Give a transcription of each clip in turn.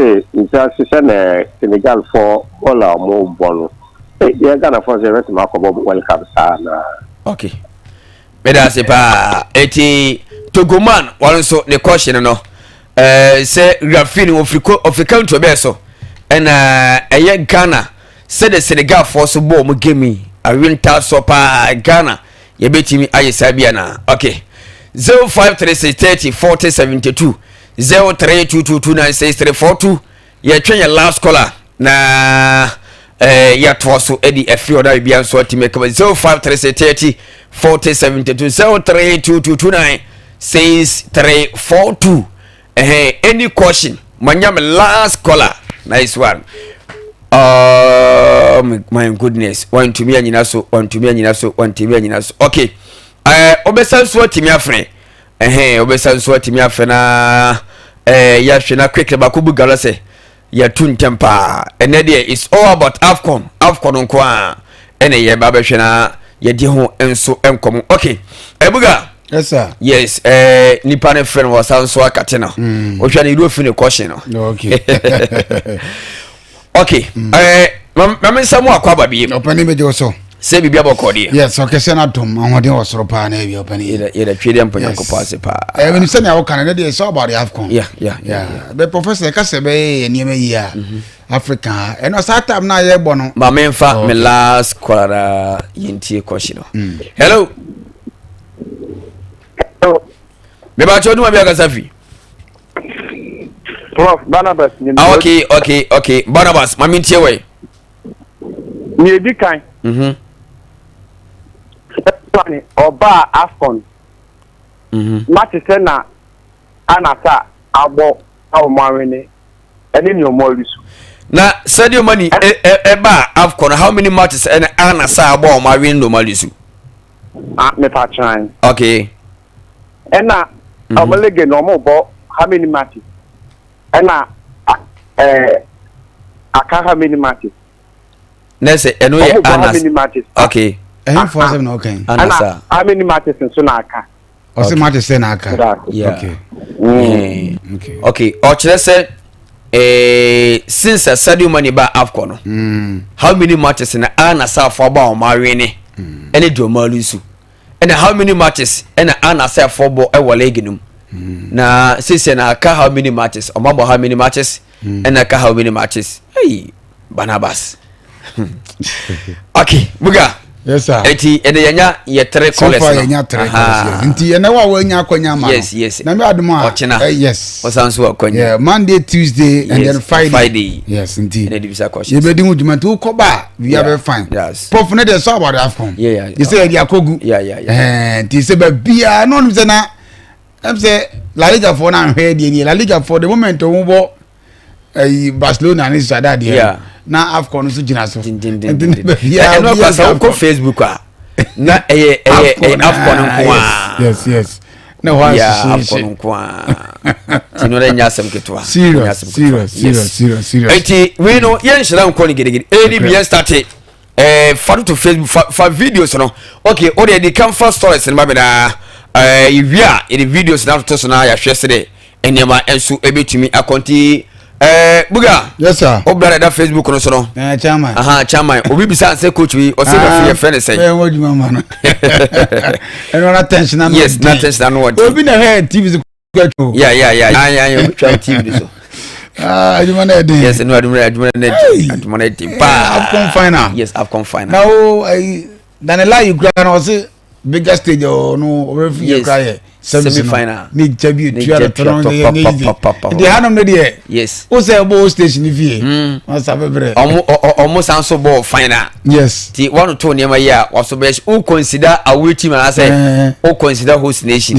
Se nti sɛ na Senegal fɔ bɔɔl a ɔmo bɔ no, yɛ Ghana fɔ sɛ yɛbɛtumi akɔbɔ World Cup saa na. Okay, meda ase paa. Eti Togoman wɔn nso ne kɔhyɛ no sɛ referee no ofiri ko ofiri country bɛɛ so, ɛna ɛyɛ Ghana sɛde Senegalfoɔ so bɔ ɔmo game yi awinta so paa, Ghana yɛbɛtumi ayɛ saa bia na. Okay, 0536 30 40 72, 0322296342. Yɛtwɛn yɛ last caller na yɛatoa so de afiri ɔda bibia nso atumi kama. 0536 30 40 72, 0322296342. Ɛhɛn, any question manya me last caller. Nice one. Oh my goodness, wantumi anyina so, wantumi anyina so, wantumi anyina so. Okay, wobɛsa nso atumi afrɛ. Ɛhɛn, wobɛsa nso atumi afrɛ na yɛahwɛ na quick baako bu gala sɛ yɛtu ntɛm paa. Ɛnɛ deɛ, it's all about AFCON, AFCON nko a ɛna yɛba bɛhwɛ na yɛdi ho nso nkɔmɔ. Okay, ɛbuga. Yes sir. Yes, nipa ne frɛ no, wɔsa nso akate no. Wohwɛ no yɛde ofi ne kɔhye no. Okay, mame nsa mu akɔ aba biem. Ɔpɛni bɛ jɛ so. Sɛ biribi abɔkɔ deɛ. Yes, ɔkɛseɛ no adom, ahoɔden wɔ soro paa na ebi ɔpɛni. Yɛda twe deɛ mpo Nyankopɔn ase paa. Menim sɛnea woka no, ne deɛ, it's all about the AFCON. Yeah. Bɛ professor ɛka sɛ bɛyɛ yɛ nneɛma yi a Africa ha, ɛno saa time no a yɛbɔ no. Ma memfa Oh, me okay. last caller na yɛntie kɔhye no. Hello. Mebakyɛ woduma bi akasa fi. Prof Barnabas ni. Ah, okay, Barnabas, ma mentie wɛ. Ní edi kan. Sani ɔbaa AFCON. Match sɛ na anasa abɔ a wɔn awene ɛne nea wɔn alusu. Na Sadio Mane ɛba AFCON, how many matches ɛna anasa abɔ a ɔmo awe no ɔmo alusu? Ah, mepa kyerɛn. Ɛna ɔmo league na ɔmo bɔ how many matches? Ɛna aka how many matches? Na sɛ ɛno yɛ Ɔmo bɔ how anas many matches? Ɛhemfoɔ asɛm na ɔkan? Anasa. Ɛna how many matches nso na aka? Ɔsɛ match sɛ na aka. Yeah. Okay, ɔkyerɛ sɛ since Sadio Mane ba AFCON no, how many matches na anasafo abɔ a ɔmo awene ɛne deɛ ɔmo alusu, ɛna how many matches ɛna anasafo bɔ ɛwɔ league no mu, na sisi na aka how many matches, ɔmo abɔ how many matches, ɛna aka how many matches. Hey, Barnabas. Okay, Buga. Yes sir. Eti ɛnɛ yɛnya yɛ three So callers far no. yɛnya three callers, yes. Nti ɛnɛ wa wɔanya akɔnya ma no. Yes. Na mi adum a Ɔkyena. Yes. Ɔsan so akɔnya. Yeah, Monday, Tuesday and then Friday. Friday. Yes, nti ɛnɛ de bisa questions. Yɛbɛdi ho dwuma nti wokɔ ba a we are fine. Prof ne deɛ, so about the AFCON. Yɛ sɛ yɛde akɔgu. Yeah. Ɛɛ, nti sɛ baabiara na ɔnim sɛ na ɛm sɛ La Liga foɔ no ahwɛ deɛ nie. La Liga foɔ, the moment ɔmo bɔ ɛyi Barcelona ne Sociedad deɛ, na AFCON nso gyina so. Dindindin. Nti na baabiara Ɛno obiara akɔ sɛ sɛ wokɔ Facebook a, na ɛyɛ AFCON nko a. Yes, na hɔ Yeah, ahyehyɛ. AFCON nko a, nti no nyɛ asɛm ketewa. Serious. Nyɛ asɛm ketewa. Serious. Eti wei no yɛnhyira nkɔ no gidigidi ɛni bi. Yɛn start fa to Facebook, fa videos no. Okay, o de di kan fa stories no ba mi na iwie a yɛde videos na atoto so na yɛahwɛ sɛ de nneɛma nso ebetumi akɔnti. Buga. Yes sir. O bila da Facebook no so no. Chairman. Aha, chairman, obi bisa sɛ coach bi ɔsɛ referee yɛ fɛ ne sɛn? Ɛɛ, wọ́n juma ma no, ɛnu na tension na. Yes, na tension na no wɔden. Obi na hɛ TV so kɔ. Yeah, ayi ayi, obi twa TV so. Ah, adwuma na ɛden. Yes, no, adwuma na ɛdi, adwuma na ɛdi paa. AFCON final. Yes, AFCON final. Na o ayi Daniela yi kura na ɔsi biggest stage ɔno ɔbɛ fi yɛ kura yɛ semi final. Ne gya bi Ne etua gya no tɔnɔ tua ne yɛ ne tɔ easy. pa, pa, pa, pa. Nti hanom ne deɛ, o sɛ ɛbɔ o station ni fie wọn sa bɛbrɛ. Ɔmo san so bɔɔ final. Ti wɔn to nneɛma yi a wɔso bɛyɛ, o consider away team anaasɛ o consider host nation.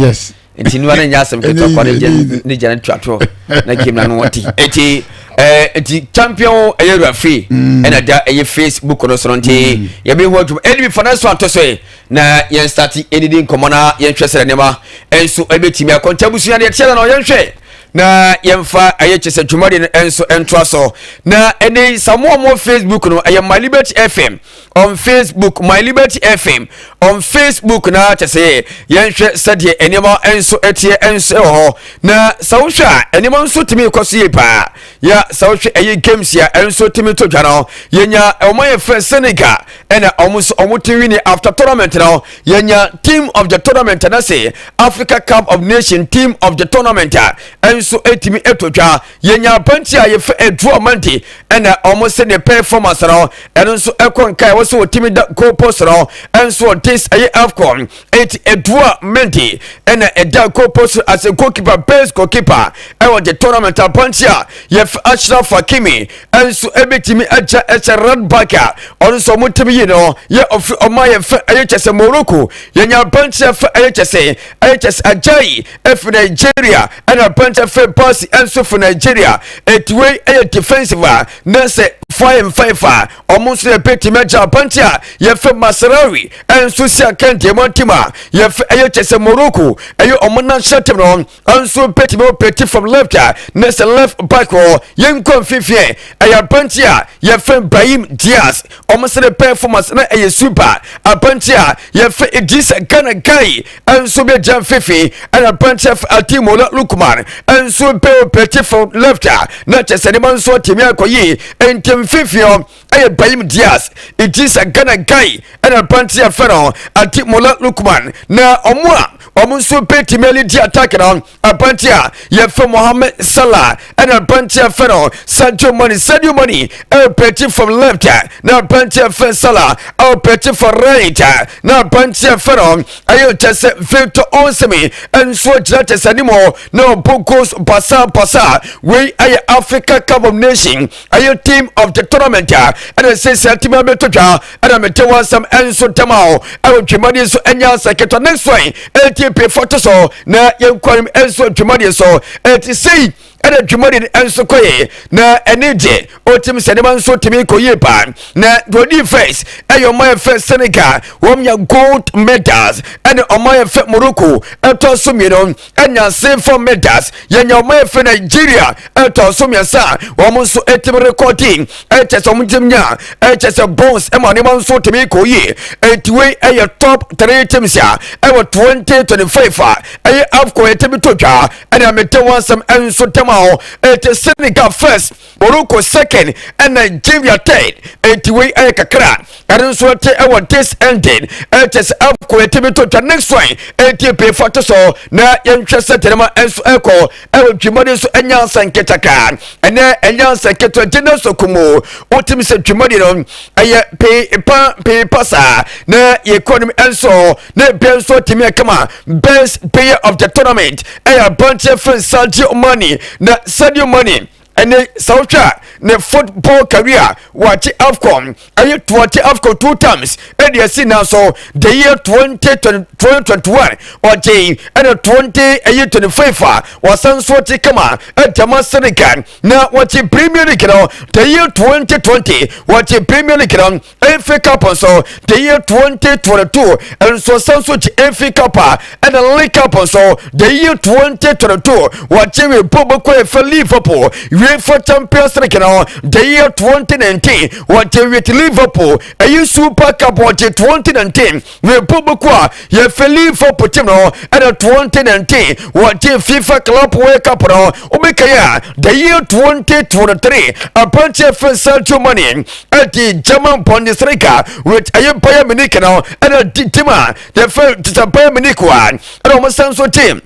Nti niwa ne nyɛ asɛm ketewa kɔ ne gya ne gya ne tuatoɔ na game na no wɔte. Eti nti champion ɛyɛ referee ɛna da ɛyɛ Facebook no so no, nti yɛbɛ hu adwuma ɛni bi fa na so atɔ so yi na yɛn start ɛdidi nkɔmɔ na yɛnhwɛ sɛ nneɛma ɛnso ɛbɛtumi akɔ. Nti abusua deɛ tiɛ na yɛnhwɛ na yɛmfa ɛyɛ kyɛ sɛ dwumadi no ɛnso ɛntoa so. Na ɛne samoa mo Facebook no, ɛyɛ My Liberty FM on Facebook, My Liberty FM. On Facebook na kyɛ sɛ yɛnhwɛ sɛdeɛ nneɛma nso ɛteɛ nso wɔ hɔ. Na sɛ wohwɛ a, nneɛma nso tumi kɔ so yie paa. Ya sɛ wohwɛ ɛyɛ games a ɛnso tumi to dwa no, yɛnya ɔmo yɛ fɛ Senegal, ɛna ɔmo nso ɔmo ti win after tournament no. Yɛnya team of the tournament na sɛ Africa Cup of Nation team of the tournament a ɛnso ɛtumi ɛto dwa. Yɛnya aberanteɛ a yɛfɛ Edouard Mendy, ɛna ɔmo sɛ ne performance no ɛno nso ɛkɔ nka ɛwɔ sɛ wɔtumi da goal post no ɛnso wɔ this ɛyɛ AFCON. Eti Edouard Mendy ɛna ɛda goal post as a goalkeeper, best goalkeeper ɛwɔ the tournament. Aberanteɛ a yɛfɛ Achraf Hakimi ɛnso ɛbɛtumi agya ɛhyɛ right back a ɔno nso ɔmo tumi yi no yɛ ɔfiri ɔmo ayɛ fɛ ɛyɛ kyɛ sɛ Morocco. Yɛnya aberanteɛ fɛ ɛyɛ kyɛ sɛ Ajayi ɛfiri Nigeria, ɛna aberanteɛ fɛ Bassey ɛnso firi Nigeria. Etiwei ɛyɛ defensive a na sɛ 5 and 5 a ɔmo nso yɛ bɛtumi agya. Aberanteɛ a yɛfɛ Mazraoui ɛnso si akandeɛ mu team a yɛfɛ ɛyɛ kyɛ sɛ Morocco, ɛyɛ ɔmo national team no, nso bɛtumi operate from left a na sɛ left back hɔ. Yɛnkɔ mfimfini, ɛyɛ aberanteɛ a yɛfɛ Brahim Diaz, ɔmo sɛ ne performance na ɛyɛ super. Aberanteɛ a yɛfɛ Idrissa Gana Gueye nso bɛgya mfimfini, ɛna aberanteɛ fɛ Ademola Lookman nso bɛ operate from left a na kyɛ sɛ nneɛma nso atumi akɔ yie. Nti mfimfini hɔ ɛyɛ Brahim Diaz, Idrissa Gana Gueye, ɛna aberanteɛ fɛ no Ademola Lookman. Na ɔmo a ɔmo nso bɛtumi ali di attack no, aberanteɛ a yɛfɛ Mohamed Salah, ɛna aberanteɛ fɛ no Sadio Mane. Sadio Mane ɛrepɛti from left, na aberanteɛ fɛ Salah ɛrepɛti from right, na aberanteɛ fɛ no ɛyɛ kyɛ sɛ Victor Osimhen nso gyina kyɛ sɛ anim hɔ na ɔbɔ goals basa basa. Wei ɛyɛ Africa Cup of Nation ɛyɛ team of the tournament a ɛna sɛ team abɛtɔ dwa, ɛna mete wɔn nsɛm ɛnso ntɛm a ɛwɔ dwumadie so. Ɛnyɛ asɛ ketewa. Next one, ATP fɔto so na yɛnkɔ ɛnso dwumadie so. Ɛti sei ɛna dwumadi no nso kɔyɛ na ɛne gye ɔtumi sɛ nneɛma nso tumi kɔ yie paa. Na deɛ first ɛyɛ ɔmo ayɛ fɛ Senegal, wɔn nya gold medals, ɛne ɔmo ayɛ fɛ Morocco ɛtɔ so mmienu ɛnya silver medals. Yɛnya ɔmo ayɛ fɛ Nigeria ɛtɔ so mmiɛnsa, wɔn nso ɛtumi recording ɛkyɛ sɛ ɔmo tumi nya ɛkyɛ sɛ bronze ɛma nneɛma nso tumi kɔ yie. Ɛti wei ɛyɛ top three teams a ɛwɔ 2025 a ɛyɛ AFCON ɛtumi to dwa, ɛna mete wɔn asɛm ɛnso tɛm a hɔ. Ɛte Senegal first, Morocco second, ɛna Nigeria third. Ɛti wei ɛyɛ kakra ɛno nso ɛte ɛwɔ this ending ɛkyɛ sɛ AFCON ɛtumi to dwa. Next one, ɛti mpanyinfoɔ to so na yɛnhwɛ sɛ tɛnɛma ɛnso ɛkɔ ɛwɔ dwumadi nso. Ɛnya nsɛnketaka ɛnɛ ɛnya nsɛnketewa gyina so kumu wotumi sɛ dwumadi no ɛyɛ peepa peepa saa na yɛkɔ no ɛnso na ebia nso tumi ɛkama. Best player of the tournament ɛyɛ aberanteɛ fɛn Sadio Mane. Na Sadio Mane ɛne sɛ wohwɛ a, ne football career, wakye AFCON, ɛyɛ 20 AFCON two times ɛde asi na so. The year 2021 ɔgye, ɛna 20 ɛyɛ 25 a wɔsan so te kama ɛgyama Senegal. Na wɔkye Premier League no the year 2020, wɔkye Premier League no, FA Cup nso the year 2022 nso san so gye FA Cup a, ɛna League Cup nso the year 2022 wɔkye we bɔbɔ ɛfɛ Liverpool. UEFA Champions League no the year 2019 wɔgye with Liverpool, ɛyi Super Cup wɔgye 2019 we bɔbɔ a yɛfɛ Liverpool team no, ɛna 2019 wɔgye FIFA Club World Cup no. Wobɛka a, the year 2023 aberanteɛ fɛ Sadio Mane ɛde German Bundesliga with ɛyɛ Bayern Munich no, ɛna di team a yɛfɛ tete Bayern Munich a, ɛna wɔn san so team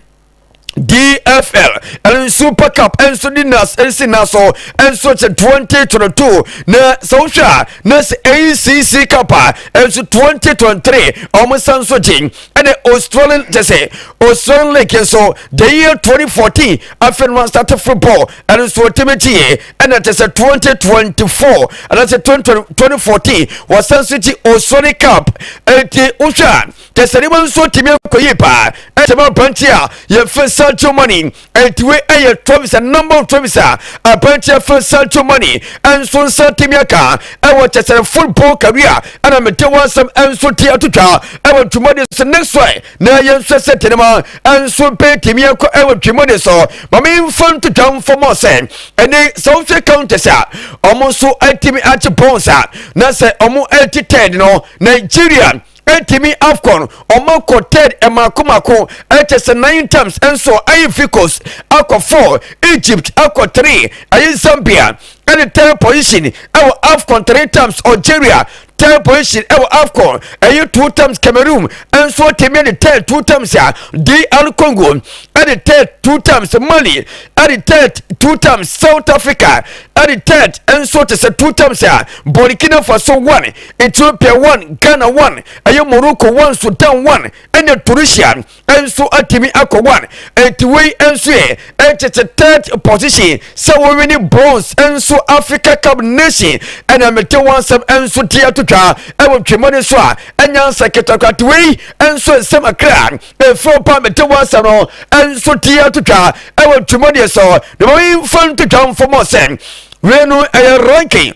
DFL ɛno Super Cup ɛnso di nas ɛnsi na so ɛnso kyɛ 2022. Na sɛ wohwɛ a, na sɛ ACC Cup a ɛnso 2023 ɔmo san so gye, ɛna Australian kyɛ sɛ Australian League nso the year 2014 afei no start football ɛno nso wɔtumi gyeɛ, ɛna kyɛ sɛ 2024 anaasɛ 2014 wɔsan so gye Australian Cup. Ɛnti wohwɛ a, kyɛ sɛ nneɛma nso tumi akɔ yie paa ɛtɛmɛ aberanteɛ a yɛfɛ Sadio Mane. Ɛntiwe ɛyɛ trophies, a number of trophies a aberanteɛ fɛ Sadio Mane ɛnso nsa tumi aka ɛwɔ kyɛ sɛ football career, ɛna mete wɔn asɛm ɛnso te atotwa ɛwɔ dwumadi so. Next one, na yɛnhwɛ sɛ tɛnɛma ɛnso bɛtumi akɔ ɛwɔ dwumadi so. Maame nfa ntotwa mfɔmɔ sɛ ɛne sɛ wohwɛ counters a ɔmo nso atumi akye bronze a, na sɛ ɔmo ɛti third no, Nigeria. Ɛtumi AFCON ɔmo akɔ third ɛmaako mako, ɛkyɛ sɛ nine times nso. Ivory Coast akɔ four, Egypt akɔ three, ɛyɛ Zambia ɛne third position ɛwɔ AFCON three times, Algeria third position ɛwɔ AFCON ɛyɛ two times, Cameroon nso tèmi ɛde third two times, a DR Congo ɛde third two times, Mali ɛde third two times, South Africa ɛde third nso te sɛ two times, a Burkina Faso one, Ethiopia one, Ghana one, ɛyɛ Morocco one, Sudan one, ɛna Tunisia nso atumi akɔ one. Eti wei nso yɛ ɛkyɛkyɛ third position sɛ wɔwin bronze nso Africa Cup nation. Ɛna mete wɔn nsɛm nso te atotwa ɛwɔ twema ne so a ɛnya nsa ketekwa. Te wei nso nsɛm akra efo pa mete wɔn nsɛm no nso te atotwa ɛwɔ twema ne so na wɔn mfa ntotwa mfɔmɔ sɛ wei no ɛyɛ ranking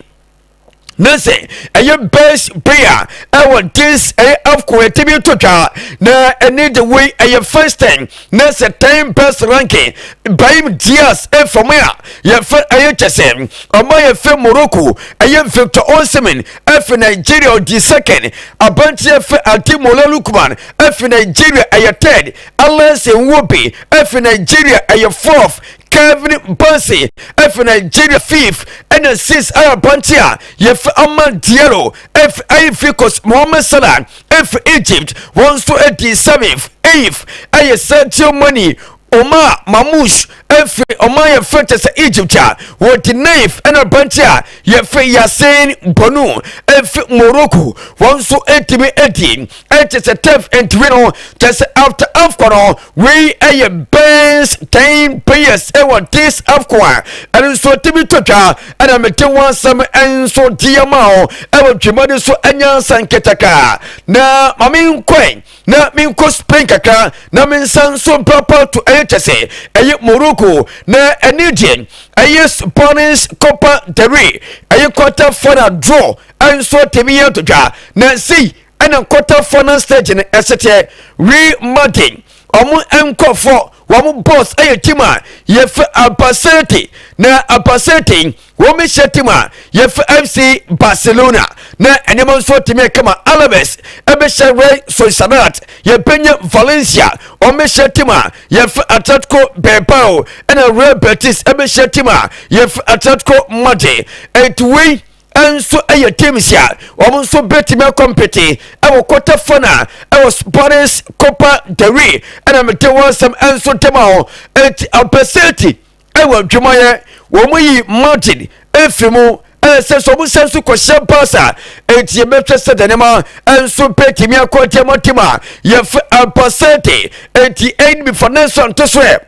na sɛ ɛyɛ best player ɛwɔ this ɛyɛ AFCON ɛtumi to twa na ɛne de wei ɛyɛ first time na sɛ 10 best ranking. Brahim Diaz ɛfam a yɛfɛ ɛyɛ kyɛ sɛ ɔmo yɛfɛ Morocco, ɛyɛ Victor Osimhen ɛfɛ Nigeria ɔdi second, aberanteɛ fɛ Ademola Lookman ɛfɛ Nigeria ɛyɛ third, Alex Iwobi ɛfɛ Nigeria ɛyɛ fourth, Kevin Bassey ɛfɛ Nigeria fifth, ɛna six ɛyɛ aberante a yɛfɛ Amad Diallo ɛfɛ Ivory Coast, Mohamed Salah ɛfɛ Egypt wɔn nso ɛdi seventh, eighth ɛyɛ Sadio Mane, Omar Marmoush ɛfiri ɔman yɛfrɛ kyɛ sɛ Egypt a wɔdi ninth, ɛna aberante a yɛfrɛ Yassine Bounou ɛfiri Morocco wɔn nso ɛtumi ɛdi ɛkyɛ sɛ 10th. Ntumi no kyɛ sɛ after AFCON no wei ɛyɛ best 10 players ɛwɔ this AFCON a ɛno nso tumi to twa. Ɛna mete wɔn asɛm nso di ama ho ɛwɔ dwumadi so ɛnya nsa nketaka na maame nkɔɛ na menkɔ Spain kakra na mensa nso mpapa to ɛyɛ kyɛ sɛ ɛyɛ Morocco na ɛne deɛ ɛyɛ Spanish Copa del Rey ɛyɛ quarter final draw ɛnso tɛmi yɛ to dwa. Na sei ɛna quarter final stage no ɛsɛ Real Madrid ɔmo nkɔfɔ wɔn boss ɛyɛ team a yɛfɛ Albacete, na Albacete wɔn hyɛ team a yɛfɛ FC Barcelona na nneɛma nso tumi kama. Alaves ɛbɛhyɛ Real Sociedad, yɛbɛnya Valencia wɔn hyɛ team a yɛfɛ Atletico Bilbao, ɛna Real Betis ɛbɛhyɛ team a yɛfɛ Atletico Madrid. Ɛnti wei nso yɛ teams a wɔn nso bɛtumi akɔmpete ɛwɔ quarter final ɛwɔ Spanish Copa del Rey. Ɛna mete wɔn nsɛm nso tɛm a hɔ. Ɛnti Albacete ɛwɔ adwumayɛ wɔn yi Madrid efiri mu ɛsɛ sɛ ɔmo nsa nso kɔhyɛ Barca. Eti yɛbɛhwɛ sɛ nneɛma nso bɛtumi akɔ nneɛma team a yɛfɛ Albacete. Eti ɛyi bi fa ne nso nto so ɛ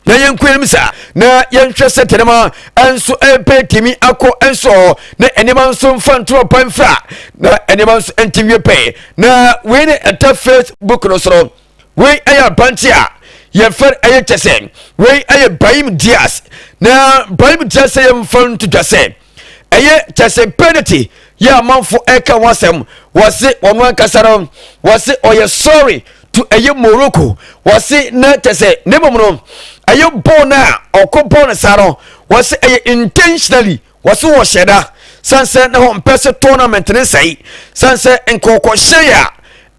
na yɛnkɔ anim sa na yɛnhwɛ sɛ nneɛma nso ɛbɛtumi akɔ nso na nneɛma nso mfa ntoma pa mfra na nneɛma nso nti wie pɛɛ. Na wei ne ɛta Facebook no soro. Wei ɛyɛ aberante a yɛfɛ ɛyɛ kyɛ sɛ wei ɛyɛ Brahim Diaz. Na Brahim Diaz sɛ yɛmfa nto dwa sɛ ɛyɛ kyɛ sɛ penalty yɛ amanfo ɛka ho asɛm, wɔse ɔno ankasa no wɔse ɔyɛ sorry to ɛyɛ Morocco. Wɔse na kyɛ sɛ ne mmom no ɛyɛ bɔɔl no a ɔkɔ bɔɔl no saa no, wɔse ɛyɛ intentionally, wɔse wɔhyɛ da san sɛ na wɔn mpɛ sɛ tournament ne sɛe san sɛ nkɔkɔhyɛ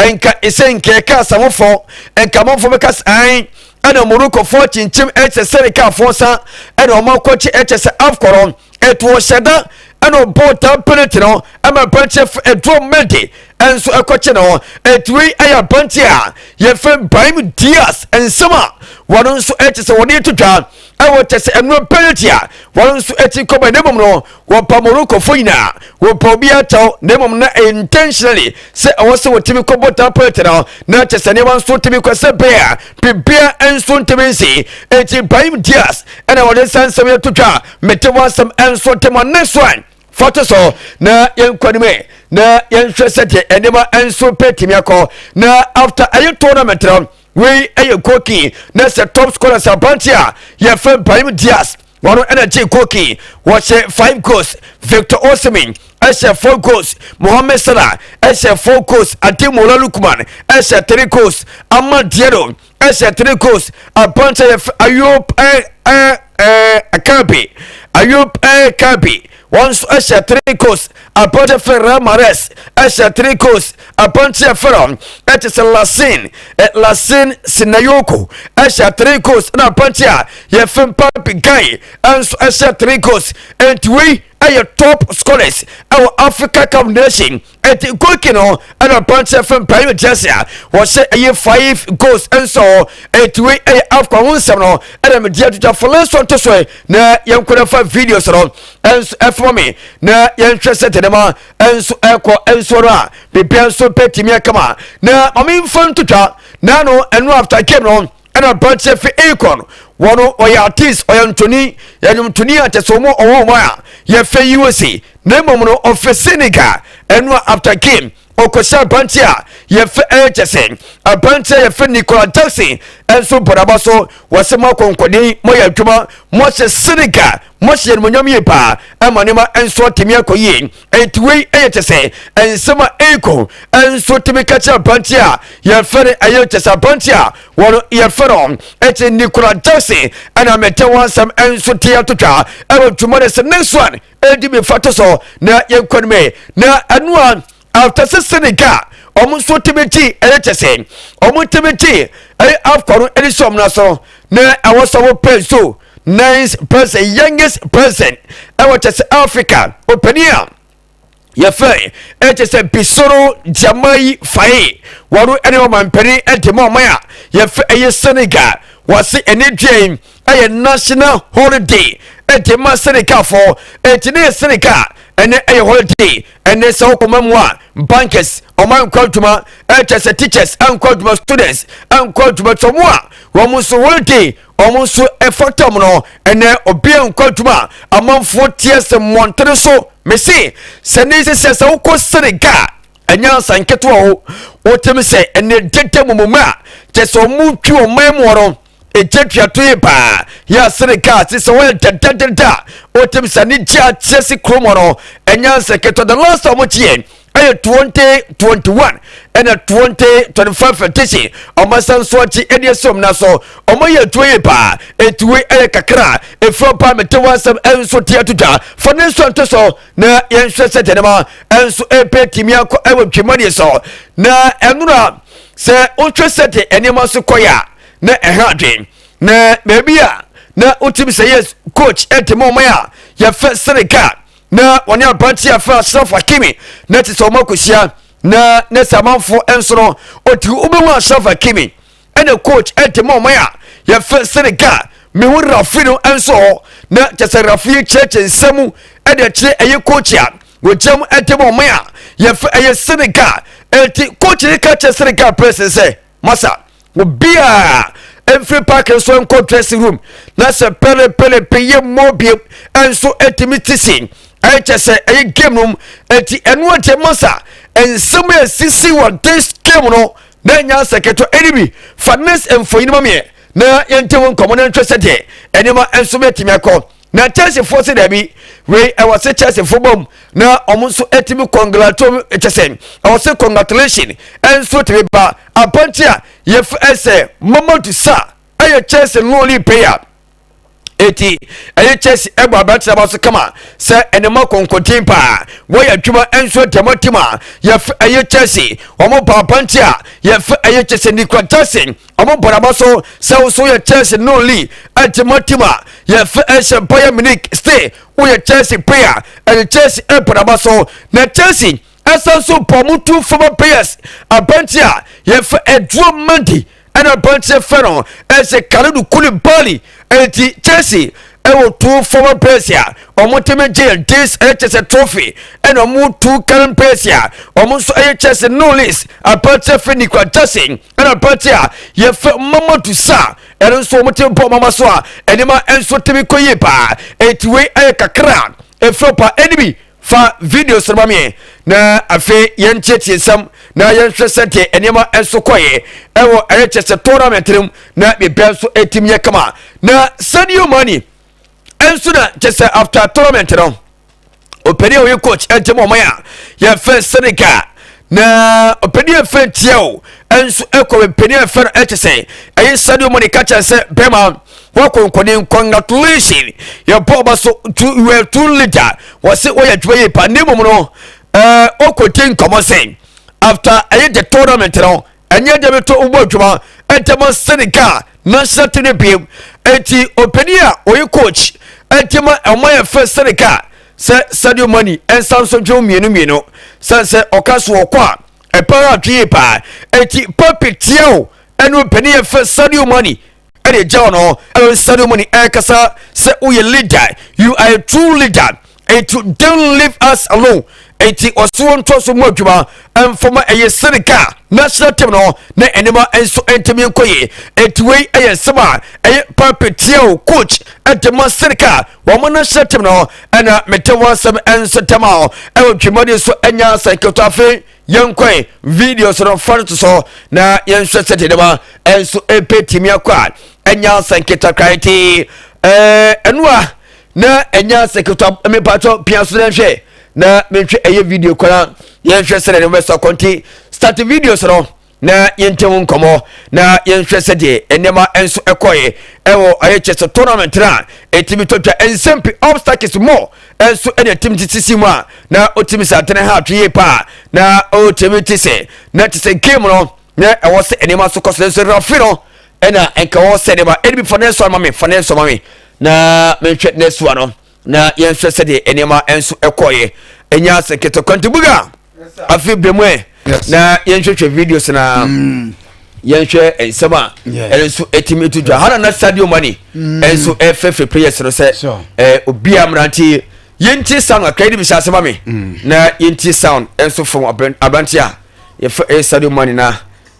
a nka ɛsɛ nkɛka asamofo nka amanfo bɛka sɛ ɛn ɛna Moroccofoɔ kyinkyim ɛkyɛ Senegalfoɔ sa ɛna wɔn akɔkye ɛkyɛ sɛ AFCON ɛto ɔhyɛ da ɛna ɔbɔ taa penalty no ɛma aberanteɛ ɛduro Mendy ɛnso ɛkɔkye no. Ɛtumi ɛyɛ aberanteɛ a yɛfrɛ Brahim Diaz nsɛm a wɔn nso ɛkyɛ sɛ wɔde to dwa ɛwɔ kyɛ sɛ ɛnuro penalty a wɔn nso ɛti kɔba. Ne mmom no wɔpa Moroccofoɔ nyinaa wɔpa obi akyɛw, na mmom na intentionally sɛ ɛwɔ sɛ wɔtumi kɔbɔ taa penalty no na kyɛ sɛ nneɛma nso tumi kɔ sɛ bɛɛ a bibia nso ntumi nsi. Eti Brahim Diaz ɛna wɔde nsa nsɛm yɛ to dwa. Mete wɔn asɛm nso ntɛm a next one fɔto so na yɛnkɔ anim na yɛnhwɛ sɛdeɛ nneɛma nso bɛtumi akɔ. Na after ɛyɛ tournament no wei ɛyɛ koki na sɛ top scorers aberante a yɛfrɛ Brahim Diaz wɔn ɛna gye koki, wɔhyɛ five goals, Victor Osimhen ɛhyɛ four goals, Mohamed Salah ɛhyɛ four goals, Ademola Lookman ɛhyɛ three goals, Amad Diallo ɛhyɛ three goals, aberante yɛfrɛ Ayoub ɛ ɛ ɛ Kabi, Ayoub ɛ Kabi wɔn nso ɛhyɛ three goals. Aberanteɛ fɛ Riyad Mahrez ɛhyɛ 3 goals. Aberanteɛ fɛ no ɛte sɛ Lassine Sinayoko ɛhyɛ 3 goals, ɛna aberanteɛ a yɛfɛ Pape Gueye ɛnso ɛhyɛ 3 goals. Ɛnti wei ɛyɛ top scorers ɛwɔ Africa Cup Nation. Ɛnti goalkeeper no ɛna aberanteɛ fɛ Brahim Diaz a wɔhyɛ ɛyɛ 5 goals nso. Ɛnti wei ɛyɛ AFCON ho nsɛm no ɛna mede atwitwa fɔlɛ nso nto so, na yɛnkɔ nafa videos no ɛnso ɛfama me na yɛnhwɛ sɛ tɛnɛma ɛnso ɛkɔ ɛnso no a biribiara nso bɛtumi akama. Na maame mfa ntotwa na no ɛno after game no, ɛna aberanteɛ fi Akon, wɔn ɔyɛ artist, ɔyɛ ntoni, yɛnwomtoni a kyɛ sɛ wɔn ɔwɔ wɔn a yɛfɛ yi wɔ si na mmom no ɔfɛ Senegal. Ɛno after game ɔkɔhyɛ aberanteɛ a yɛfɛ ɛyɛ kyɛ sɛ aberanteɛ a yɛfɛ Nicola Jackson ɛnso bɔdaba so. Wɔsɛ mo akɔnkɔden, mo yɛ adwuma, mo ahyɛ Senegal, mo ahyɛ animonyam yie paa, ɛma nneɛma nso atumi akɔ yie. Ɛnti wei ɛyɛ kyɛ sɛ nsɛm a Akon ɛnso tumi ka kyerɛ aberanteɛ a yɛfɛ no ɛyɛ kyɛ sɛ aberanteɛ a wɔn yɛfɛ no ɛkyɛ Nicola Jackson. Ɛna mɛtɛ wɔn asɛm ɛnso te atotwa ɛwɔ dwuma no sɛ next one ɛdi mi fa to so na yɛnkɔ no mɛ. Na ɛno a after sɛ Senegal ɔmo nso tumi gye ɛyɛ kyɛ sɛ ɔmo tumi gye ɛyɛ AFCON no ɛde sɛ ɔmo na so na ɛwɔ sɛ ɔmo pɛ so ninth president, youngest president ɛwɔ kyɛ sɛ Africa, ɔpanin a yɛfɛ ɛkyɛ sɛ Bassirou Diomaye Faye, wɔn ɛne ɔmampanin ɛde ma ɔman a yɛfɛ ɛyɛ Senegal. Wɔsi ɛne dua ɛyɛ national holiday ɛde ma Senegalfoɔ. Ɛti ne yɛ Senegal ɛne ɛyɛ holiday. Ɛne sɛ wokɔma mu a, bankers ɔma nkɔ adwuma, ɛkyɛ sɛ teachers nkɔ adwuma, students nkɔ adwuma, tɔmo a wɔn nso holiday, wɔn nso ɛfɔtɔm no. Ɛnɛ obiara nkɔ adwuma, amanfoɔ teɛ sɛ mmɔntene so. Mese sɛ ne sɛ wokɔ Senegal, ɛnyɛ asa nketewa o. Wotumi sɛ ɛnɛ dede mumumu a kyɛ sɛ ɔmo twi ɔman mu no ɛgya tuato yi paa yɛ Senegal sɛ wɔyɛ dadadada. Wotumi sɛ ne gye ateɛ se kurom no, ɛnyɛ asa ketewa. The last time ɔmo kyeɛ ɛyɛ 2021 ɛna 2025 edition. Ɔmo asan so akyi ɛde esi ɔmo na so ɔmo yɛ adwuma yi paa. Etuwe ɛyɛ kakra efura paa mete wɔn asɛm ɛnso te ato dwa fa ne nso nto so na yɛnhwɛ sɛ tɛnɛma ɛnso ɛpɛ tìmi akɔ ɛwɔ twemadeɛ so. Na ɛnora sɛ wohwɛ sɛ de nneɛma so kɔyɛ a, na ɛha adwen na baabi a na wotumi sɛ yɛ coach ɛde ma ɔman a yɛfɛ Senegal na wɔne aberanteɛ afɛ Achraf Hakimi na te sɛ ɔmo akɔhyia na ne sɛ amanfoɔ nso no ɔti wobɛhu Achraf Hakimi ɛna coach ɛde ma ɔman a yɛfɛ Senegal. Mehu referee no nso hɔ na kyɛ sɛ referee kyerɛkyerɛ nsɛm ɛde kyerɛ ɛyɛ coach a wɔgyina mu ɛde ma ɔman a yɛfɛ ɛyɛ Senegal. Ɛnti coach ne ka kyerɛ Senegal president sɛ masa obiaa mfiri park nso nkɔ dressing room na sɛ pɛlɛpɛlɛpɛ yɛ mmɔ biem nso ɛtumi ti si ɛkyɛ sɛ ɛyɛ game no mu. Ɛnti ɛno agye masa nsɛm a ɛsisi wɔ this game no na ɛnya asɛkɛtɔ. Ɛne bi fa next mfonyin ma meɛ na yɛnte ho nkɔmmɔ no nhwɛ sɛdeɛ ɛnneɛma nso bɛtumi akɔ. Na Chelsea foɔ sɛ daabi, wei ɛwɔ sɛ Chelsea foɔ bom na ɔmo nso ɛtumi congratulate, kyɛ sɛ ɛwɔ sɛ congratulation ɛnso tumi ba abɔnten a yɛfɛ ɛsɛ Mamadou Sarr ɛyɛ Chelsea lonely player. Eti ɛyɛ Chelsea ɛbɔ aberanteɛ aba so kama sɛ ɛnɛma kɔnkɔnten paa wɔyɛ adwuma nso dɛmɔ team a yɛfɛ ɛyɛ Chelsea. Wɔn bɔ aberanteɛ a yɛfɛ ɛyɛ Chelsea Nicola Jackson, wɔn bɔ n'aba so sɛ woso yɛ Chelsea lonely ɛdɛmɔ team a yɛfɛ ɛhyɛ Bayern Munich. Stay woyɛ Chelsea player, ɛyɛ Chelsea ɛbɔ n'aba so. Na Chelsea ɛsan so bɔ ɔmo two former players, aberanteɛ a yɛfɛ Edouard Mendy ɛna aberanteɛ fɛ no ɛsɛ Kalidou Koulibaly. Ɛnti Chelsea ɛwɔ two former players a ɔmo tɛmɛ gye this ɛyɛ sɛ trophy, ɛna ɔmo two current players a ɔmo nso ɛyɛ Chelsea loanees, aberanteɛ fɛ Nicola Jackson ɛna aberanteɛ a yɛfɛ Mamadou Sarr. Ɛno nso ɔmo tɛmɛ bɔ ɔmo so a ɛnneɛma nso tɛmɛ kɔ yie paa. Ɛnti wei ɛyɛ kakra efiri pa. Ɛni bi fa video soro ma meɛ na afei yɛnkyerɛkyerɛ nsɛm na yɛnhwɛ sɛdeɛ nneɛma nso kɔyɛ ɛwɔ ɛyɛ kyɛ sɛ tournament no mu na biribiara nso ɛtumi yɛ kama. Na Sadio Mane nso na kyɛ sɛ after tournament no, ɔpanin a ɔyɛ coach ɛnkyɛn mu ɔman a yɛfɛ Senegal na ɔpanin a yɛfɛ Thiaw nso ɛkɔ ɔpanin a yɛfɛ no ɛkyɛ sɛ ɛyɛ Sadio Mane ka kyerɛ sɛ bɛrima wakɔ nkɔne, congratulation, yɛbɔ ɔba so to, you are true leader. Wɔse wɔyɛ adwuma yie pa ne mmom no. Ɛɛ ɔkɔdi nkɔmmɔ sɛ after ɛyɛ the tournament no ɛnyɛ deɛ bɛtɔ wobɔ adwuma ɛde ma Senegal national team no biem. Enti ɔpanin a ɔyɛ coach ɛde ma ɔma yɛ fɛ Senegal sɛ Sadio Mane ɛnsa nso dwom mmienu mmienu sɛ sɛ ɔka so ɔkɔ a ɛpɛ atwe yie paa. Enti Pape Thiaw ɛne ɔpanin yɛ fɛ Sadio Mane ɛde gyaw no ɛwɔ Sadio Mane ɛkasa sɛ woyɛ leader, you are a true leader, enti don't leave us alone. Enti ɔso ntɔ so mu adwuma ɛmfama ɛyɛ Senegal national team no na nneɛma nso ntumi nkɔ yie. Enti wei ɛyɛ nsɛm a ɛyɛ Pape Thiaw coach ɛde ma Senegal wɔn national team no ɛna mete wɔn asɛm nso tɛm a ɛwɔ dwumadi so ɛnya asɛnketewa. Afei yɛnkɔe videos no fa no to so na yɛnhwɛ sɛ deɛ nso ɛbɛtumi akɔ a ɛnya asɛnketewa koraa. Nti ɛno a na ɛnya asɛnketewa mepatɔ pia so na nhwɛ na menhwɛ ɛyɛ video koraa yɛnhwɛ sɛ deɛ bɛsɔ akɔ. Nti start videos no na yɛntɛm nkɔmmɔ na yɛnhwɛ sɛdeɛ nneɛma nso ɛkɔɛ ɛwɔ ɛyɛ kyɛ sɛ tournament no a ɛtumi tɔtwa nsɛm pi obstacles more nso ɛna ɛtumi te sisi mu a na ɔtumi sɛ atene ha atwe yie paa na ɔtumi te sɛ na te sɛ game no na ɛwɔ sɛ nneɛma so kɔ so nso rafi no ɛna nka wɔ sɛ nneɛma ɛde bi fa ne nso ama me fa ne nso ama me na menhwɛ ne soa no na yɛnhwɛ sɛdeɛ nneɛma nso ɛkɔɛ ɛnya asɛ ketewa kwantibuga afei brɛ mu ɛ na yɛnhwehwɛ videos na yɛnhwɛ nsɛm a ɛno nso ɛtumi to dwa hana na Sadio Mane ɛnso ɛfɛfɛ players no sɛ obiara mmerante yɛntie sound kakra yɛde bisa asɛm ame na yɛntie sound ɛnso fam aberante a yɛfɛ ɛyɛ Sadio Mane na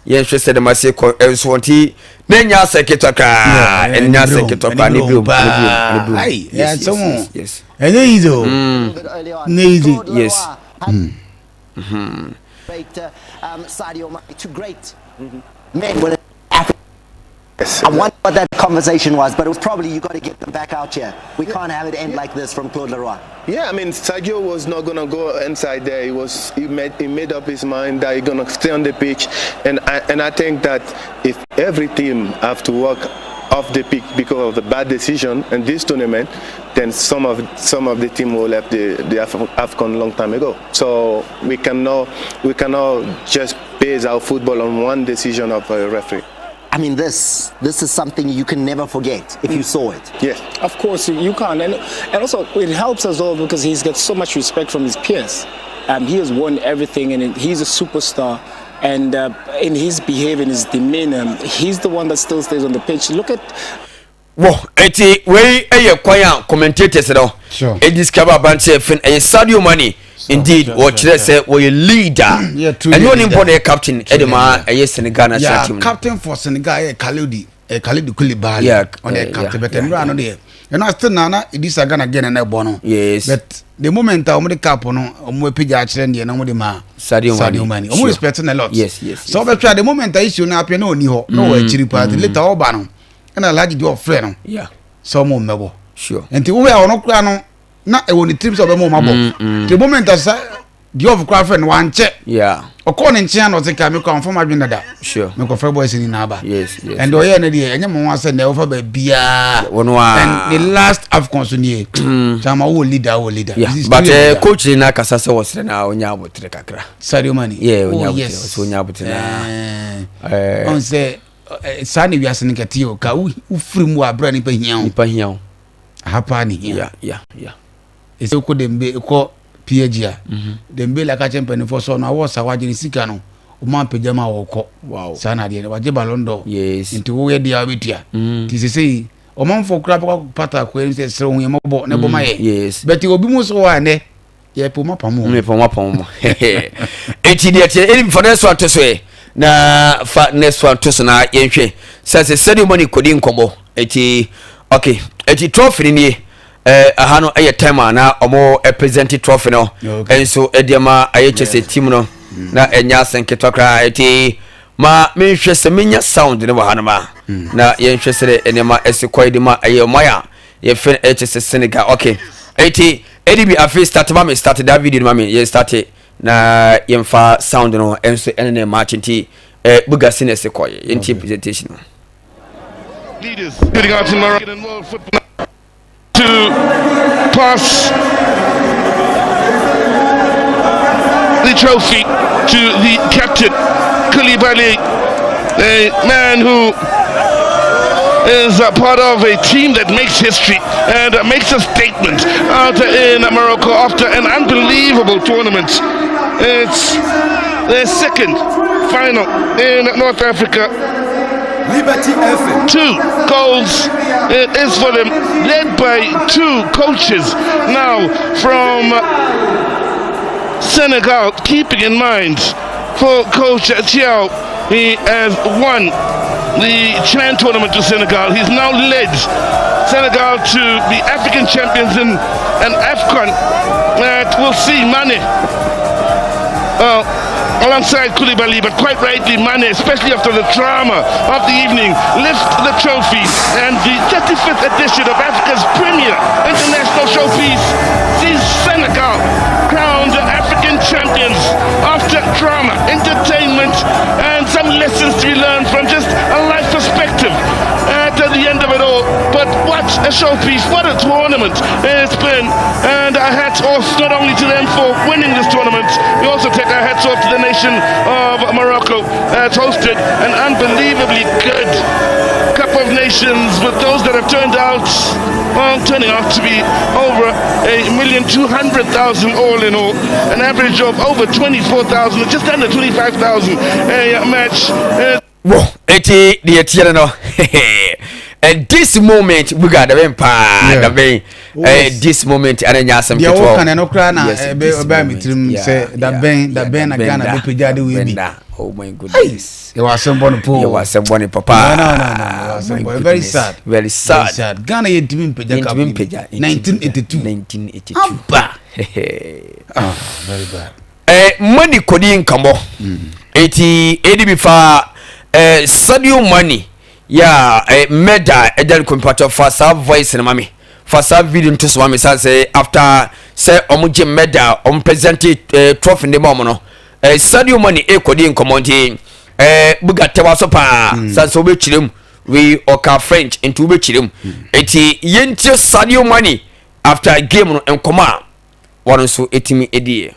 yɛnhwɛ sɛ dɛm ase kɔ ɛnso wɔn ti na ɛnya asɛ ketewa koraa ɛnya asɛ ketewa koraa ne biom ne biom ne biom. Yes yes yes, ɛnyɛ easy o, ɛnyɛ easy. Yes. Sadio Mane, two great men. I wonder what that conversation was, but it was probably you got to get them back out here. We can't have it end like this from Claude Leroy. Yeah, I mean, Sadio was not gonna go inside there. He was he made up his mind that he's gonna stay on the pitch, and I think that if every team have to walk off the pitch because of the bad decision in this tournament, then some of the team will left the AFCON long time ago. So we cannot just base our football on one decision of a referee. I mean, this is something you can never forget if you saw it. Yes. Of course, you can't. And also, it helps as well because he's got so much respect from his peers. He has won everything and he's a superstar. And in his behavior, in his demeanor, he's the one that still stays on the pitch. Look at Wɔ eti wei yɛ kwan a commentators no ɛdiscover aberanteɛ fin ɛyɛ Sadio Mane. Indeed, wɔkyerɛ sɛ wɔyɛ leader. Ɛnyɛ ɔne mpɔ na ɛyɛ captain ɛde ma ɛyɛ Senegal national team. Captain for Senegal ɛyɛ Kalidou, Kalidou Koulibaly. Ɔne yɛ captain, but nwura no deɛ ɛno still na na Idrissa Gana Gueye na ɛbɔ no. But the moment a wɔn de cap no wɔn apagya akyerɛ deɛ na wɔn de ma Sadio Sadio Mane, wɔn respect no a lot. Yes. Sɛ ɔbɛtwa the moment a issue no apɛ na ɔni hɔ na ɔwɔ akyiri paa, later ɔba no ɛna Alhaji deɛ ɔfrɛ no sɛ ɔmo mmɛbɔ. Nti wohɛ a ɔno koraa no na ɛwɔ ne tirim sɛ ɔbɛma ɔmo abɔ. The moment a sa Diop koraa frɛ no wankyɛ ɔkɔɔ ne nkyɛn na ɔte ka mekɔ amfa ma adwene dada mekɔfrɛ boys ni na aba. Yes. And ɔyɛ no deɛ ɛnyɛ mo ho asɛ na ɛwɔfa baabiaa. Wɔno a and the last AFCON so nie kyama wowɔ leader, wowɔ leader. Yeah, but coach ni na kasa sɛ wɔsrɛ na ɔnya abotire kakra. Sadio Mane. Yeah, ɔnya abotire, ɔsɛ ɔnya abotire na ɔn sɛ saa na wiase no kɛte o ka wofiri mu wɔ aberɛ a nipa hia wo. Nipa hia wo. Aha paa ne hia. Yeah. Ɛsɛ wokɔ Dembe kɔ PSG a Dembele aka kyerɛ mpanimfoɔ sɛ ɔno awɔ sa wagye ne sika no ɔma mpagya mu a wɔkɔ. Saa na adeɛ no wagye Ballon d'Or. Nti woyɛ deɛ a wobɛtua nti sesei ɔmanfoɔ koraa bɛkɔ pata akɔ anim sɛ serɛ hu yɛ mmɔbɔ na ɛbɔ ma yɛ. But obi mu so wɔ a nɛ yɛpɛ ɔma pam o. Mepɛ ɔma pam mo. Enti deɛ tiɛ ɛnim fa next one to so ɛ na fa next one to so na yɛnhwɛ sɛ sɛdeɛ ɔma ne kɔdi nkɔmmɔ. Eti okay, eti trophy no nie. Aha no ɛyɛ time a na ɔmo present trophy no nso ɛde ma ayɛ kyɛ sɛ team no na ɛnyɛ asɛn ketewa koraa. Eti ma menhwɛ sɛ menya sound no wɔ ha no ma na yɛnhwɛ sɛ nneɛma ɛsi kɔ de ma ɛyɛ ɔman a yɛfɛ ɛyɛ kyɛ sɛ Senegal. Okay, eti ɛde bi afei start ma me start that video no ma me yɛ start na yɛmfa sound no nso ɛne ne match. Nti buga si na ɛsi kɔ yɛ yɛntie presentation no. Leaders getting out in Moroccan and world football to pass. the trophy to the captain, Koulibaly, a man who is a part of a team that makes history and makes a statement out in Morocco after an unbelievable tournament. It's their second final in North Africa. Liberty FM. Two goals it is for them, led by two coaches now from Senegal, keeping in mind for Coach Thiaw, he has won the Chan tournament to Senegal. He's now led Senegal to be African champions in an AFCON that will see Mane alongside Koulibaly, but quite rightly Mane, especially after the drama of the evening, lift the trophy and the 35th edition of Africa's premier international showpiece sees Senegal crowned African champions after drama, entertainment, and some lessons to be learned from just a life perspective at the end of it all. But what a showpiece, what a tournament it's been. And our hats off not only to them for winning this tournament, we also take our hats off to the nation of Morocco that's hosted an unbelievably good Cup of Nations with those that have turned out, well, turning out to be over 1,200,000 all in all, an average of over 24,000, just under 25,000 a match. Wɔ eti deɛ tiɛ no at this moment buga dabɛn paa dabɛn eh, this moment ɛna nya asɛm ketewa deɛ wɔka no ɛno koraa na ɛbɛa me tirim sɛ dabɛn dabɛn na Ghana bɛpagya de wei bi oh my goodness yɛwɔ asɛm bɔ no po yɛwɔ asɛm bɔ no papa no no no yɛwɔ asɛm bɔ very sad very sad very sad Ghana yɛntumi mpagya cup 1982 1982 aba ah very bad Eh, money kɔdi nkɔmmɔ eti edi bi fa eh, Sadio Mane ya eh, mɛda ɛda no kɔmpatɔ fa saa voice no ma me fa saa video no to so ma me san sɛ after sɛ ɔmo gye mɛda ɔmo present eh, trophy ne ma ɔmo no eh, Sadio Mane ekɔdi nkɔmmɔ nti eh, buga tɛwa so paa mm. san sɛ wobɛkyerɛ mu wei ɔka French nti wobɛkyerɛ mu mm. eti yɛntie Sadio Mane after game no nkɔmmɔ a wɔn nso tumi diiɛ.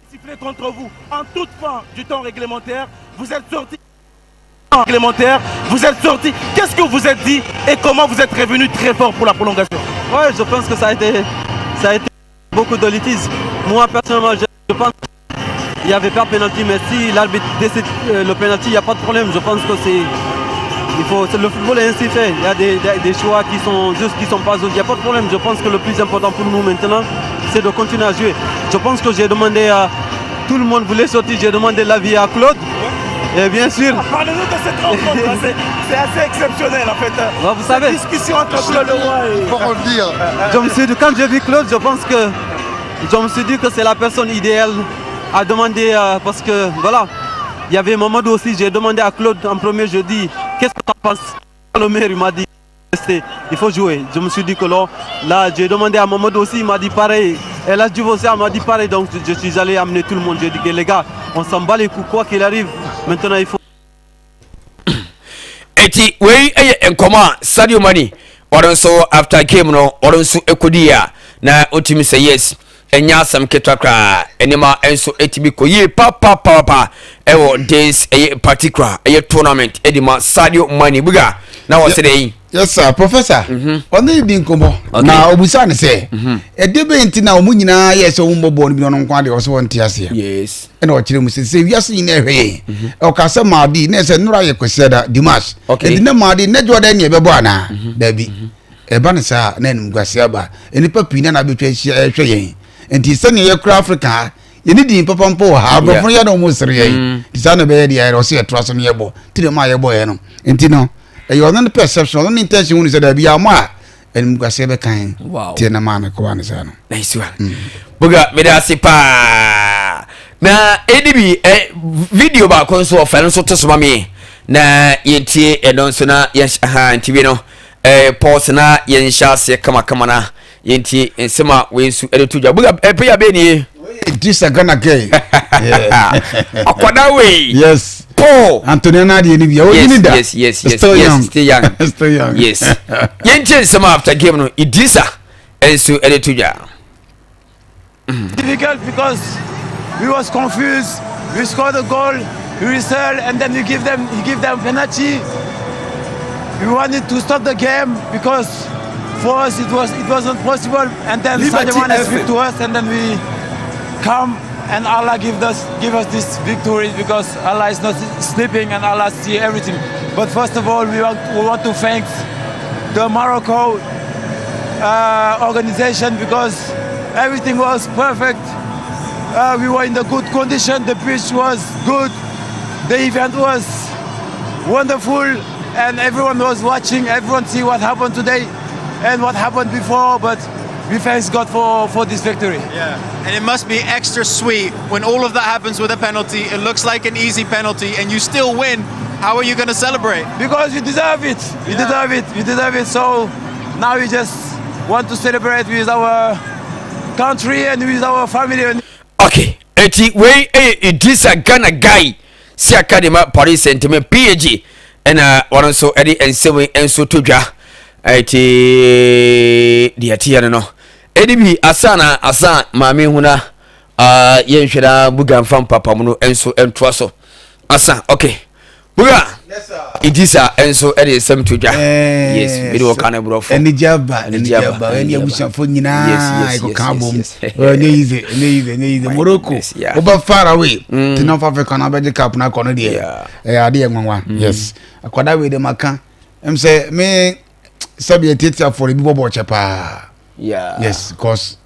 Sifflé contre vous en toute fin du temps réglementaire, vous êtes sorti réglementaire, vous êtes sorti. Qu'est-ce que vous êtes dit et comment vous êtes revenu très fort pour la prolongation Ouais, je pense que ça a été, ça a été beaucoup de litiges. Moi, personnellement, je, je pense qu'il n'y avait pas penalty, mais si l'arbitre décide euh, le penalty, il n'y a pas de problème. Je pense que c'est. Il faut, le football est ainsi fait. Il y a des, des, des choix qui sont justes, qui ne sont pas justes. Il n'y a pas de problème. Je pense que le plus important pour nous maintenant, c'est de continuer à jouer. Je pense que j'ai demandé à. Tout le monde voulait sortir. J'ai demandé l'avis à Claude. Et bien sûr. Ah, parlez-nous de cette rencontre, hein, c'est assez exceptionnel en fait. Bah, vous savez. discussion entre Claude Leroy et. Faut le dire. Je me suis dit, quand j'ai vu Claude, je pense que je me suis dit que c'est la personne idéale à demander euh, parce que voilà, il y avait Mamadou aussi, j'ai demandé à Claude en premier, je dis qu'est-ce que tu en penses Le maire il m'a dit il faut jouer. Je me suis dit que là, là j'ai demandé à Mamadou aussi, il m'a dit pareil. Et là, aussi m'a dit pareil, donc je, suis allé amener tout le monde. J'ai dit que les gars, on s'en bat les coups, quoi qu'il arrive. Maintenant, il faut. Eti wei yɛ nkɔmɔ a Sadio Mane ɔno nso after game no ɔno nso kɔdi a na ɔtumi sɛ yes ɛnyɛ asɛm ketewa koraa nneɛma nso ɛtumi kɔ yie papapapa ɛwɔ this ɛyɛ particular ɛyɛ tournament ɛde ma Sadio Mane buga na wɔ sɛ dɛ yi. yes sir professor mhm. ɔne ne di nkɔmmɔ na ɔbusa ne sɛ mhm. ɛde bɛn nti na wɔn nyinaa yɛ sɛ wɔn bɔ bɔɔl no bi na ɔno nko adeɛ ɔsɛ wɔn te aseɛ ɛna ɔkyerɛ mu sɛ sɛ wiase nyinaa ɛhwɛ yɛn mhm. ɔka sɛ maadi na ɛsɛ nnora yɛ kwasiada dimash ɛdi ne maadi ne dwoɔ dɛ ne ɛbɛbɔ anaa dabi ɛba ne saa na animguase aba nnipa pii na na abɛtwa ahyia ɛhwɛ yɛn nti sɛnea yɛkura afrika ha yɛne din papa mpo wɔ ha aborɔfo no yɛ na ɔmo sere yɛn mm. nti saa na ɛbɛyɛ deɛ ɔsɛ yɛtoa so no yɛbɔ ti na ɔmo a yɛbɔ yɛ no nti no ɛyɛ ɔno ne perception ɔno ne intention hu ne sɛ daabi yɛ ɔmo a animguaseɛ bɛkan tiɛ na maa no kɔba ne saa no nice one mm. buga mede ase paa na ɛdi bi eh, video baako nso ɔfɛ no nso to soma me na yɛntie ɛno nso na yɛnhyɛ ha nti bi no eh, pause na yɛnhyɛ aseɛ kamakama na yɛntie nsɛm a wei nso ɛde to dwa buga ɛpɛ yɛ bɛɛ nie Idrissa Gana Gueye. Akwadaa wei. Yes. Paul. Anthony Anadi ni bia. Yes, yes, yes, yes. Still yes, young. Still young. Still young. Yes. Yɛntie nsɛm after game no Idrissa nso ɛde to dwa. Difficult. difficult because we was confused. We scored a goal, we whistle, and then we give them, he give them penalty. We wanted to stop the game because for us it was it wasn't possible. And then Liberty Sadio Mane FM. speak to us, and then we come and Allah give us give us this victory because Allah is not sleeping and Allah see everything. But first of all, we want we want to thank the Morocco uh, organization because everything was perfect. Uh, we were in the good condition. The pitch was good. The event was wonderful, and everyone was watching. Everyone see what happened today and what happened before. But we thank God for, for this victory. Yeah, and it must be extra sweet when all of that happens with a penalty. It looks like an easy penalty, and you still win. How are you going to celebrate? Because we deserve it. We yeah. deserve it. We deserve it. So now we just want to celebrate with our country and with our family. Okay, eti wei ɛyɛ Idrissa Gana Guy si aka de ma Paris Saint-Germain PSG ɛna wɔn nso ɛde nsɛm yi nso to dwa ɛti deɛ ɛteɛ no no ɛde bi asa na asa maame huna uh, yɛnhwɛ na buga nfa mpapam no nso ntoa so asa okay buga idisa nso ɛde nsɛm to dwa eh, yes bi de wɔka no borɔfo anigye aba anigye aba ɛne abusuafo nyinaa ɛkɔka abom ɛnyɛ yize ɛnyɛ yize ɛnyɛ yize morocco woba far away mm. ti north africa na abɛgye cup no akɔ no deɛ ɛyɛ adeɛ nwanwa mm. yes akwadaa wei de maka ɛm sɛ me sɛbi atiatiafoɔ no bi bɔbɔ ɔkyɛ paa yes cause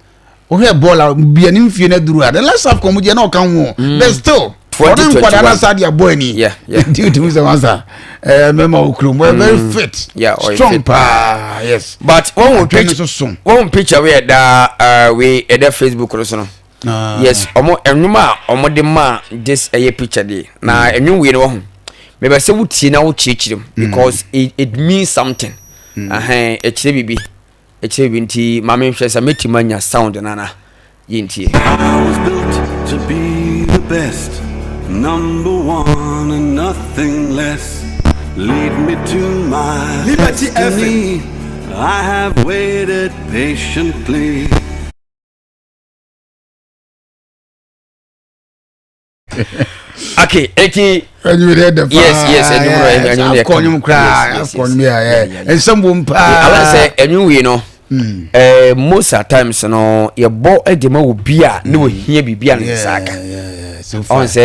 wohwɛ bɔɔl a bia ne mfie no aduru a the last half kɔn mu deɛ na ɔka ho mm. but still ɔne nkwadaa no asa de abɔ ani nti wotumi sɛ wasa eh, mɛma wo kurom wɔyɛ very mm. fit strong paa yes but wɔn wɔ picture wɔn picture wei ɛda eh, wei ɛda facebook no so no ah. yes ɔmo ɛnwom a ɔmo de ma this ɛyɛ picture de na mm. ɛnwom wei no wɔ ho mɛbɛ sɛ wotie na wokyerɛkyerɛ mu mm. because it, it means something ɛhɛn ɛkyerɛ biribi. Ɛkyerɛ bi nti ma menhwɛ sɛ mɛtumi anya sound no ana yɛntie. I was built to be the best, number one and nothing less. Lead me to my Liberty destiny. I have waited patiently. okay eti. ɛnwom yɛ dɛ paa yes yes ɛnwom yɛ ɛnwom yɛ akɔ ɛnwom koraa akɔ ɛnwom yɛ yɛ nsɛm wom paa. ala sɛ ɛnwom wei no hmm. ɛɛ most at times no yɛ bɔ ɛde ma obi a ne wɔ hia biribi a ne nsa aka ɔn sɛ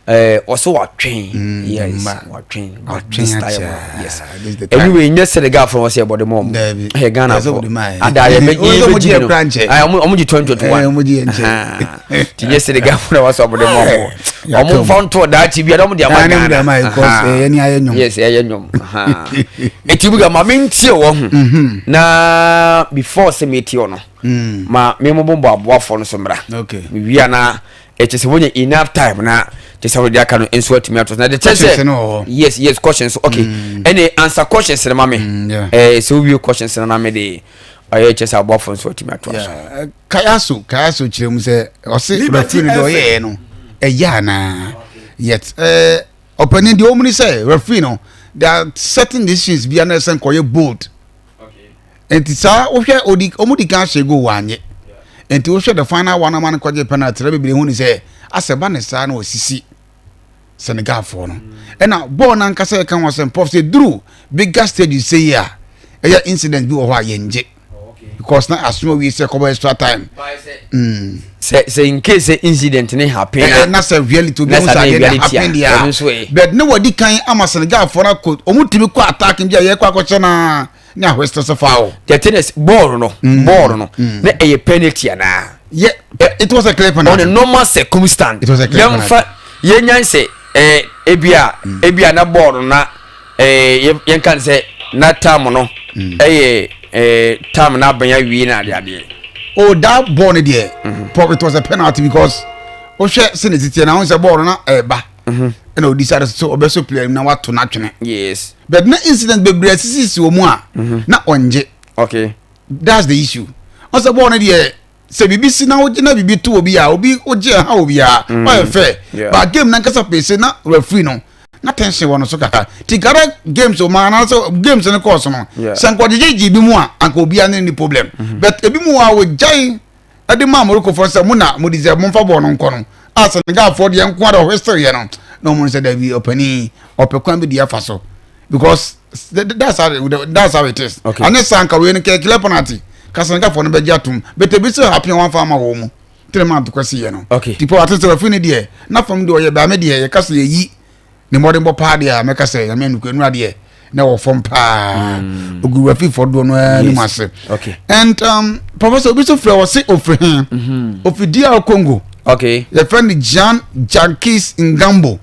ɛɛ ɔsɛ watwɛn hmm, yes watwɛn but this time yes ɛnwom wei nyɛ Senegal fɔ wɔsɛ ɛbɔ de mɔ ɔmo ɛyɛ Ghana fɔ ada yɛ bɛ yɛ bɛ gyi no ɔmo gye 2021 ɔmo gye yɛn nkyɛn. nti nyɛ senegalfo na wasɔ ɔmo de ma ɔmo ɔmo nfa nto daakye bi a ɔmo de ama ghana yes ɛyɛ nnwom eti bi ka ma mi ntie wɔ ho mhm. na before sɛ mi tie wɔ no mm. ma mi mo bɔ aboafoɔ no so mmra mi wia na ɛkyɛ sɛ wɔnyɛ enough time na kyɛ sɛ wɔde aka no nso atumi ato na de kyɛ sɛ yes yes questions okay mm. ɛne answer questions no ma me mm, ɛɛ sɛ wowie questions no na me de ɔyɛ kyɛ sɛ aboafoɔ nso atumi ato so. Kayaso Kayaso kyerɛ mu sɛ ɔse referee no deɛ ɔyɛɛ no ɛyɛ anaa yet ɛɛ ɔpanin deɛ ɔmu ni sɛ referee no there are certain decisions bi a na ɛsɛ nkɔyɛ bold nti saa wohwɛ odi ɔmu di kan ahyɛ goal wanyɛ nti wohwɛ the final one ama no kɔgye penalty na bebree hu ni sɛ asɛ ba ne saa na ɔsisi Senegalfoɔ no ɛna bɔɔl no ankasa yɛka ho asɛm prof sɛ duru bigger stage sɛ yi a ɛyɛ incident bi wɔ hɔ a yɛngye because na aso awie sɛ kɔbɔ extra time. Mm. sɛ sɛ in case sɛ incident ne happen na na sɛ reality obi ho sɛ adeɛ ne happen deɛ a but ne wɔdi kan ama Senegalfoɔ no akɔ wɔn tumi kɔ attack bi a yɛkɔ akɔkyɛ naa ne ahwɛsɛ sɛ foul. the thing is bɔɔl no mm. bɔɔl no mm. na ɛyɛ penalty anaa. yeah it was a clear penalty. on a normal circumstance. it was a clear penalty. yɛnfa yɛnyan sɛ ɛɛ ebia mm. ebia na bɔɔl no na ɛɛ yɛn kan sɛ na tam no ɛyɛ ɛɛ tam na abɛn awie na adeadeɛ. oh that ball no deɛ mm-hmm. it was a penalty because o hwɛ sɛ ne titi na ahun sɛ bɔɔl no na ɛɛba. Mhm. ɛna odi sáré so ɔbɛsɔ player mu na wato n'atwene. yes. but na incident bebree asisisi wɔn mu a. Mhm. na ɔngye. okay. that's the issue ɔsɛ bɔɔl no deɛ sɛ biribi si na wogye na biribi to obi a obi ogye ɛha obi a mm. ɔyɛ fɛ but game nankasa pese na referee no na tension wɔ no so kakra ti gara games o ma anaasɛ games no kɔɔ so no sɛ nkɔgyegyegye bi mu a anka obiara ne ni problem mm-hmm. but ebi mu a wɔgyae. Ɛde maa Moroccofoɔ sɛ mo na mo deserve momfa bɔɔl no nkɔ no a Senegalfoɔ deɛ nko ara ɔhwesere yɛ no na wɔn sɛ dabi ɔpanin ɔpɛ kwan bi deɛ afa so because that's how that's how it is. Okay. Anyɛ saa nka wei no kɛ clear penalty ka Senegalfoɔ no bɛgye atom but ebi sɛ happy wɔn afa ama wɔn mu tẹnɛ maa ntokwa si yɛ no. Okay. Tipɔ ate sɛ wafi ne deɛ na fam deɛ ɔyɛ bɛame deɛ yɛka sɛ yɛyi ne mmɔdenbɔ paa deɛ a mɛka sɛ nyame anukura nura deɛ na ɛwɔ fam paa mm. ogu referee fɔ doɔ no ara anim ase and um, professor obi so frɛ wɔ se ofiri he mm-hmm. ofiri DR Congo okay. yɛfrɛ no Jean Jacques Ngambo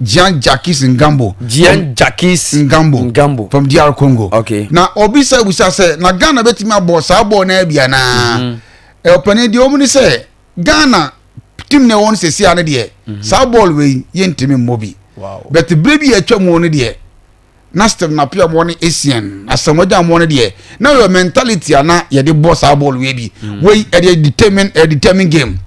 Jean Jacques Ngambo Jean Jacques Ngambo Ngambo from DR Congo okay. na obi sɛ busa sɛ na Ghana bɛtumi abɔ saa bɔɔl no abi anaa mm-hmm. ɔpanin deɛ ɔmu ne sɛ Ghana team na ɛwɔ no sɛsi ano deɛ mhm. saa bɔɔl wei yɛntumi mmɔ bi but bere bi a atwa mu no deɛ na Stephen Appiah mɔ ne Essien Asamoah Gyan mɔ no deɛ na yɛ mentality a na yɛde bɔ saa bɔɔl wei bi mm. wei ɛdeɛ determine ɛyɛ determine game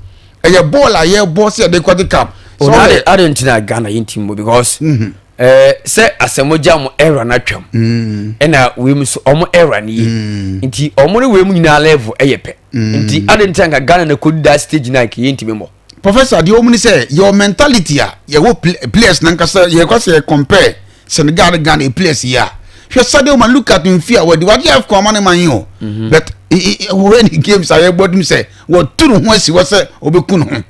ɛyɛ bɔɔl a yɛbɔ sɛ yɛde kɔgye cup. so ade ade ntina Ghana yɛntumi mmɔ because mm-hmm. eh, sɛ Asamoah Gyan mo era no atwam mm. ɛna wei mu so ɔmo era no yie mm. nti ɔmo ne wei mu nyinaa level ɛyɛ pɛ. Nti mm. adi nti anka Ghana na kodi that stage na nka yɛntumi mmɔ. Professor deɛ wɔn ni sɛ your mentality a yɛwɔ players nankasa yɛ kɔ sɛ yɛ compare Senegal ne Ghana players yi a hwɛ Sadio Mane look at nfi a wɔde wagye AFCON ama ne man yi o mhm. but wɔhwɛ ne games a yɛbɔ dum sɛ wɔtu ne ho asi hɔ sɛ ɔbɛku ne ho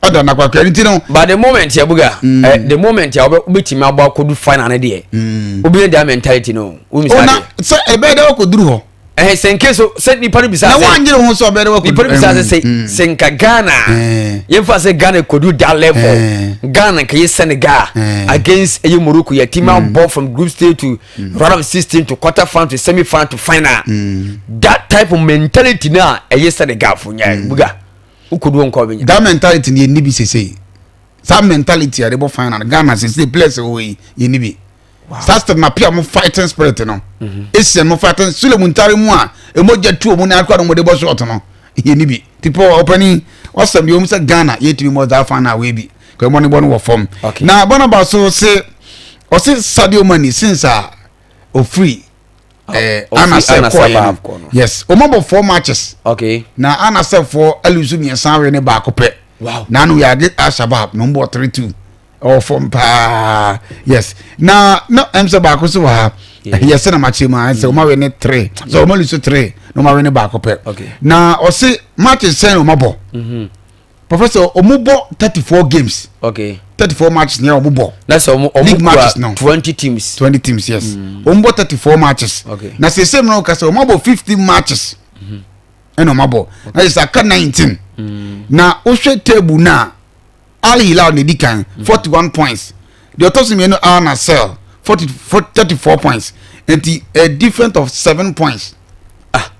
ɔda na kwakwa nti no. But the moment yɛ buga mm. eh, the moment a wobɛtumi abɔ akɔdu final no deɛ mm. wobɛnya that mentality no. Ona sɛ ɛbɛyɛ dɛ wɔkɔduru hɔ. ɛhɛn sɛ nke so sɛ nipa no bisa sɛ na wanyere ho sɛ ɔbɛyɛ dɛ wakɔ nipa no bisa sɛ sɛ mm. sɛ nka Ghana eh. yɛmfa sɛ Ghana kodu that level eh. Ghana nka yɛ Senegal eh. against ɛyɛ Morocco yɛ team mm. abɔ from group stage to mm. round of 16 to quarter final to semi final to final that type of mentality na ɛyɛ Senegal fo nya buga wokɔdu nkɔ bɛnya that mentality ni yɛ ni bi sese saa mentality a yɛde bɔ final Ghana sese players wɔ yi yɛ ni bi. saa step na pia mo fighting spirit no mhm. Asian mo fighting sule mu ntare mu a emogya tu ɔmo na akora no mo de bɔ short no yɛ ni bi tipɔ ɔpɛni wasɛm deɛ ɔmo sɛ Ghana yɛtumi mɔ saa fan na awɛ bi kɔ ɛmɔ ne bɔ no wɔ fam na Barnabas so se ɔse Sadio Mane since a ofiri ɛɛ ah, anasɛ kɔɔ yɛ no yes ɔmo abɔ four matches okay na anasɛ foɔ alusu mmiɛnsa awe ne baako pɛ na ano yɛ ade Al-Shabab na ɔmo bɔ 3-2 ɛwɔ fam paa yes na na ɛm sɛ baako so wɔ ha yɛ sɛ na ma kyerɛ mu a sɛ ɔma wɛ ne three sɛ ɔma lusu three na ɔma wɛ ne baako pɛ na ɔse matches sɛn ɔma bɔ mhm. professor ɔmo bɔ 34 games okay 34 matches na ɔmo bɔ na sɛ ɔmo ɔmo kura 20 teams 20 teams yes mm. ɔmo bɔ 34 matches okay na sɛ sɛ mu na ɔka sɛ ɔmo abɔ 15 matches mhm. ɛna ɔmo abɔ na yɛ sɛ aka 19 mm. na wohwɛ table na. Al Hilal na edi kan, 41 points. Deɛ ɔtɔ so mmienu Al Nassr, 40, 34 points. Nti a different of 7 points. Ah.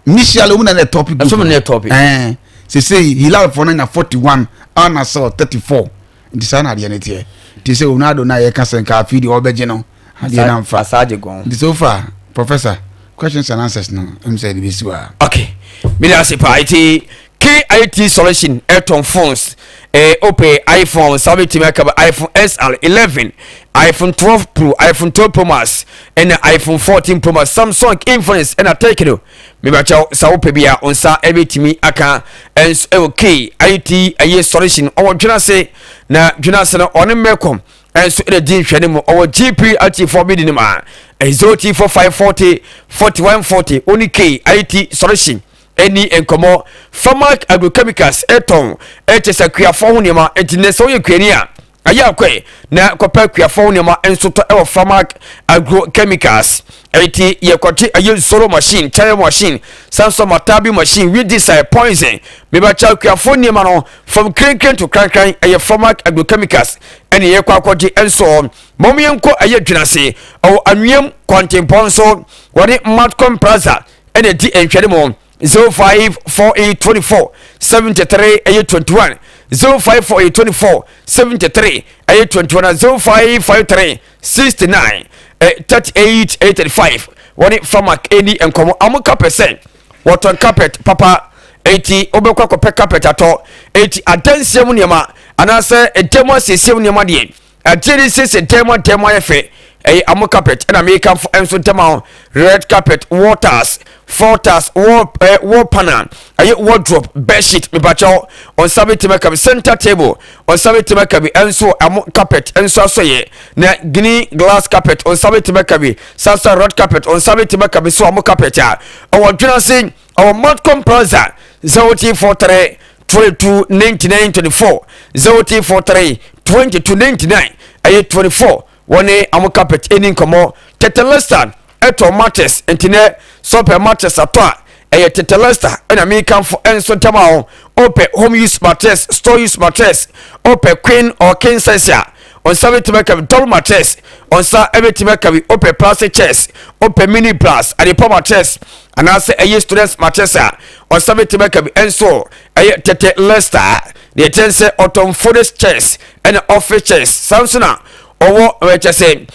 Initially, wɔn na na top group. Ɛso na top. Ɛɛ sese Hilal fo no nya 41, Al Nassr 34. Nti saa na adeɛ no teɛ. Nti sɛ Ronaldo na yɛka sɛ nka afi deɛ ɔbɛgye no, adeɛ no amfa. Asaagye gɔn. Nti so far, Professor, questions and answers no, ɛmu sɛ ɛde bɛsi wa. Okay. Mede ase paa. Nti KIT Solution ɛtɔn phones eh, wopɛ iPhone saa wobɛtumi aka ba iPhone SR 11 iPhone 12 Pro iPhone 12 Pro Max ɛna iPhone 14 Pro Max Samsung Infinix ɛna Tecno mebakyɛw sɛ wopɛ bi a wo nsa ɛbɛtumi aka ɛnso ɛwɔ KIT ɛyɛ Solution ɔwɔ dwenase na dwenase no ɔne Mɛkɔm ɛnso ɛna di nhwɛ ne mu ɔwɔ GP IT4 bi di ne mu a ɛyɛ 0 5 40 41 40 ɔne KIT Solution ɛni nkɔmmɔ. Farmac Agrochemicals tɔn kyɛ sɛ akuafoɔ ho nneɛma nti nnɛ sɛ woyɛ kuani a ɛyɛ akɔe na kɔpɛ akuafoɔ ho nneɛma nso tɔ ɛwɔ Farmac Agrochemicals. Ɛti yɛkɔgye ɛyɛ Zoro machine, Chaya machine, Samsung Matabi machine, weedicide, poison. Mebakyɛ akuafoɔ nneɛma no from krenkren to krankran ɛyɛ Farmac Agrochemicals ɛne yɛkɔ akɔgye nso. Mom yɛnkɔ ɛyɛ dwenase ɛwɔ anweam kwantempɔn so wɔne Matcom Plaza ɛna ɛdi nhwɛne mu 05 48 24 73 ɛyɛ 21 05 48 24 73 ɛyɛ 21 na 05 53 69 38 ɛyɛ 35 wɔne famak ɛni nkɔmɔ ɔmo ka pɛ sɛ wɔtɔn carpet papa eti wobɛkɔ akɔpɛ carpet atɔ eti adanseɛ mu nneɛma anaasɛ ɛdan mu asiesie mu nneɛma deɛ Akyiri yi siesie dan mu adan mu ayɛ fɛ. Ɛyɛ amo carpet ɛna mekamfo nso ntɛm a red carpet, waters, floaters, wall, eh, wall panel, ɛyɛ wardrobe, bedsheet, mepakyɛw ɔnsa bɛtumi aka bi, center table ɔnsa bɛtumi aka bi ɛnso amo carpet nso asɔyɛ na green glass carpet ɔnsa bɛtumi aka bi, sasa red carpet ɔnsa bɛtumi aka bi so amo carpet a ɔwɔ dwena se ɔwɔ Malcolm Plaza 0243 22 99 24 0243 22 99 ɛyɛ 24. Wɔne amo carpet ɛni nkɔmmɔ. Tetelestar ɛtɔ matches nti nɛ sɛ ɔpɛ matches atɔ a, ɛyɛ Tetelestar ɛna mekamfo ɛnso ntam a ɔpɛ home use mattress, store use mattress, ɔpɛ queen or king size a, ɔnsa bɛtumi aka bi, double mattress ɔnsa bɛtumi aka bi, ɔpɛ plastic chairs, ɔpɛ mini plus adepa mattress anaasɛ ɛyɛ students mattress a, ɔnsa bɛtumi aka bi ɛnso ɛyɛ Tetelestar. Deɛ ɛkyɛn sɛ ɔtɔn folded chairs ɛna office chairs, saa nso na ɔwɔ ɛkyɛ sɛ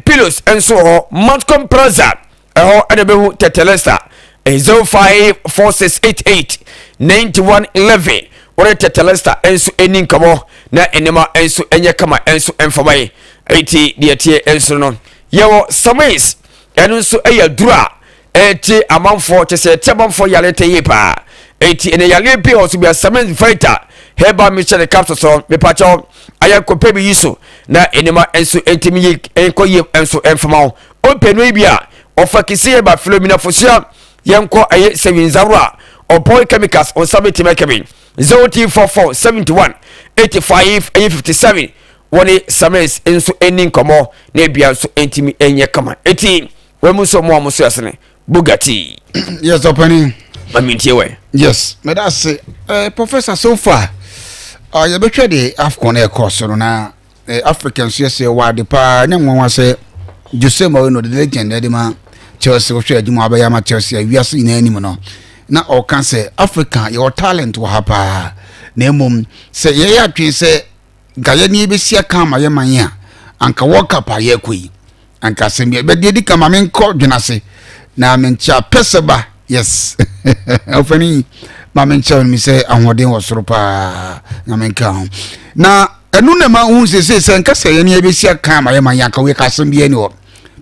pillows nso wɔ hɔ. Matcom Plaza ɛhɔ ɛna bɛhu Tetelestar 054688 9111. Wɔde Tetelestar nso ani nkɔmɔ na nneɛma nso nyɛ kama nso mfama yi. Eti deɛ teɛ nso no, yɛwɔ Samis, ɛno nso yɛ aduro a ɛte amanfoɔ kyɛ sɛ ɛte amanfoɔ yare te yie paa. Eti ɛnɛ yareɛ bi a ɔso bi a, Samis Vita herbal mixture ne capsule so, mepakyɛw ayɛ kɔpɛ bi yi so na nneɛma nso ntumi yi nkɔ yie nso mfama wo. Ɔmpɛ no yi bi a ɔfa kisi yɛ ba Philomena Fosua, yɛnkɔ ɛyɛ Sɛwinzawura Ɔpɔn Chemicals, ɔnsa bɛtumi aka bi 0244 71 85 ɛyɛ 57. Wɔne Samis nso ani nkɔmmɔ na ebia nso ntumi nyɛ kama. Eti wɔn mu nso ɔmo a mo so yɛsene Bugatti. Yes, ɔpani. Mami ntie wɛ. Yes, mɛda ase. Professor, so far yɛbɛhwɛ de AFCON na ɛkɔ so no na Africa nso yɛsɛ wɔ ade paa ne nwanwa sɛ Jose Mourinho, the legend ɛde ma Chelsea, wohwɛ adwuma abɛyɛ ama Chelsea a wiase nyinaa anim no, na ɔka sɛ Africa yɛwɔ talent wɔ ha paa, na mmom sɛ yɛyɛ atwene sɛ nka yɛne yɛbɛsi aka ama yɛ man a, anka World Cup a yɛrekɔ yi anka asɛm bi bɛdeɛ di ka ma menkɔ dwena ase na menkyɛ pɛsɛ ba. Yes, ɔfani, ma menkyɛ no sɛ ahoɔden wɔ soro paa na menka ho na ɛno na ma hu sese sɛ nka sɛ yɛne yɛbɛsi aka ama yɛ man yɛ anka woyɛka asɛm bi ani hɔ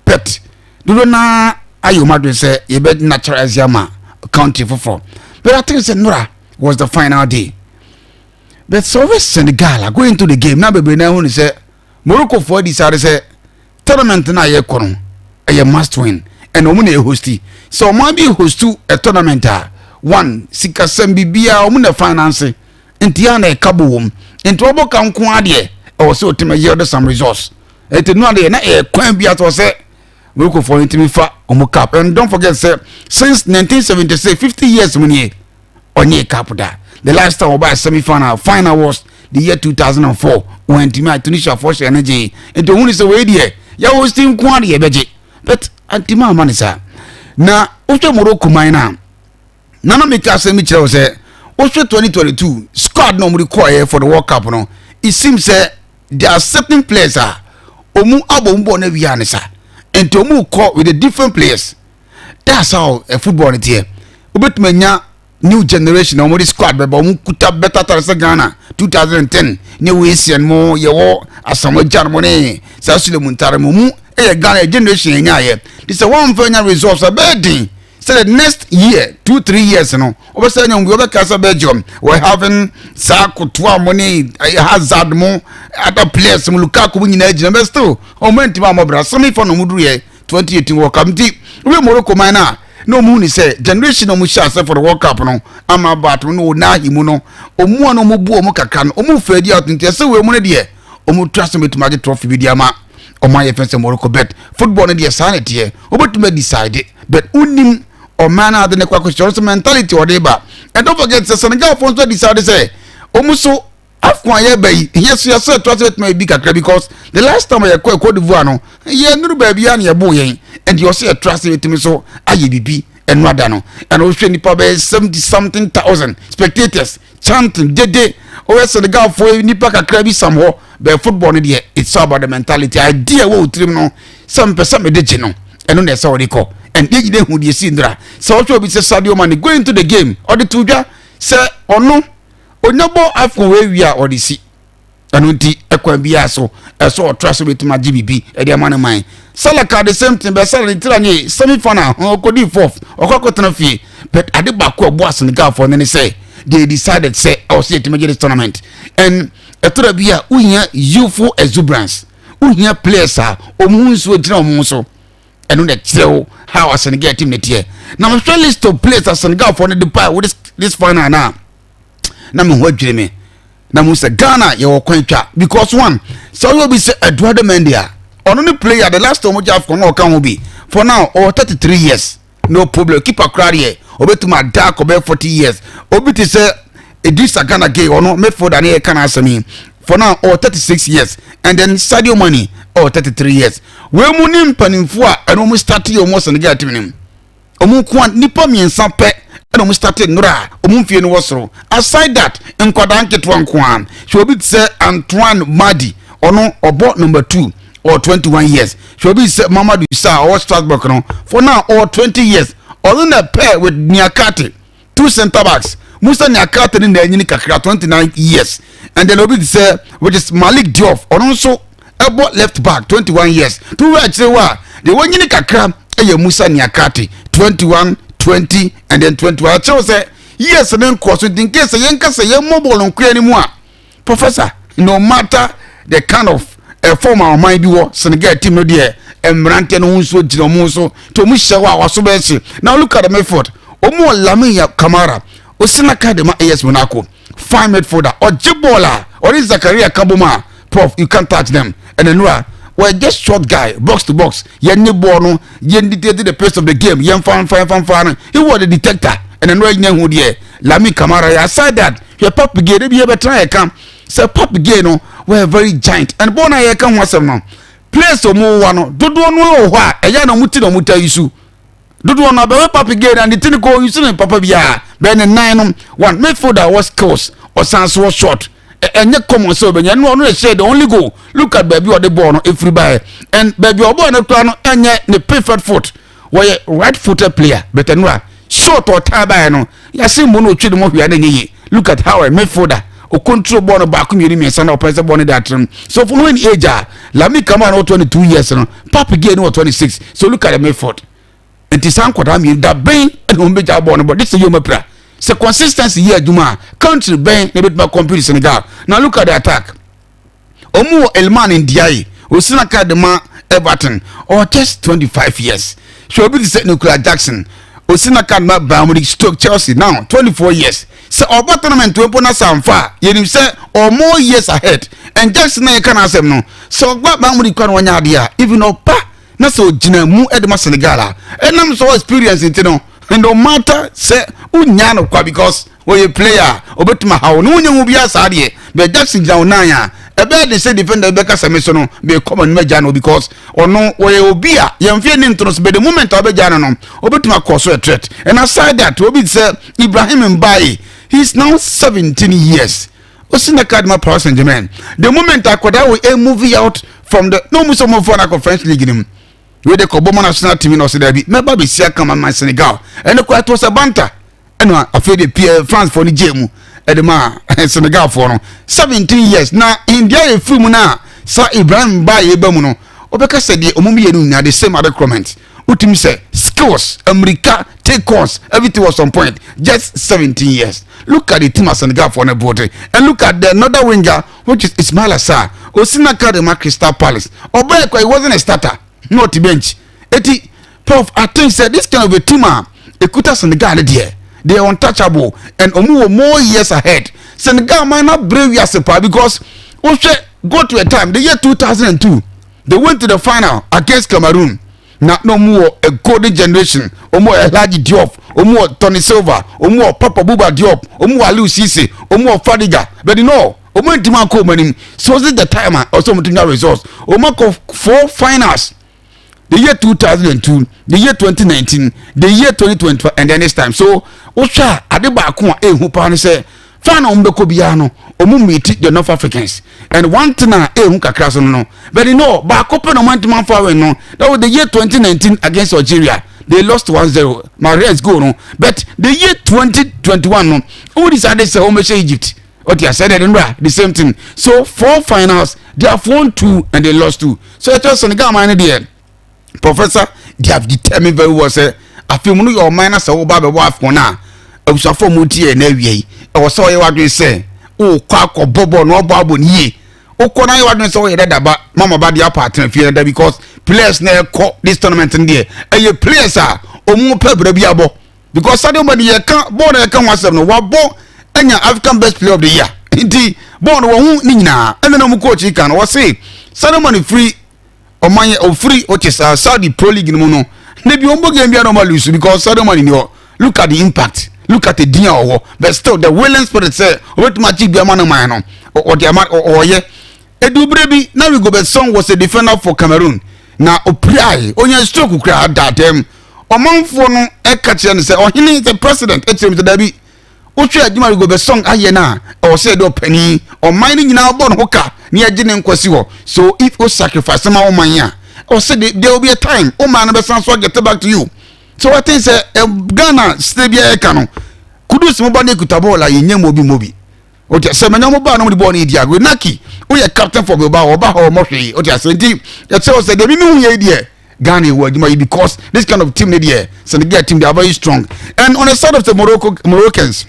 pet dodo na ayɛ wɔn adwene sɛ yɛbɛ naturalize ama country foforɔ. But I think sɛ nora was the final day, but sɛ ɔbɛ Senegal a going into the game na bebree na ehu ne sɛ Morocco foɔ decide sɛ tournament na yɛkɔ no ɛyɛ must win, ɛna wɔn na ɛhosti. Sɛ wɔn bi host a tournament a, one sikasɛm biribiara wɔn na finance, nti yɛn na ɛka bɔ wɔm, nti wɔbɔ ka nko adeɛ ɛwɔ sɛ ɔtumi yield some results. Ɛti no adeɛ na ɛyɛ kwan bi atɔ sɛ Morocco foɔ no ntumi fa wɔn cup. And don't forget sɛ since 1976, 50 years mu nie, ɔnyɛ cup da. The last time ɔbaa semi final, final was the year 2004, wɔn ntumi a Tunisia foɔ hyɛ no gye. Nti ohun sɛ wei deɛ yɛ host nko adeɛ bɛgye, but antimi ama ne saa. Na wohwɛ Morocco man no a, nana meka asɛm bi kyerɛ wo sɛ wohwɛ 2022 squad na wɔde kɔɔɛ for the World Cup no, it seems sɛ there are certain players a ɔmu abɔ mu bɔɔl no awia ne sa, nti ɔmu kɔ with the different players. That's how football no teɛ. Wobɛtumi anya new generation a wɔde squad bɛba, wɔn kuta better tare sɛ Ghana 2010 ne wɔ Asian mo yɛwɔ Asamoah Gyan mo ne saa Suleiman Ntare mo mu ɛyɛ Ghana generation yɛn nyaayɛ de sɛ wɔn mfa nya results ɛbɛyɛ den sɛ the next year, 2, 3 years no wɔbɛsɛ nya wɔn wɔbɛka sɛ Belgium were having saa Kotoa mo ne Hazard mo, other players mo, Lukaku mo nyinaa gyina, but still wɔn ntumi a wɔn bra semi final wɔn duru yɛ 2018 World Cup. Nti wíwé Morocco man na na ɔmu ni sɛ generation na ɔmu hyɛ ase for the World Cup no ama baat no Ounahi mu no, ɔmu a na ɔmu bu ɔmu kakra no, ɔmu fɛ di out. Nti ɛsɛ wei mu no deɛ ɔmu tura sɛ ɔmɛtumi agye trophy bi di ama ɔmo ayɛ fɛn sɛ Morocco. But football no deɛ saa na ɛteɛ, ɔbɛtumi decide, but unim ɔman no ade ne kɔ akɔhyɛ ɔno sɛ mentality ɔde ba. And don't forget sɛ Senegal fo nso decide sɛ ɔmu so AFCON a yɛba yi yɛ so yɛsɛ ɛtoa sɛ bɛtumi ayɛ bi kakra, because the last time yɛkɔ Cote d'Ivoire no, yɛ nuru baabi a na yɛbo yɛn, ɛnti ɔsɛ yɛtoa sɛ bɛtumi so ayɛ bibi. Ɛno ada no ɛna wohwɛ nipa bɛyɛ 70 something thousand spectators chanting dede, ɔyɛ Senegalfoɔ nipa kakra bi sam hɔ. Bɛɛ football no deɛ, it's all about the mentality, idea wɔ tirim no sɛ mpɛ sɛ mede gye no, ɛno na ɛsɛ ɔde kɔ. And yɛ nyina ehu deɛ si ndra sɛ ɔhwɛ obi sɛ Sadio Mane going into the game, ɔde to dwa sɛ ɔno onya bɔ AFCON wei wie a ɔde si. Ɛno nti ɛkwan biara so ɛsɛ ɔtra so bɛtumi agye biribi ɛde ama ne man. Salah ka the same thing, but Salah ne tira nye semi final ɔkɔdi fourth, ɔkɔ akɔtena fie. But ade baako a ɛboa Senegalfoɔ no ne sɛ they decided sɛ ɛwɔ sɛ yɛtumi gye this tournament. And ɛtɔda bi a wohia youthful exuberance, wohia players a wɔn ho nsuo gyina wɔn so. Ɛno na ɛkyerɛ wo how a Senegal team ne teɛ. Na mehwɛ list of players a Senegalfoɔ no de baa with this final na na me ho adwiri me na mo sɛ Ghana yɛwɔ kwan twa, because one, sɛ ɔyɛ obi sɛ Eduardo Mendy a ɔno ne player the last time ɔgye AFCON na ɔka ho bi, for now ɔwɔ 33 years, no problem. Keeper koraa deɛ, ɔbɛtumi ada akɔbɛyɛ 40 years. Obi te sɛ Idrissa Gana Gueye, ɔno midfielder ne yɛka n'asɛm yi, for now ɔwɔ 36 years, and then Sadio Mane ɔwɔ 33 years. Wei mu ne mpanimfoɔ a ɛno wɔn start yɛ wɔn Senegal team no mu, wɔn nko a nipa mmiɛnsa pɛ ɛna wɔn start nnora a wɔn mfie no wɔ soro. Aside that, nkwadaa nketewa nko a, hwɛ obi te sɛ Antoine Madi, ɔno ɔbɔ number 2, ɔwɔ 21 years. Hwɛ obi te sɛ Mamadou Sarr, ɔwɔ Strasbourg no, for now ɔwɔ 20 years. Ɔno na pair with Niakate, two centre backs. Musa Niakate ne na anyini kakra, 29 years, and then obi te sɛ, which is Malik Diouf, ɔno nso ɛbɔ left back, 21 years. To wura akyire hɔ a, deɛ wɔnyini kakra ɛyɛ Musa Niakate, 21, 20 and then 21. Akyerɛw sɛ years ne nkɔ so nti nke sɛ yɛnka sɛ yɛmmɔ bɔɔl nkoa no mu a, professor, no matter the kind of form a ɔman bi wɔ, Senegal team no deɛ, mmeranteɛ no ho nsuo gyina ɔmo so nti ɔmo hyɛ hɔ a waso bɛyɛ hye. Now look at the midfield. Ɔmo wɔ Lamine Camara, osinaka de ma AS Monaco, fine midfielder. Ɔgye bɔɔl a ɔne Zakaria ka bom a, prof, you can't touch them. Ɛna nura wɔyɛ just short guy, box to box. Yɛn ne bɔɔl no yɛn dictate the pace of the game, yɛn fa nfa yɛn fa nfa no, he wɔ the detector. Ɛna nura nyɛ hu deɛ Lamine Camara yɛ. Aside that, hwɛ Pape Gueye de bi yɛ bɛtena yɛ ka sɛ Pape Gueye no wɔyɛ very giant, and bɔɔl no a yɛka ho asɛm no, players a wɔn wɔ no dodoɔ no wɔ hɔ a ɛyɛ na wɔn ti na wɔn ta yi so dodoɔ no abɛwɛ. Pape Gueye na ne ti no kɔ yi so ne papa biara bɛyɛ ne nan no. One midfielder wɔ skills, ɔsan so wɔ short. Ɛnyɛ common sɛ ɔbɛnya no. Ɔno ɛhyɛ the only goal. Look at baabi a ɔde bɔɔl no efiri baeɛ and baabi a ɔbɔɔl no kura no, ɛnyɛ ne preferred foot. Wɔyɛ right footed player, but ɛno a short ɔtaa baeɛ no, yɛase mu no otwi ne mu hwea no nyɛ yie. Look at how a midfielder o control bɔɔl no baako, mmienu, mmiɛnsa na ɔpɛ sɛ bɔɔl no de atrem. So for no in age a Lamine Camara no wɔ 22 years no, Pape Gueye no wɔ 26. So look at the midfield. Nti saa nkwadaa mmienu da bɛn ɛna wɔn bɛgya bɔɔl no bɔ de sɛ yɛ wɔn apira sɛ consistency yɛ adwuma a, country bɛn na ebɛtuma compete Senegal? Now look at the attack. Wɔn wɔ Iliman Ndiaye, osina ka de ma Everton, ɔwɔ just 25 years. Hwɛ obi te sɛ Nicolas Jackson, osina ka de ma Bayern Munich stroke Chelsea, now 24 years. Sɛ ɔba tournament wɔ mpo na sanfa a, yɛnim sɛ ɔwɔ more years ahead. And Jackson na yɛka n'asɛm no sɛ ɔba Bayern Munich kora na wɔnyɛ adeɛ a, even ɔba na sɛ ɔgyina mu de ma Senegal a, ɛnam sɛ ɔwɔ experience nti no, no matter sɛ wonya no kwa because ɔyɛ player a ɔbɛtumi ahaw ne wonya hu biara saa deɛ. But Jackson gyina wo nan a, ɛbɛyɛ de sɛ defender bɛka sɛ me so no mekɔ m'anim agya no, because ɔno wɔyɛ obi a yɛmfeɛ ne ntono so, but the moment a wobɛgya no no, ɔbɛtumi akɔ so a threat. And aside that, obi te sɛ Ibrahim Mbaye, he is now 17 years, osi na card ma Paris Saint-Germain. The moment akwadaa wɔ a move out from the na ɔmu sɛ ɔmo fɔ no akɔ French league no mu wei de kɔbɔ ma national team na ɔsɛ daabi, mɛba bɛsi aka ma Senegal. Ɛne kɔ ɛto sɛ banta ɛna afei de pie France foɔ no gye mu ɛde ma Senegal foɔ no. 17 years na India yɛ firi mu na sa Ibrahim Mbaye ba mu no, ɔbɛka sɛ deɛ ɔmo mmienu nyinaa the same requirement. Wotumi sɛ skills, America take ons, everything was on point. Just 17 years. Look at the team of Senegal for the board and look at the another winger, which is Ismaila Sarr, osina ka de ma Crystal Palace. Ɔbɛyɛ kɔ, he wasn't a starter, not bench. Eti prof, I think say this kind of a team a ekuta Senegal ne deɛ, they are untouchable and ɔmo wɔ more years ahead. Senegal man na brave wiase paa because wohwɛ, go to a time, the year 2002, they went to the final against Cameroon na ɔmo wɔ a golden generation. Ɔmo wɔ El Hadji Diouf, ɔmo wɔ Tony Silva, ɔmo wɔ Papa Bouba Diop, ɔmo wɔ Aliou Cisse, ɔmo wɔ Fadiga, but you know ɔmo ntumi akɔ ɔmo anim. So this is the time a ɔsɛ ɔmo tumi nya results. Ɔmo akɔ four finals: the year 2002, the year 2019, the year 2025 and then next time. So wohwɛ a, ade baako a ehu paa no sɛ final ɔmo bɛkɔ biara no, ɔmo meet the North Africans, and one thing a ehu kakra so no, but you know baako pɛ na ɔmo antumi afa win no. That was the year 2019 against Algeria. They lost 1-0, Mahrez goal no. But the year 2021 no, ɔmo decide sɛ ɔmo bɛhyɛ Egypt. Ɔte asɛ dɛ nra the same thing. So four finals, they have won two and they lost two. So ɛkyɛ Senegal man no deɛ, professor, they have determined very well sɛ afei mu no yɛ ɔman na sɛ woba abɛbɔ AFCON no a, abusuafoɔ mu ti yɛ na awie yi, ɛwɔ sɛ ɔyɛ wadwene sɛ wokɔ akɔbɔ bɔɔl na ɔbɔ abɔ ne yie. Wokɔ na ayɛ wadwene sɛ woyɛ dada ba mama ba deɛ apɔ atena fie dada, because players na ɛkɔ this tournament no deɛ, ɛyɛ players a ɔmu pɛ berɛ bi abɔ, because Sadio Mane, yɛka bɔɔl na yɛka ho asɛm no, wabɔ anya African Best Player of the Year, nti bɔɔl no wɔn ho ne nyinaa. Ɛna na ɔmo coach kan no, wɔse Sadio Mane firi ɔman yɛ ofiri, which is Saudi Pro League no mu no, ne bi ɔmo game bi a na ɔmo lose because Sadio Mane ni hɔ. Look at the impact, look at the din a ɔwɔ, but still the willing spirit sɛ ɔbɛtumi akyi bi ama ne man no, ɔde ama ɔyɛ. Edubere bi na Rigobert Song was a defender for Cameroon na opirae, onya stroke kura daatam. Ɔmanfoɔ no ɛka kyerɛ no sɛ ɔhene, the president ɛkyerɛ mu sɛ dabi, wohwɛ adwuma Rigobert Song ayɛ no a, ɛwɔ sɛ yɛde ɔpanin ɔman no nyinaa bɔ ne ho ka na yɛgye ne nkwa si hɔ. So if o sacrifice ma ɔman a, ɛwɔ sɛ there will be a time ɔman no bɛsan so get back to you. So I think sɛ Ghana site bi a yɛka no, Kudus mo ba ne ekuta bɔɔl a, yɛnyɛ mobi mobi o ti sɛ mɛnyɛ mo ba no mo de bɔɔl no edi agorɔ. Naki woyɛ captain for Bilbao, ɔba hɔ ɔmɔ hwee o ti ase. Nti ɛkyɛ wɔ sɛ deɛ mímí hu yɛ deɛ, Ghana ewu adwuma yi, because this kind of team ne deɛ, Senegal team, they are very strong. And on the side of the Morocco, Moroccans,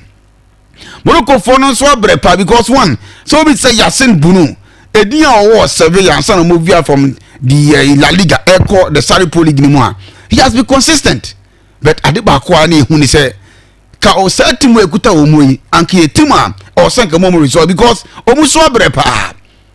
Morocco foɔ no nso abrɛ pa, because one, so obi sɛ Yassine Bounou, edin a ɔwɔ Sevilla ansa na move out from the La Liga ɛkɔ the Saudi Pro League ni mu a, he has been consistent. But ade baako a na ehu ni sɛ ka ɔsaa team a ekuta wɔn mu yi, anka yɛ team a ɔsɛn ka mu ɔmo result, because ɔmo so abrɛ paa.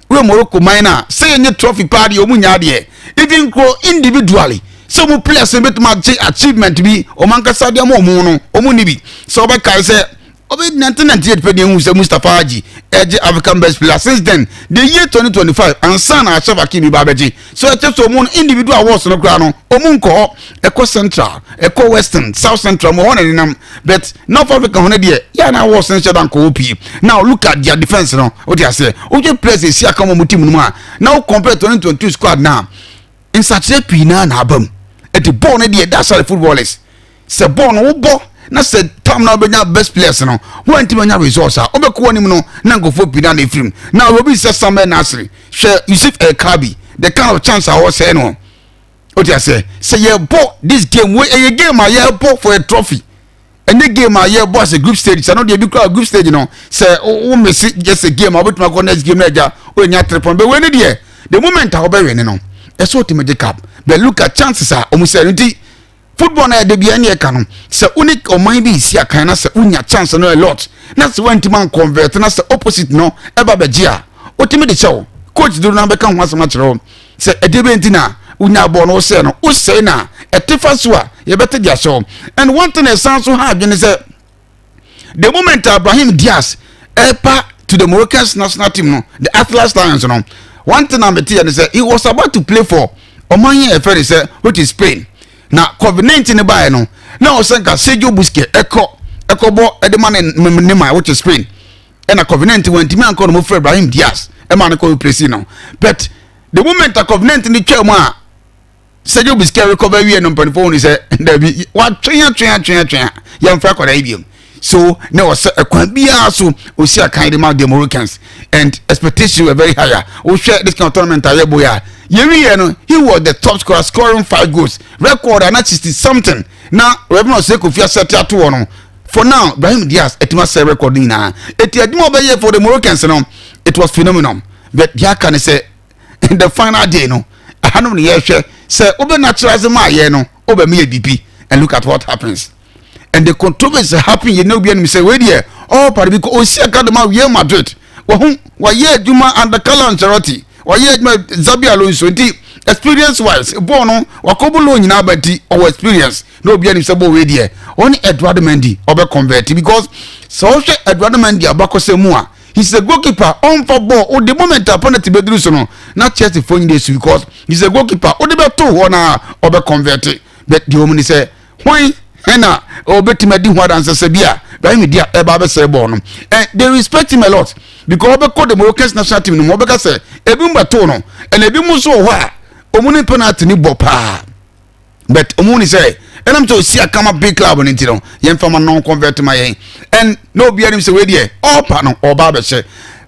Wei Morocco man na sɛ yɛnyɛ trophy paa deɛ, ɔmo nya adeɛ even kuro individually sɛ ɔmo players no bɛtumi agye achievement bi ɔmo ankasa deɛ, ɔmo ɔmo no ɔmo ni bi. Sɛ ɔbɛkae sɛ ɔbɛ 1998 pɛ deɛ, ehu sɛ Mustapha Hadji ɛgye African Best Player. Since then, the year 2025 ansa na Achraf Hakimi ba abɛgye. So ɛkyɛ sɛ ɔmo no individual awards no koraa no, ɔmo nkɔ hɔ. Ɛkɔ central, ɛkɔ western, south central mu hɔ na nenam, but North Africa hɔ no deɛ, yɛ na awards no hyɛ da nkɔ hɔ pii. Now look at their defence no, o ti aseɛ, o gye players esi aka wɔn team no mu a, na o compare 2022 squad na nsakyerɛ pii naa na aba mu. Ɛti bɔɔl no deɛ, that's how the football is, sɛ bɔɔl no wobɔ na sɛ tam na wobɛnya best players no, woantumi anya results a, wobɛkɔ anim no na nkurɔfoɔ pii na na ɛfirim na obi sɛ Samuel Nasri, hwɛ Yusuf El Kabi, the kind of chance a wɔsɛe no. O ti aseɛ sɛ yɛbɔ this game wei, ɛyɛ game a yɛbɔ for a trophy, ɛne game a yɛbɔ as a group stage. Sɛ no deɛ bi kura group stage no, sɛ wo mesi just a game a, wobɛtumi akɔ next game na agya wonya 3 point, but wei ne deɛ, the moment a wobɛwɛ ne no, ɛsɛ wotumi gye cup. But look at chances a ɔmo sɛ no. Nti football na yɛde bia ne ɛka no sɛ wo ne ɔman bi si akan na sɛ wonya chance no a lot na sɛ woantumi anconvert na sɛ opposite no ɛba bɛgye a, wotumi de kyɛw coach duro no bɛka ho asɛm akyerɛ wo sɛ ɛdeɛ bɛ nti na wonya bɔɔl no, wosɛe no, wosɛe na ɛte fa so a yɛbɛte de ahyɛ wo. And one thing ɛsan so ha adwene sɛ the moment Abrahim Diaz ɛpa to the Moroccans national team no, the Atlas Lions no, one thing a mete yɛ ne sɛ he was about to play for ɔman yɛn ɛfɛ ne sɛ, which is Spain, na COVID-19 ne baeɛ no, na ɔsɛ nka Sergio Busquets ɛkɔ ɛkɔbɔ ɛde ma ne ne man, which is Spain. Ɛna COVID-19 wɔntumi ankɔ no, mo fɛ Ibrahim Diaz ɛma no kɔ replace no. But the moment a COVID-19 ne twaa mu a Sergio Busquets recover wie no, mpanimfoɔ wɔn sɛ dabi, watwe atwe atwe atwe a, yɛmfa akwadaa yi biom. So na ɔsɛ ɛkwan biara so osi akan de ma the Moroccans, and expectations were very higher. Wohwɛ this kind of tournament a yɛbɔ yi a yɛwi yɛ no, he was the top scorer, scoring five goals, record ana 60 something na Reverend Osei Kofi asɛte ato hɔ no. For now, Brahim Diaz ɛtumi asɛ record nyinaa. Eti adwuma ɔbɛyɛ for the Moroccans no, it was phenomenal. But deɛ aka ne sɛ the final day no, ahanom ne yɛhwɛ sɛ wobɛ naturalize ma ayɛ no, wobɛ mi yɛ bibi, and look at what happens and the controversy happen. Yɛ na obi anim sɛ wei deɛ ɔɔpare bi kɔ osi akadama Real Madrid, wɔho wɔyɛ adwuma under Carlo Ancelotti, wɔyɛ adwuma Xabi Alonso, nti experience wise bɔɔl no wakɔbɔ loan nyinaa ba, nti ɔwɔ experience. Na obi anim sɛ bɔɔl wei deɛ, ɔne Edouard Mendy ɔbɛ convert, because sɛ ɔhwɛ Edouard Mendy abakɔsɛ mu a, he's a goalkeeper ɔnfa bɔɔl o. The moment a penalty bɛduru so no, na Chelsea fo nyina esu, because he's a goalkeeper ɔde bɛto hɔ na ɔbɛ convert. But deɛ wɔn ni sɛ hwan ɛna ɔbɛtumi adi ho adanse sɛ bi a Brahim Diaz ɛba abɛsɛe bɔɔl no? And they respect him a lot, because ɔbɛkɔ the Moroccan national team no mu, ɔbɛka sɛ ebi mu bɛto no, ɛna ebi mu nso wɔ hɔ a wɔn ne penalty ni bɔ paa, but wɔn ni sɛ Ɛnam sɛ osi akama big club no nti no, yɛmfa ma non convert ma yɛn. And na obiara nim sɛ wei deɛ ɔɔpa no ɔba abɛhyɛ.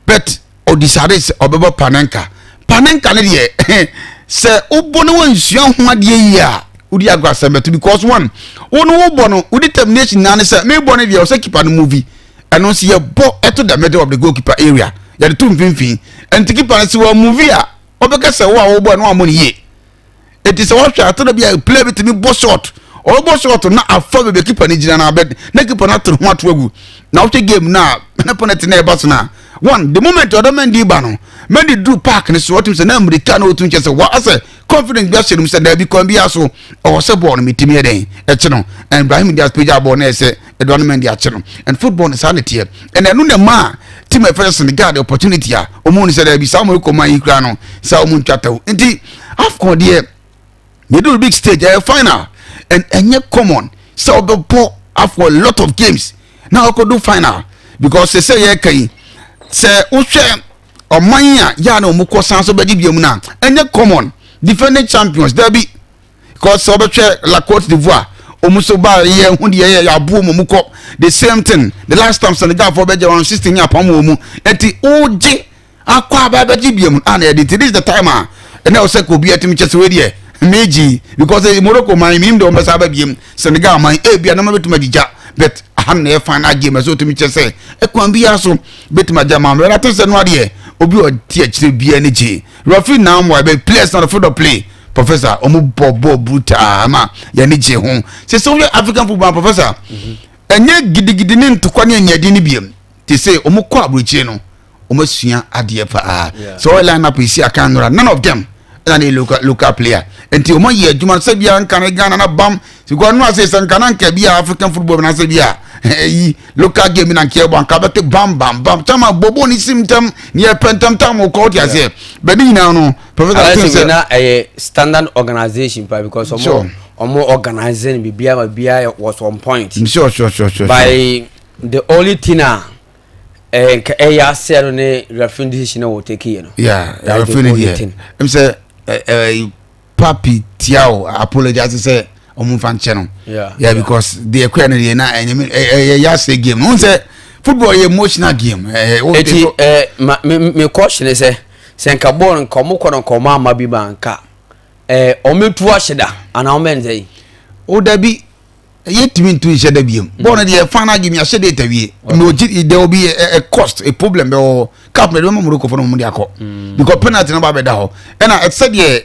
But ɔdecide sɛ ɔbɛbɔ Panenka. Panenka no deɛ sɛ wobɔ no wansua ho adeɛ yie a wodi agorɔ asɛm bɛto because one wo no wobɔ no wo determination naa ne sɛ mebɔ no deɛ ɔsɛ keeper no movie ɛno nso yɛbɔ ɛto the middle of the goalkeeper area yɛde to mfimfini nti keeper no sɛ wɔ movie a ɔbɛka sɛ wo a wobɔ no wammɔ no yie. Eti sɛ wɔhwɛ atoro bi a player bi tumi bɔ shot, ɔbɔ shot na afa baabi keeper no gyina na abɛ na keeper no ato ne ho ato agu. Na wohwɛ game no a na penalty na ɛba so na one the moment ɔdɔ Mendy ba no, Mendy duru park no so ɔtumi sɛ na mmirika na ɔtumi kyɛ sɛ wa asɛ confidence bi ahyɛ no mu sɛ daabi kwan bi aso ɔwɔ sɛ bɔɔl no metumi yɛ dɛn ɛkye no. And Brahim Diaz pagya bɔɔl no ɛsɛ Edouard Mendy akye no. And football no saa na ɛteɛ. And ɛno na ɛma team ɛfɛ sɛ Senegal the opportunity a ɔmo hu sɛ daabi saa Morocco man yi koraa no saa ɔmo ntwa tɛw. Nti AFCON deɛ yɛduru big stage ɛyɛ final and ɛnyɛ common sɛ ɔbɛbɔ AFCON a lot of games na ɔkɔdu final because sɛ sɛ yɛka yi sɛ wohwɛ ɔman a yɛ a na ɔmo kɔ san so bɛgye bia mu no a ɛnyɛ common defending champions daabi because sɛ ɔbɛhwɛ La Cote d'Ivoire ɔmo so ba yɛ ho deɛ yɛ yɛaboɔ mu ɔmo kɔ the same thing the last time Senegal fo bɛgye round 16 yɛ apam wɔ mu ɛnti wogye akɔ aba abɛgye bia mu a na yɛde nti this is the time a ɛna ɔsɛ ka obi atumi kyɛ sɛ wei deɛ meegye because eh, Morocco man menim deɛ ɔmbɛsa aba biem Senegal man ebi a nneɛma bɛtumi agyigya but aha na yɛ final game ɛsɛ ɔtumi kyɛ sɛ ɛkwan biara so bɛtumi agya ma mmerɛ ate sɛ no adeɛ obi a ɔte akyire biara ne gye referee now mo ɛbɛ players na the field of play professor ɔmo bɔ bɔɔl brutal ma yɛne gye ho sɛ sɛ woyɛ African football professor ɛnyɛ gidigidi ne ntokwa ne aniadi ne biem te sɛ ɔmo kɔ aburokyire no wɔn asua adeɛ paa sɛ ɔyɛ line up esi akan nora none of them ɛna ne local local player nti wɔn ayɛ adwuma sɛ bia nka ne Ghana na bam because no ase sɛ nka na nka bi a African football na sɛ bi a ɛyi local game na nka ɛbɔ nka bɛte bam bam bam tama bobo ne sim tam ne yɛ pɛ ntam tam kɔ ɔte aseɛ bɛ ne nyinaa no professor tin sɛ na ɛyɛ standard organization pa because ɔmo ɔmo organizing biribiara ma biribiara was on point sure sure sure sure by the only thing a Eh, nka ɛyɛ asɛ no ne referee decision na wɔ take yɛ no. Yeah, referee no deɛ. Ɛm sɛ ɛɛ papi tia o apologize sɛ ɔmo nfa nkyɛn no. Yeah, yeah, because deɛ ɛkɔɛ no deɛ na ɛnyɛ mi ɛyɛ yɛ asɛ game no. N sɛ football yɛ emotional game. Ɛɛ eti ɛɛ ma me me kɔ hyɛn sɛ sɛ nka bɔɔl nka ɔmo kɔ no nka ɔmo ama bi ma nka ɛɛ ɔmo etu ahyɛ da anaa ɔmo ɛn sɛ yi. O dabi. Yɛntumi ntu nhyɛ da biem bɔɔl no deɛ final game yɛahyɛ date awie ma ogye there will be a, a cost a problem bɛwɔ hɔ cup na ɛde bɛma Morocco fo no wɔn de akɔ mm. because penalty no ba bɛda hɔ ɛna ɛsɛ deɛ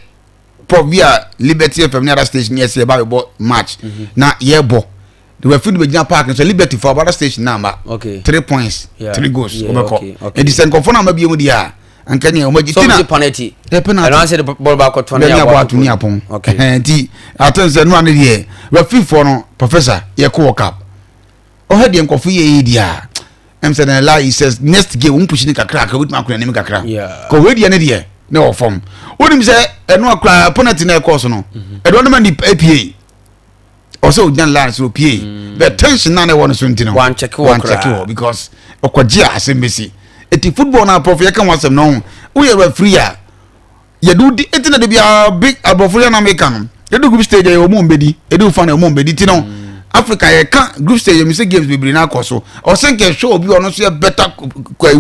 prof bi a Liberty FM ne other station yɛ sɛ yɛba bɛbɔ match mhm. na yɛbɔ the referee no bɛgyina park no sɛ Liberty fo other station na amba three points three goals wɔbɛkɔ ɛdi sɛ nkɔfo no ama biem deɛ a anka nea wɔn agye tina penalty ɛ penalty ɛno ansɛ de bɔɔl baako tɔn ne abɔ ato ne apɔn nti ato nsɛ no ano deɛ referee foɔ no professor yɛ kɔ world cup ɔhɛ deɛ nkɔfo yɛ yɛ deɛ a ɛm sɛ na la says next game wɔn push ne kakra akra wotumi akɔ n'anim kakra kɔ wei deɛ ne deɛ ne wɔ fam wonim sɛ ɛno akora penalty na ɛkɔɔ so no ɛdoɔ no ma ni apa ɔsɛ ogyina line so opie mm. the tension na na ɛwɔ no so nti no wankyɛke wɔ koraa because ɔkɔgye a asɛm bɛsi eti football na aprɔfo yɛka ho asɛm no ho woyɛ referee a yɛde wodi eti na de bia big aborɔfo yɛ na meka no yɛde group stage yɛ wɔn mbɛdi yɛde wofa na wɔn mbɛdi ti no mm. Africa yɛka group stage yɛ mi sɛ games bebree na akɔ so ɔsɛ nkɛ hwɛ obi ɔno nso yɛ better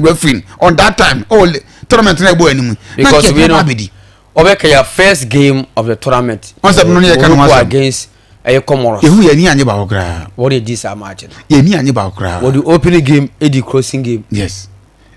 referee on that time oh tournament na ɛbɔ anim na nkɛ hwɛ ba abɛdi. Ɔbɛka yɛ first game of the tournament. Wɔn sɛ no yɛ ka no Morocco against ɛyɛ Comoros. Ehu yɛ ni anye baako koraa. Wɔn de di saa match no. Yɛ ni anye baako koraa. Wɔde opening game edi closing game. Yes.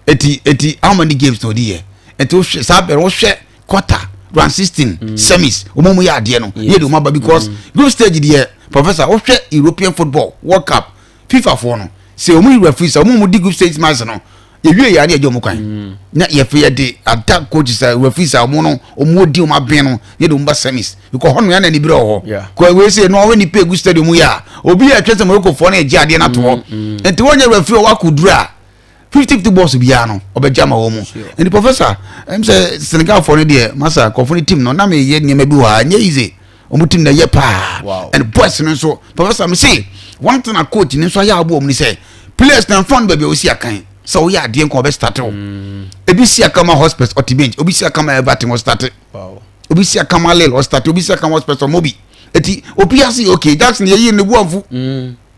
Eti eti how many games na ɔdi yɛ? Eti wohwɛ saa bɛrɛ wohwɛ quarter round 16 semis wɔn mu yɛ adeɛ no yɛ de wɔn aba because group stage deɛ professor wohwɛ European football World Cup FIFA foɔ no sɛ wɔn yi referee sɛ wɔn mu di group stage match no yɛwie yɛ a ne yɛgye wɔn kwan mm. na yɛfɛ yɛde ada coaches a referees a wɔn no wɔn di wɔn abɛn no yɛde wɔn ba semis because hɔ no yɛn na anibere wɔ hɔ kɔ ewei sɛ no ɔwɔ nipa egu stadium yɛ a obi yɛ atwa sɛ Morocco foɔ no yɛ gye adeɛ no ato hɔ mm, mm. nti wɔn nyɛ referee a wakɔ duru a 50-50 balls biara no ɔbɛgye ama wɔn mu nti professor ɛm sɛ Senegal foɔ no deɛ masa kɔfo no team no na meyɛ nneɛma bi wɔ ha nyɛ easy wɔn team na ɛyɛ paa and boys no nso professor mi se one thing a coach ni nso ayɛ aboɔ mu ni sɛ players na nfa no baabi a osi akan sɛ ɔyɛ adeɛ nka ɔbɛ start o mm. Ebi si akan ma Hotspurs ɔte bench, obi si akan ma Everton ɔstart, obi si akan ma Lille ɔstart, obi si akan ma Hotspurs ɔmo bi. Eti obi ase okay Jackson yɛ yi ne bu anfu.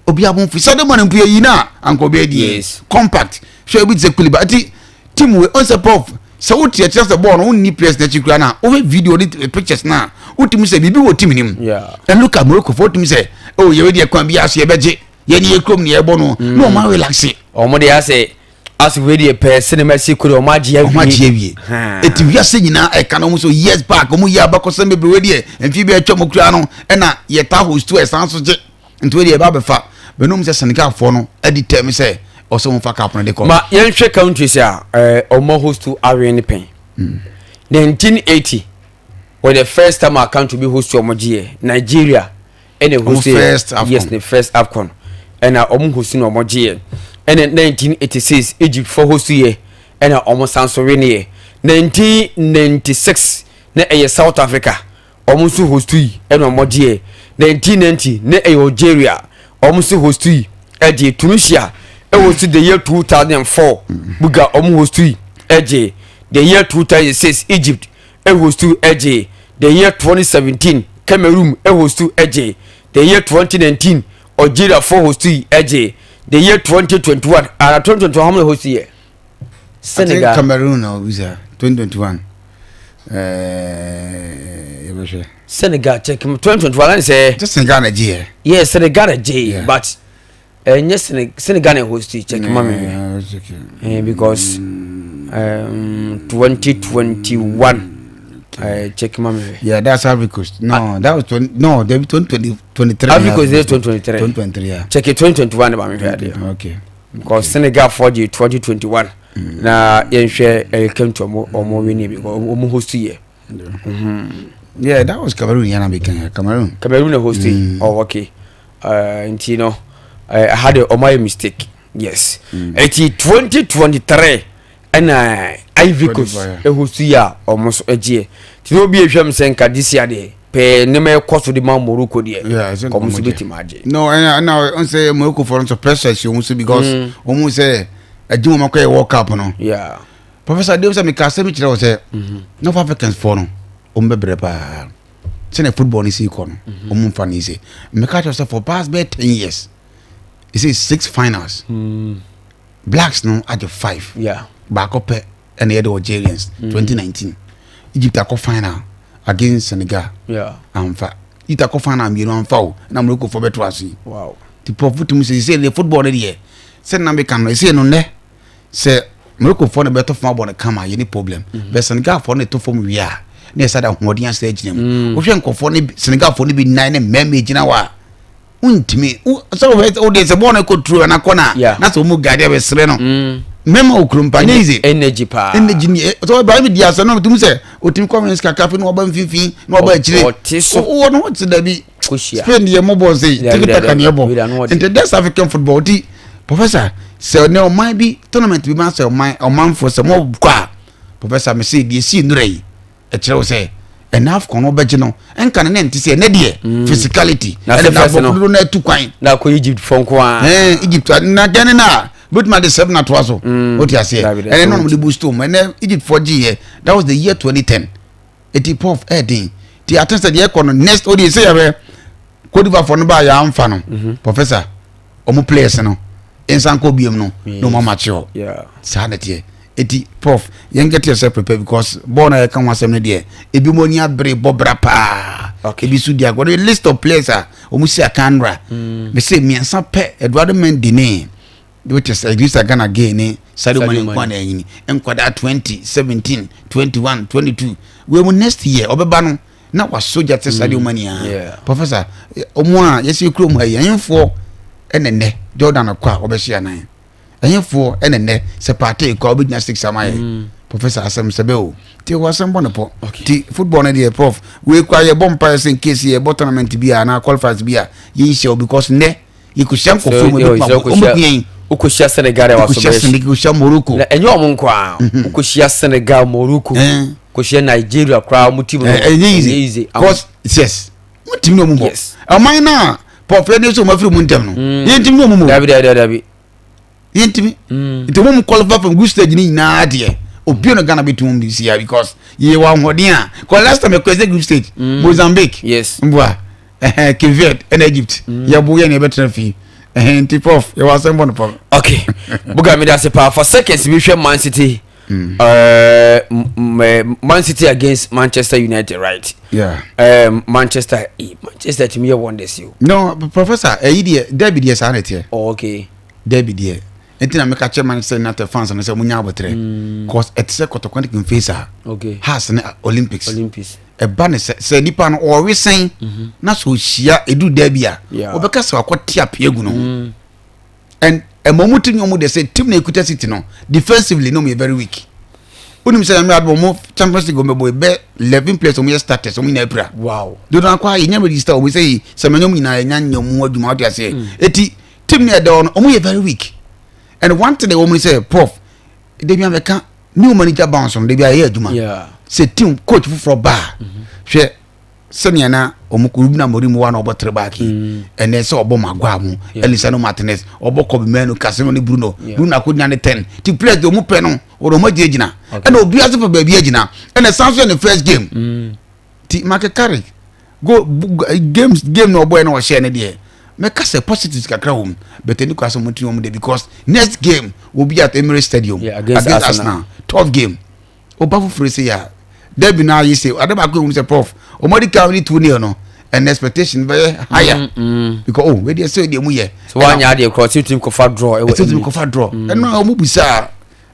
Obi abon fi Sadio Mane mpo yɛ yi na anka obi adi Yes. Compact. Hwɛ obi te sɛ Koulibaly. Eti team we on sɛ prof sɛ wote akyerɛ sɛ bɔɔl no wonni players n'akyi koraa na wohwɛ video ne pictures na wotumi sɛ biribi wɔ team no mu. Yeah. And look at Morocco fo wotumi sɛ oh yɛwɛ deɛ kwan bi ase yɛbɛgye yɛne yɛ kurom ne yɛbɔ no na ɔma relaxe. Ɔmo de asɛ asɛ wei deɛ pɛɛ sinima si kuro ɔmo agye awie. Ɔmo agye awie. Eti wiase nyinaa ɛka na ɔmo so years back ɔmo yɛ abakɔsɛm bebree wei deɛ mfie bi atwa mu koraa no ɛna yɛta host ɛsan so gye nti wei deɛ ɛba abɛfa bɛnum sɛ Senegalfoɔ no ɛdi tɛm sɛ ɔsɛ wɔn fa cup no de kɔ. Ma yɛnhwɛ countries a ɛɛ ɔmo host awe ne pɛn. 1980 wɔ the first time a country bi host ɔmo gye yɛ Nigeria. Ɛna Ɔmo host yɛ first AFCON. Yes, ne first AFCON ɛna ɔmo host na ɔmo gye yɛ. Ɛna 1986 Egypt fo host yɛ ɛna ɔmo san so win yɛ. 1996 na ɛyɛ South Africa ɔmo nso host yi ɛna ɔmo gye yɛ. 1990 na ɛyɛ Algeria ɔmo nso host yi ɛgye. Tunisia ɛhost the year 2004 Buga ɔmo host yi ɛgye. The year 2006 Egypt ɛhost ɛgye. The year 2017 Cameroon ɛhost ɛgye. The year 2019 Algeria fo host yi ɛgye. The year 2021 ara 2021 how many host yɛ? Senegal. I think Cameroon na obisa 2021. Eh, yɛbɛhwɛ. Senegal check 2021 lan sɛ. Sɛ Senegal na gye yɛ. Yeah, Senegal na gye but ɛnyɛ Senegal na host yi check ma me. Eh, because 2021 check ma me. Yeah, that's Ivory Coast. No, that was 20, no, that was 2023. Ivory Coast is 2023. 2023, yeah. Check it 2021 ma me hwɛ adeɛ. Okay. Because Senegal for the 2021 na yɛnhwɛ ɛyɛ country ɔmo ɔmo win because ɔmo host yɛ. Yeah, that was Cameroon. Yeah, na Cameroon. Cameroon na host yi. Oh, okay. Nti no, ha de ɔmo ayɛ mistake. Yes. Eti 2023 ɛna Ivory Coast ɛhost yi a ɔmo nso ɛgyeɛ. Nti na obi ehwɛ mu sɛ nka this year deɛ pɛɛ nneɛma ɛkɔ so de ma Morocco deɛ. Ɔmo nso bɛtumi agye. No, ɛna ɛna ɔn sɛ Morocco fɔ nso pressure si ɔmo so because ɔmo sɛ ɛgye wɔn akɔ yɛ World Cup no. Yeah. Professor Dave sɛ meka asɛm kyerɛ wo sɛ North Africans foɔ no ɔmo bɛbrɛ paa sɛnea football no si kɔ no ɔmo mfa no easy. Meka kyerɛ sɛ for past bɛyɛ 10 years ɛsɛ six finals Blacks no agye five. Yeah. Baako pɛ ɛna yɛde Algerians 2019 Egypt akɔ final against Senegal. Yeah. Amfa Egypt akɔ final mmienu amfa o na Morocco fo bɛto ase yi. Wow. Ti prof tumi sɛ sɛ deɛ football no deɛ sɛ nna meka no ɛsɛ no nnɛ sɛ Morocco fo no bɛtɔ fam abɔ no kama yɛ ne problem bɛ Senegal fo no ɛtɔ fam wie a na yɛsa de ahoɔden asɛ agyina mu wohwɛ nkɔfoɔ no Senegal fo no bi nan ne mmarima gyina hɔ a wontumi sɛ wohwɛ wode sɛ bɔɔl no kɔ turo ana kɔ na na sɛ wɔn gade abɛsrɛ no mmarima wɔ kurom pa nyɛ easy energy paa energy ni sɛ ɔba bi di asɛ no tumi sɛ otumi kɔ wins kakra afei na ɔba mfimfini na ɔba akyire ɔte so wɔ no wɔte dabi kɔhyia Spain deɛ mɔbɔ sɛ Dabi, tiki taka dabi, ne ɛbɔ dabi, ano ɔde. nti that's African football ti professor sɛ ne ɔman bi tournament bi ma sɛ ɔman ɔmanfoɔ sɛ mo kɔ a professor me se deɛ si nnura yi ɛkyerɛ wo sɛ ɛna AFCON no bɛgye no ɛnka ne ne nte sɛ ɛnɛ deɛ physicality Na ɛne sɛ first no. na abɔfoɔ no atu kwan na akɔ Egypt fo nko a ɛn Egypt na gɛne no a bɛtumi ade seven atoa so wote aseɛ Dabi, dabi, ɛne no de boost mu ɛnɛ Egypt foɔ gyeeɛ that was the year 2010 ɛti prof ɛɛden ti ate sɛ deɛ ɛkɔ no next o deɛ sɛ yɛhwɛ Cote d'Ivoire foɔ no baa yɛ amfa no professor ɔmo players no nsan kɔ biem no na ɔmo amakye hɔ Yeah. saa na teɛ eti prof yɛn get yourself prepared because bɔɔl na yɛka ho asɛm no deɛ ebi mo ani abere bɔ bra paa Okay. ebi so di agorɔ the list of players a ɔmo si akanra mɛ sɛ mmiɛnsa pɛ Eduardo Mendy ne which is Idrissa Gana Gueye ne Sadio Sadio Mane Mane. nkwa na ɛnyini nkwadaa 20 17 21 22 wei mu next year ɔbɛba no na waso gya te Sadio Mane a Yeah. professor ɔmo a yɛsi kurom ha yi ɛyɛnfoɔ ɛna nnɛ Jordan kɔ a ɔbɛhyɛ anan ɛyɛnfoɔ ɛna nnɛ sɛ Partey kɔ a ɔbɛgyina six ama yɛ professor asɛm sɛbɛ o ti wɔ asɛm bɔ ne pɔ ti football no deɛ prof wei kɔ a yɛbɔ mpa yɛ sɛ in case yɛbɔ tournament bi a anaa qualifiers bi a yɛnhyia o because nnɛ yɛkɔhyia nkɔfoɔ mu ebi kuma ɔmo yɛn wokɔhyia Senegal a waso yɛkɔhyia bɛyɛ Senegal yɛkɔhyia Morocco na ɛnyɛ ɔmo nko a wokɔhyia Senegal Morocco kɔhyia Nigeria koraa ɔmo team no ɛnyɛ easy easy because yes mo team no ɔmo bɔ Yes. ɔman na prof yɛn nso ɔmo afiri mu ntɛm no yɛn team no ɔmo bɔ dabi dabi dabi dabi yɛn timi nti wɔn mu qualify from group stage ni nyinaa deɛ obi no Ghana bɛ tun mu si ya because yɛ wɔ ahoɔden a kɔ last time ɛkɔ ɛsɛ group stage Mozambique Yes. mbua. Ɛhɛn, Cape Verde ɛna Egypt. Mm. Yɛbo yɛ na yɛbɛtena fie. Ɛhɛn, nti prof yɛwɔ asɛm bɔ no pam. Okay. Buga mi da se paa for seconds bi hwɛ Man City. Mm. Uh, Man City against Manchester United, right? Yeah. Manchester, eh, Manchester team yɛ wonders yo. No, professor, ɛyi deɛ, derby deɛ saa na ɛteɛ. Oh, okay. Derby deɛ. Nti na meka kyerɛ Manchester United fans no sɛ munya abotrɛ. Mm. Cause ɛte sɛ kɔtɔkɔ ne kimfesa. Okay. Hearts ne Olympics. Olympics. Ɛba ne sɛ sɛ nipa no ɔwe sɛn mhm. na sɛ ɔhyia ɛduru derby a ɔbɛka sɛ wakɔte apea gu no ho. Mm. And ɛma ɔmo ti nyɛ ɔmo de sɛ team na ekuta City no defensively no ɔmo yɛ very weak. Wonim sɛ nyame adom ɔmo Champions League ɔmo bɛbɔ ɛbɛ 11 players ɔmo yɛ starters ɔmo nyinaa apira. Wow. Dodo akɔ a yɛnya register ɔmo sɛ yi sɛ mɛnyɛ ɔmo nyinaa yɛnya nyɛ ɔmo ho adwuma ɔte aseɛ. Mm. Eti team no ɛda hɔ no ɔmo yɛ very weak. And one thing ɛwɔ mu sɛ prof debi amɛka new manager bounce no debi ayɛ adwuma. Sɛ team coach foforɔ baa mm-hmm. hwɛ sɛnea na wɔn kɔ Ruben Amorim wa na ɔbɔ three back yi mm. ɛnɛ sɛ ɔbɔ Maguire mu Alisson Martinez ɔbɔ Kobbie Mainoo Casemiro ne Bruno Bruno akɔgyina ne ten ti players de wɔn pɛ no wɔde wɔn agyinagyina ɛna obiara nso pɛ baabi agyina ɛna san so yɛ ne first game mm. ti Michael Carrick go games game na ɔbɔ yɛ na ɔhyɛ ne deɛ mɛka sɛ positives kakra wɔ mu but ɛni kɔ asɛ wɔn ti wɔn de because next game will be at Emirates Stadium yeah, against, against Arsenal tough game. Ɔba foforɔ sei a derby no ayɛ sei ade baako ehun sɛ prof wɔn adi kan ne 2-0 no and expectation bɛyɛ higher mm, mm. because oh wei deɛ sɛ deɛ mu yɛ. so wɔn anya adeɛ korɔ ɛsɛ tumi kɔfa draw ɛwɔ ɛsɛ tumi kɔfa draw mm. ɛno a wɔn bisa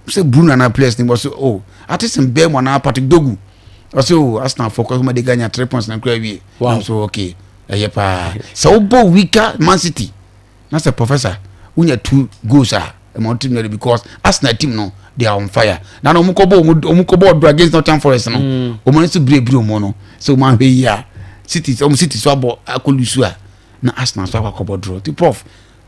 sɛ Bruno ana players ni bɔ so oh ate sɛ bɛn mu ana Patrick Dogu ɔsɛ oh Arsenal fɔ kɔ ɛfɔm de ganya 3 points na kura wie wow so okay ɛyɛ paa sɛ wobɔ weaker Man City na sɛ professor wonya two goals a ɛma wɔn team no because Arsenal team no they are on fire na na wɔn kɔ bɔ wɔn kɔ bɔ ɔdɔ against Nottingham Forest no mm. wɔn nso birebire wɔn no sɛ wɔn ahwɛ yi a City wɔn City so abɔ akɔlusu a na Arsenal so akɔ akɔbɔ draw ti prof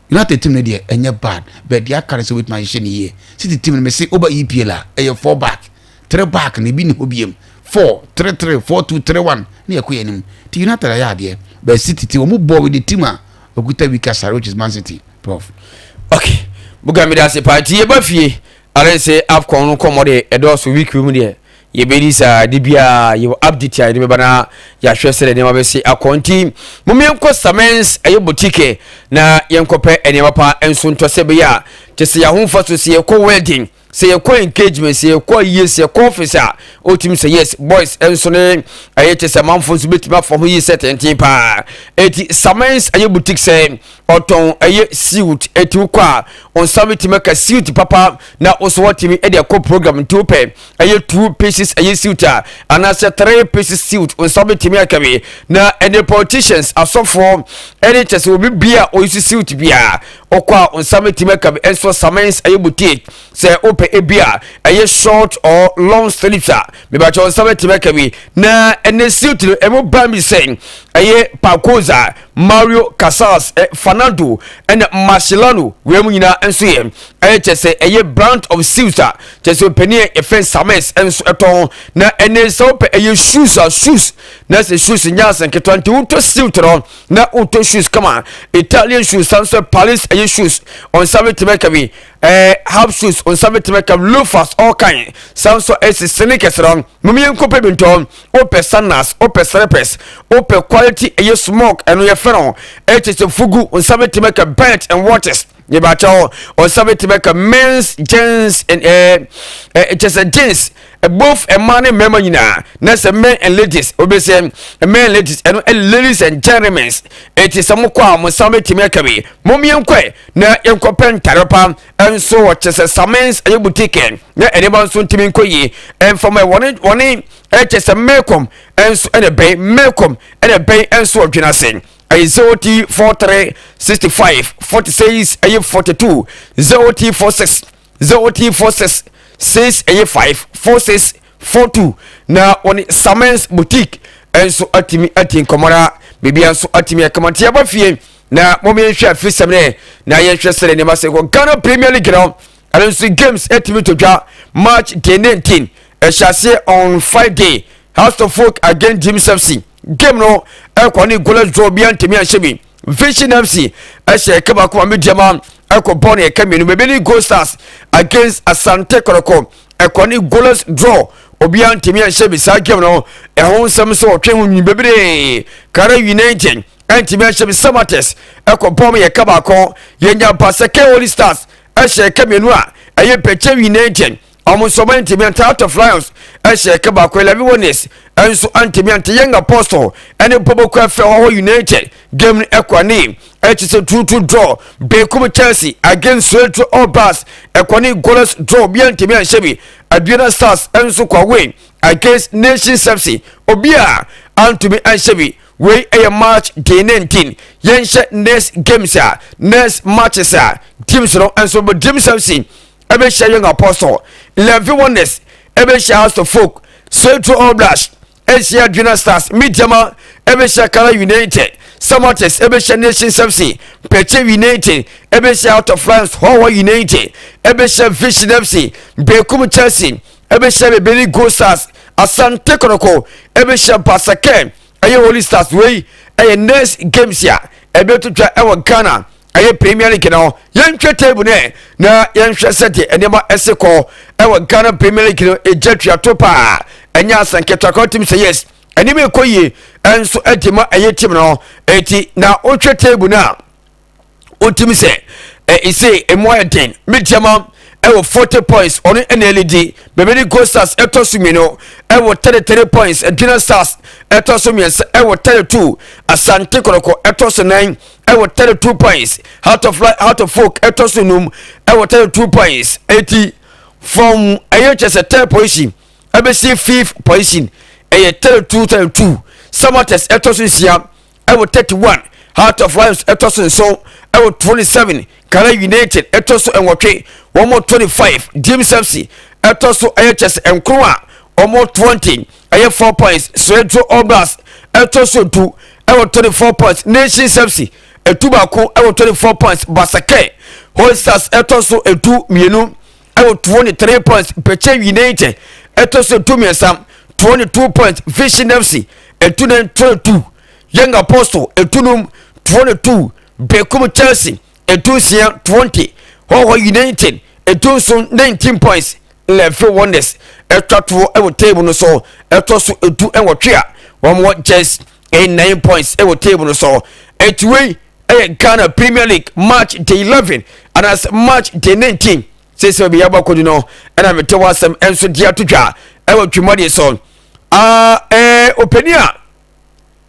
United team no deɛ ɛnyɛ bad but deɛ aka no sɛ wɔbɛtumi ahyehyɛ ne yie City team no mɛ se over EPL a ɛyɛ four back three back na ebi ni hɔ biem four three three four two three one ne yɛ kɔ yɛn anim ti United ayɛ adeɛ but City ti wɔn bɔ with the team a okuta wika sare which is Man City prof. Okay buga mi da ase paa nti yɛba fie are sɛ afcon no kɔmmɔ deɛ ɛdɔɔso week mu deɛ yɛbɛdi saa de biara yɛwɔ update a yɛde bɛba na yɛahwɛ sɛdeɛ nneɛma bɛsi akɔ nti mom yɛnkɔ samens ɛyɛ boutique na yɛnkɔpɛ nneɛma pa nso ntɔ sɛ ɛbɛyɛ a kyɛ sɛ yɛahomfa so sɛ yɛkɔ wedding sɛ yɛkɔ engagement sɛ yɛkɔ ayie sɛ yɛkɔ office a ɔtumi sɛ yes boys nso ne ɛyɛ kyɛ sɛ amanfoɔ nso bɛtumi afa ho yie sɛ tenten paa ɛti samens ɛyɛ boutique sɛ ɔtɔn ɛyɛ suit ɛti wokɔ a ɔnsa bɛtumi aka suit papa na wo so watumi ɛde akɔ program nti wopɛ ɛyɛ two pieces ɛyɛ suit a anaasɛ three pieces suit nsa bɛtumi aka bi na ɛne politicians asɔfoɔ ɛne kyɛ sɛ obi bia ɔyi suit biara Wokɔ a wo nsa bɛtumi aka bi nso Samens ɛyɛ boutique sɛ wopɛ ebi a ɛyɛ short or long sleeves a mebakyɛ wo nsa bɛtumi aka bi na ɛne suit no ɛmu ban bi sɛ ɛyɛ Pacoza Mario Casas eh, Fernando ɛna Marcelano wei mu nyinaa nso yɛ ɛyɛ kyɛ sɛ ɛyɛ brand of suits a kyɛ sɛ ɔpanin a yɛfrɛ Samens nso ɛtɔn na ɛne sɛ wopɛ ɛyɛ shoes a shoes na sɛ shoes nyɛ asɛnketewa nti wotɔ suit no na wotɔ shoes kama italian shoes san so paris ɛyɛ shoes ɔnsa bɛtumi aka bi ɛɛ half shoes ɔnsa bɛtumi aka loafers all kind san so ɛsi sneakers no mom yɛn nkɔpɛ bi ntɔ wopɛ sandals wopɛ slippers wopɛ quality ɛyɛ smock ɛno yɛfɛ no ɛkyɛ sɛ fugu ɔnsa bɛtumi aka belt and watches yɛbɛkyɛw ɔnsa bɛtumi aka men's jeans ɛɛ ɛɛ kyɛ sɛ jeans both mmaa ne mmarima nyinaa na sɛ men and ladies obi sɛ men and ladies ɛno ladies and gentlemen eti sɛ mo kɔ a mo nsa bɛtumi aka bi mo yɛn kɔɛ na yɛn kɔ pɛ ntare pa nso wɔkyɛ sɛ samens ɛyɛ boutique na nneɛma nso ntumi nkɔ yie ɛnfam wɔne wɔne ɛkyɛ sɛ mɛkɔm nso ɛna bɛn mɛkɔm ɛna bɛn nso ɔdwena ase ɛyɛ 0t43 65 46 ɛyɛ 42 0t46 0346 6 ɛyɛ 5 46 42 na wɔne Samens Boutique nso atumi ati nkɔmmɔ na biribia nso atumi akama nti yɛba fie na mom yɛnhwɛ afisɛm ne na yɛnhwɛ sɛdeɛ nneɛma sɛ kɔ Ghana Premier League no ɛno nso games atumi to dwa March day 19 ɛhyɛ aseɛ on Friday House of Folk against Dreams FC game no ɛkɔ ne goalless draw bia ntumi anhyɛ bi Vision FC ɛhyɛ ɛka baako ma Medeama ɛkɔ bɔ ne ɛka mmienu baabi ne Gold Stars against Asante Kɔtɔkɔ ɛkɔ ne goalless draw obiara ntumi anhyɛ bi saa game no ɛho nsɛm nso ɔtwe ho nwin bebree Kara United. ɛntumi ɛnhyɛ bi. Samartex ɛkɔ bɔm yɛ ka baako. Yɛnya Basake Holy Stars ɛhyɛ ɛka mmienu a ɛyɛ Bechem United, ɔmo nso ɔmo ntumi ante. Heart of Lions ɛhyɛ ɛka baako. 11 Wonders ɛnso antumi ante. Young Apostle ɛne Boboko ɛfɛ Hɔhɔ United game no ɛkɔ ani ɛkyi sɛ 2-2 draw. Berekum Chelsea against Swedru All Blacks ɛkɔ ne goalless draw, obi antumi anhyɛ bi. Aduana Stars ɛnso kɔ away against Nations FC, obi a antumi anhyɛ bi. Wei ɛyɛ March day 19. Yɛnhyɛ next games a, next matches a teams no nso bɛ. Dreams FC ɛbɛhyɛ Young Apostle, 11 Wonders ɛbɛhyɛ Hearts of Oak, Swedru All Blacks ɛhyia Aduana Stars, Medeama ɛbɛhyɛ Karela United, Samartex ɛbɛhyɛ Nations FC, Bechem United ɛbɛhyɛ Heart of Lions, Hohoe United ɛbɛhyɛ Vision FC, Berekum Chelsea ɛbɛhyɛ Bibiani Gold Stars, Asante Kotoko ɛbɛhyɛ Basake ɛyɛ Holy Stars. Wei ɛyɛ next games a ɛbɛtotwa ɛwɔ Ghana ɛyɛ Premier League no. Yɛntwɛ table no na yɛnhwɛ sɛdeɛ nneɛma ɛse kɔ ɛwɔ Ghana Premier League no. Ɛgya tuato paa, ɛnyɛ asɛnketewa kɔ tim sɛ yes, anim ɛkɔ yie ɛnso ɛde ma ɛyɛ team no. Eti na wotwɛ table no a, wotumi sɛ ɛsɛ emu ayɛ den. Medeama ɛwɔ 40 points, ɔno ɛna ɛledi. Bibiani Gold Stars ɛtɔ so mmienu ɛwɔ 33 points. Aduana Stars ɛtɔ so mmiɛnsa ɛwɔ 32. Asante Kotoko ɛtɔ so nan ɛwɔ 32 points. Hearts of Oak ɛtɔ so num ɛwɔ 32 points. Eti from ɛyɛ kyɛ sɛ third position ɛbɛsi fifth position ɛyɛ 32 32. Samartex ɛtɔ so nsia ɛwɔ 31. Heart of Lions ɛtɔ so nson ɛwɔ 27. Karela United ɛtɔ so nwɔtwe, wɔn mo 25. Dreams FC ɛtɔ so ɛyɛ kyɛ sɛ nkron a wɔn 20, ɛyɛ 4 points. Swedru All Blacks ɛtɔ so 10 ɛwɔ 24 points. Nations FC etu baako ɛwɔ 24 points. Basake Holy Stars ɛtɔ so 12 ɛwɔ 23 points. Bechem United ɛtɔ so 13, 22 points. Vision FC etu ne 22. Young Apostle etu num, 22. Berekum Chelsea etu nsia, 20. Hohoe United etu nson, 19 points. 11 Wonders ɛtwa toɔ ɛwɔ table no so, ɛtɔ so 18 a wɔn wɔ just 9 points ɛwɔ table no so. Etu wei ɛyɛ Ghana Premier League match day 11 anaasɛ match day 19. Sɛsɛ obi yabɔ akɔdu no ɛna mete wɔ asɛm ɛnso di ato dwa ɛwɔ twemɔdeɛ so. Ɔpanin a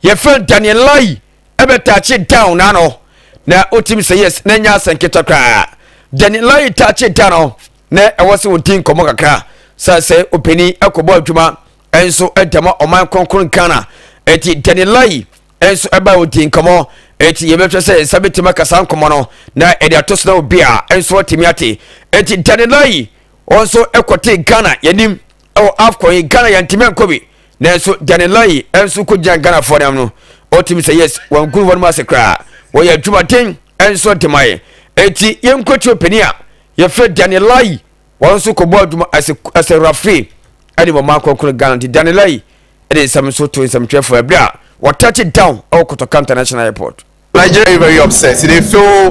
yɛfrɛ Daniel Laryea ɛbɛtaakye down n'ano na otimi sɛ yes, na nya asɛn ketewa koraa. Daniel Laryea taakye down no na ɛwɔ sɛ wɔdi nkɔmmɔ kakra sɛ ɔpanin ɛkɔbɔ adwuma ɛnso ɛdama ɔman kronkron Ghana. Eti Daniel Laryea ɛnso ɛba wɔdi nkɔmmɔ. Eti yɛbɛhwɛ sɛ nsa bɛtumi akasa nkɔmmɔ no na ɛde ato so na obi a ɛnso atumi ate. Eti Daniel Laryea wɔn nso ɛkɔte Ghana yɛnim ɛwɔ AFCON yi, Ghana yɛntumi ankɔ bi, nanso Daniel Laryea ɛnso kɔgyina Ghanafoɔ nam no, ɔtumi sɛ yes, wɔn nkuru wɔn mu ase koraa, wɔyɛ adwumaden ɛnso de ma yɛ. Eti yɛnkɔtio panin a yɛfrɛ Daniel Laryea, wɔn nso kɔbɔ adwuma ɛsɛ referee ɛde wɔn akɔkoro Ghana. Nti Daniel Laryea ɛde nsɛm nso to nsɛmtwerɛfoɔ ɛberɛ a wɔtouch down ɛwɔ Kotoka International Airport. Nigeria very, very upset. They feel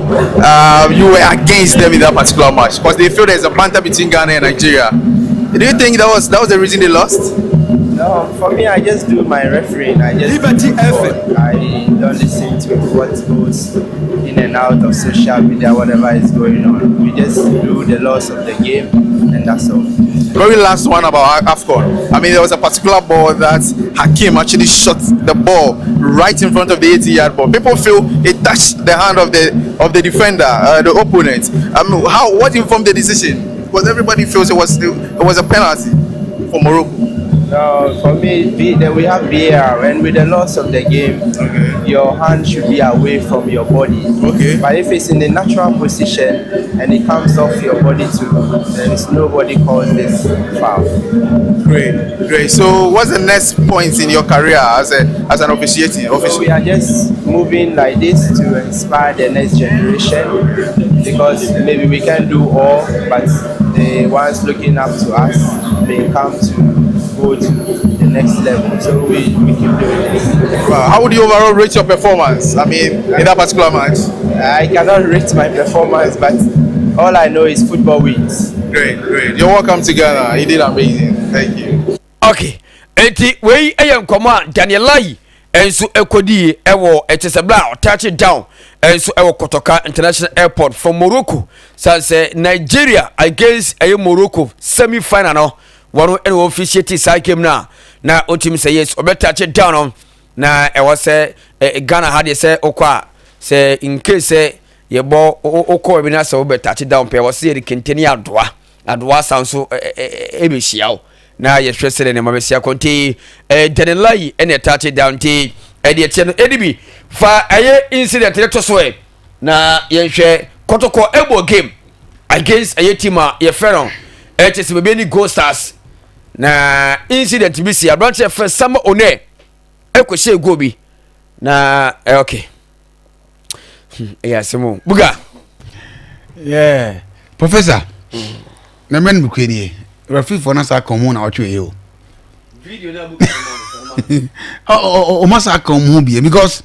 you were against them in that particular match because they feel there's a banter between Ghana and Nigeria. Do you think that was the reason they lost? No, for me, I just do my refereeing. I just Liberty do football. I don't listen to what goes in and out of social media, whatever is going on. We just do the laws of the game, and that's all. Very last one about AFCON. I mean, there was a particular ball that Hakim actually shot the ball right in front of the 80-yard ball. People feel it touched the hand of the defender, the opponent. I mean, how what informed the decision? Because everybody feels it was a penalty for Morocco. No, for me, then we have VAR, and with the laws of the game, your hand should be away from your body. But if it's in the natural position and it comes off your body too, then it's nobody calls this foul. Great, great. So, what's the next point in your career as an officiating So official? we are just moving like this to inspire the next generation because maybe we can do all, but the ones looking up to us may come to go to the next level. So we keep doing this. Well, how would you overall rate your performance? I mean, in that particular match? I cannot rate my performance, but all I know is football wins. Great, great. You're welcome to Ghana. You did amazing. Thank you. Okay, eti wei yɛ nkɔmɔ a Daniel Laryea nso ɛkɔdii ɛwɔ ɛkyɛ sɛ berɛ a ɔtouch down nso ɛwɔ Kotoka International Airport from Morocco san sɛ Nigeria against ɛyɛ Morocco semi final no wɔn ɛna officiate saa game no a na ɔtumi sɛ yes ɔbɛtouch down no na ɛwɔ sɛ Ghana ha deɛ sɛ wokɔ a sɛ in case sɛ yɛbɔ wokɔ bi na sɛ wobɛ touch down pɛ wɔ sɛ yɛde kente ne adoa adoa san so ɛbɛhyia wo na yɛhwɛ sɛdeɛ nneɛma bɛsi akɔ. Nti Danilayi ɛna ɛtouch down, nti ɛdeɛ teɛ no ɛde bi fa ɛyɛ incident ne to so ɛ na yɛnhwɛ. Kɔtɔkɔ ɛbɔ game against ɛyɛ team a yɛfrɛ no ɛkyɛ sɛ baabi ne Gold Stars, na incident bi si. Aberanteɛ fɛ Sama One ɛkɔhyɛ goal bi na ɛ okay, ɛyɛ asɛm o, buga. Yeah, professor, na mmerɛ no mekura nie, referee foɔ no sa ka ɔmo na ɔtwe yɛ o, ɔmo asa ka ɔmo ho bie because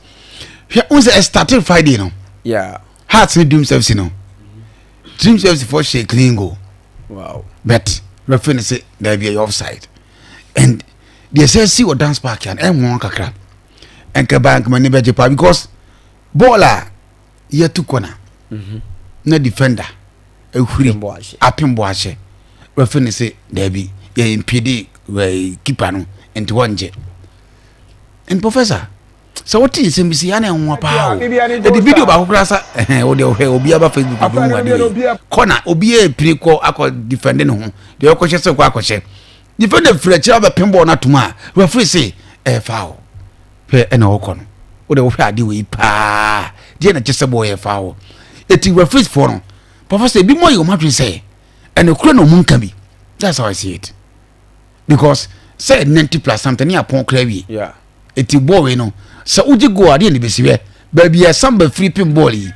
hwɛ n sɛ ɛstarted Friday no. Hearts ne Dreams FC no, Dreams FC foɔ hyɛ clean goal. But referee no sɛ daabi, ɛyɛ offside, and deɛ sɛ si wɔ Dun's Park yan ɛnwɔn kakra nka ba nkama ne bɛgye paa because bɔɔl a yɛtu kɔna na defender ehuri apem bɔ ahyɛ, referee no sɛ daabi, yɛ impede keeper no nti wɔngye. And professor, sɛ wote nsɛm bi si ya na ɛnwa paa o. Ɛde video baako koraa sa ɛhɛn o deɛ ɔhwɛ obi aba Facebook obi hu ade wei kɔna obi yɛ epiri kɔ akɔ defend ne ho deɛ ɔkɔhyɛ sɛ kɔ akɔhyɛ defender firi akyire abɛpem bɔɔl no atom a referee se ɛyɛ foul hwɛ ɛna ɔkɔ no o deɛ wohwɛ ade wei paa deɛ na kyɛ sɛ bɔɔl yɛ foul. Eti referees foɔ no, professor, ebi mo ayɛ wɔn adwene sɛ ɛna kura na ɔmo nka bi. That's how I see it because sɛ 90 plus something ne apɔn kura wie. Eti bɔɔl wei no sɛ wogye goal adeɛ na ebesi hwɛ baabi a Samba firi pin bɔɔl yi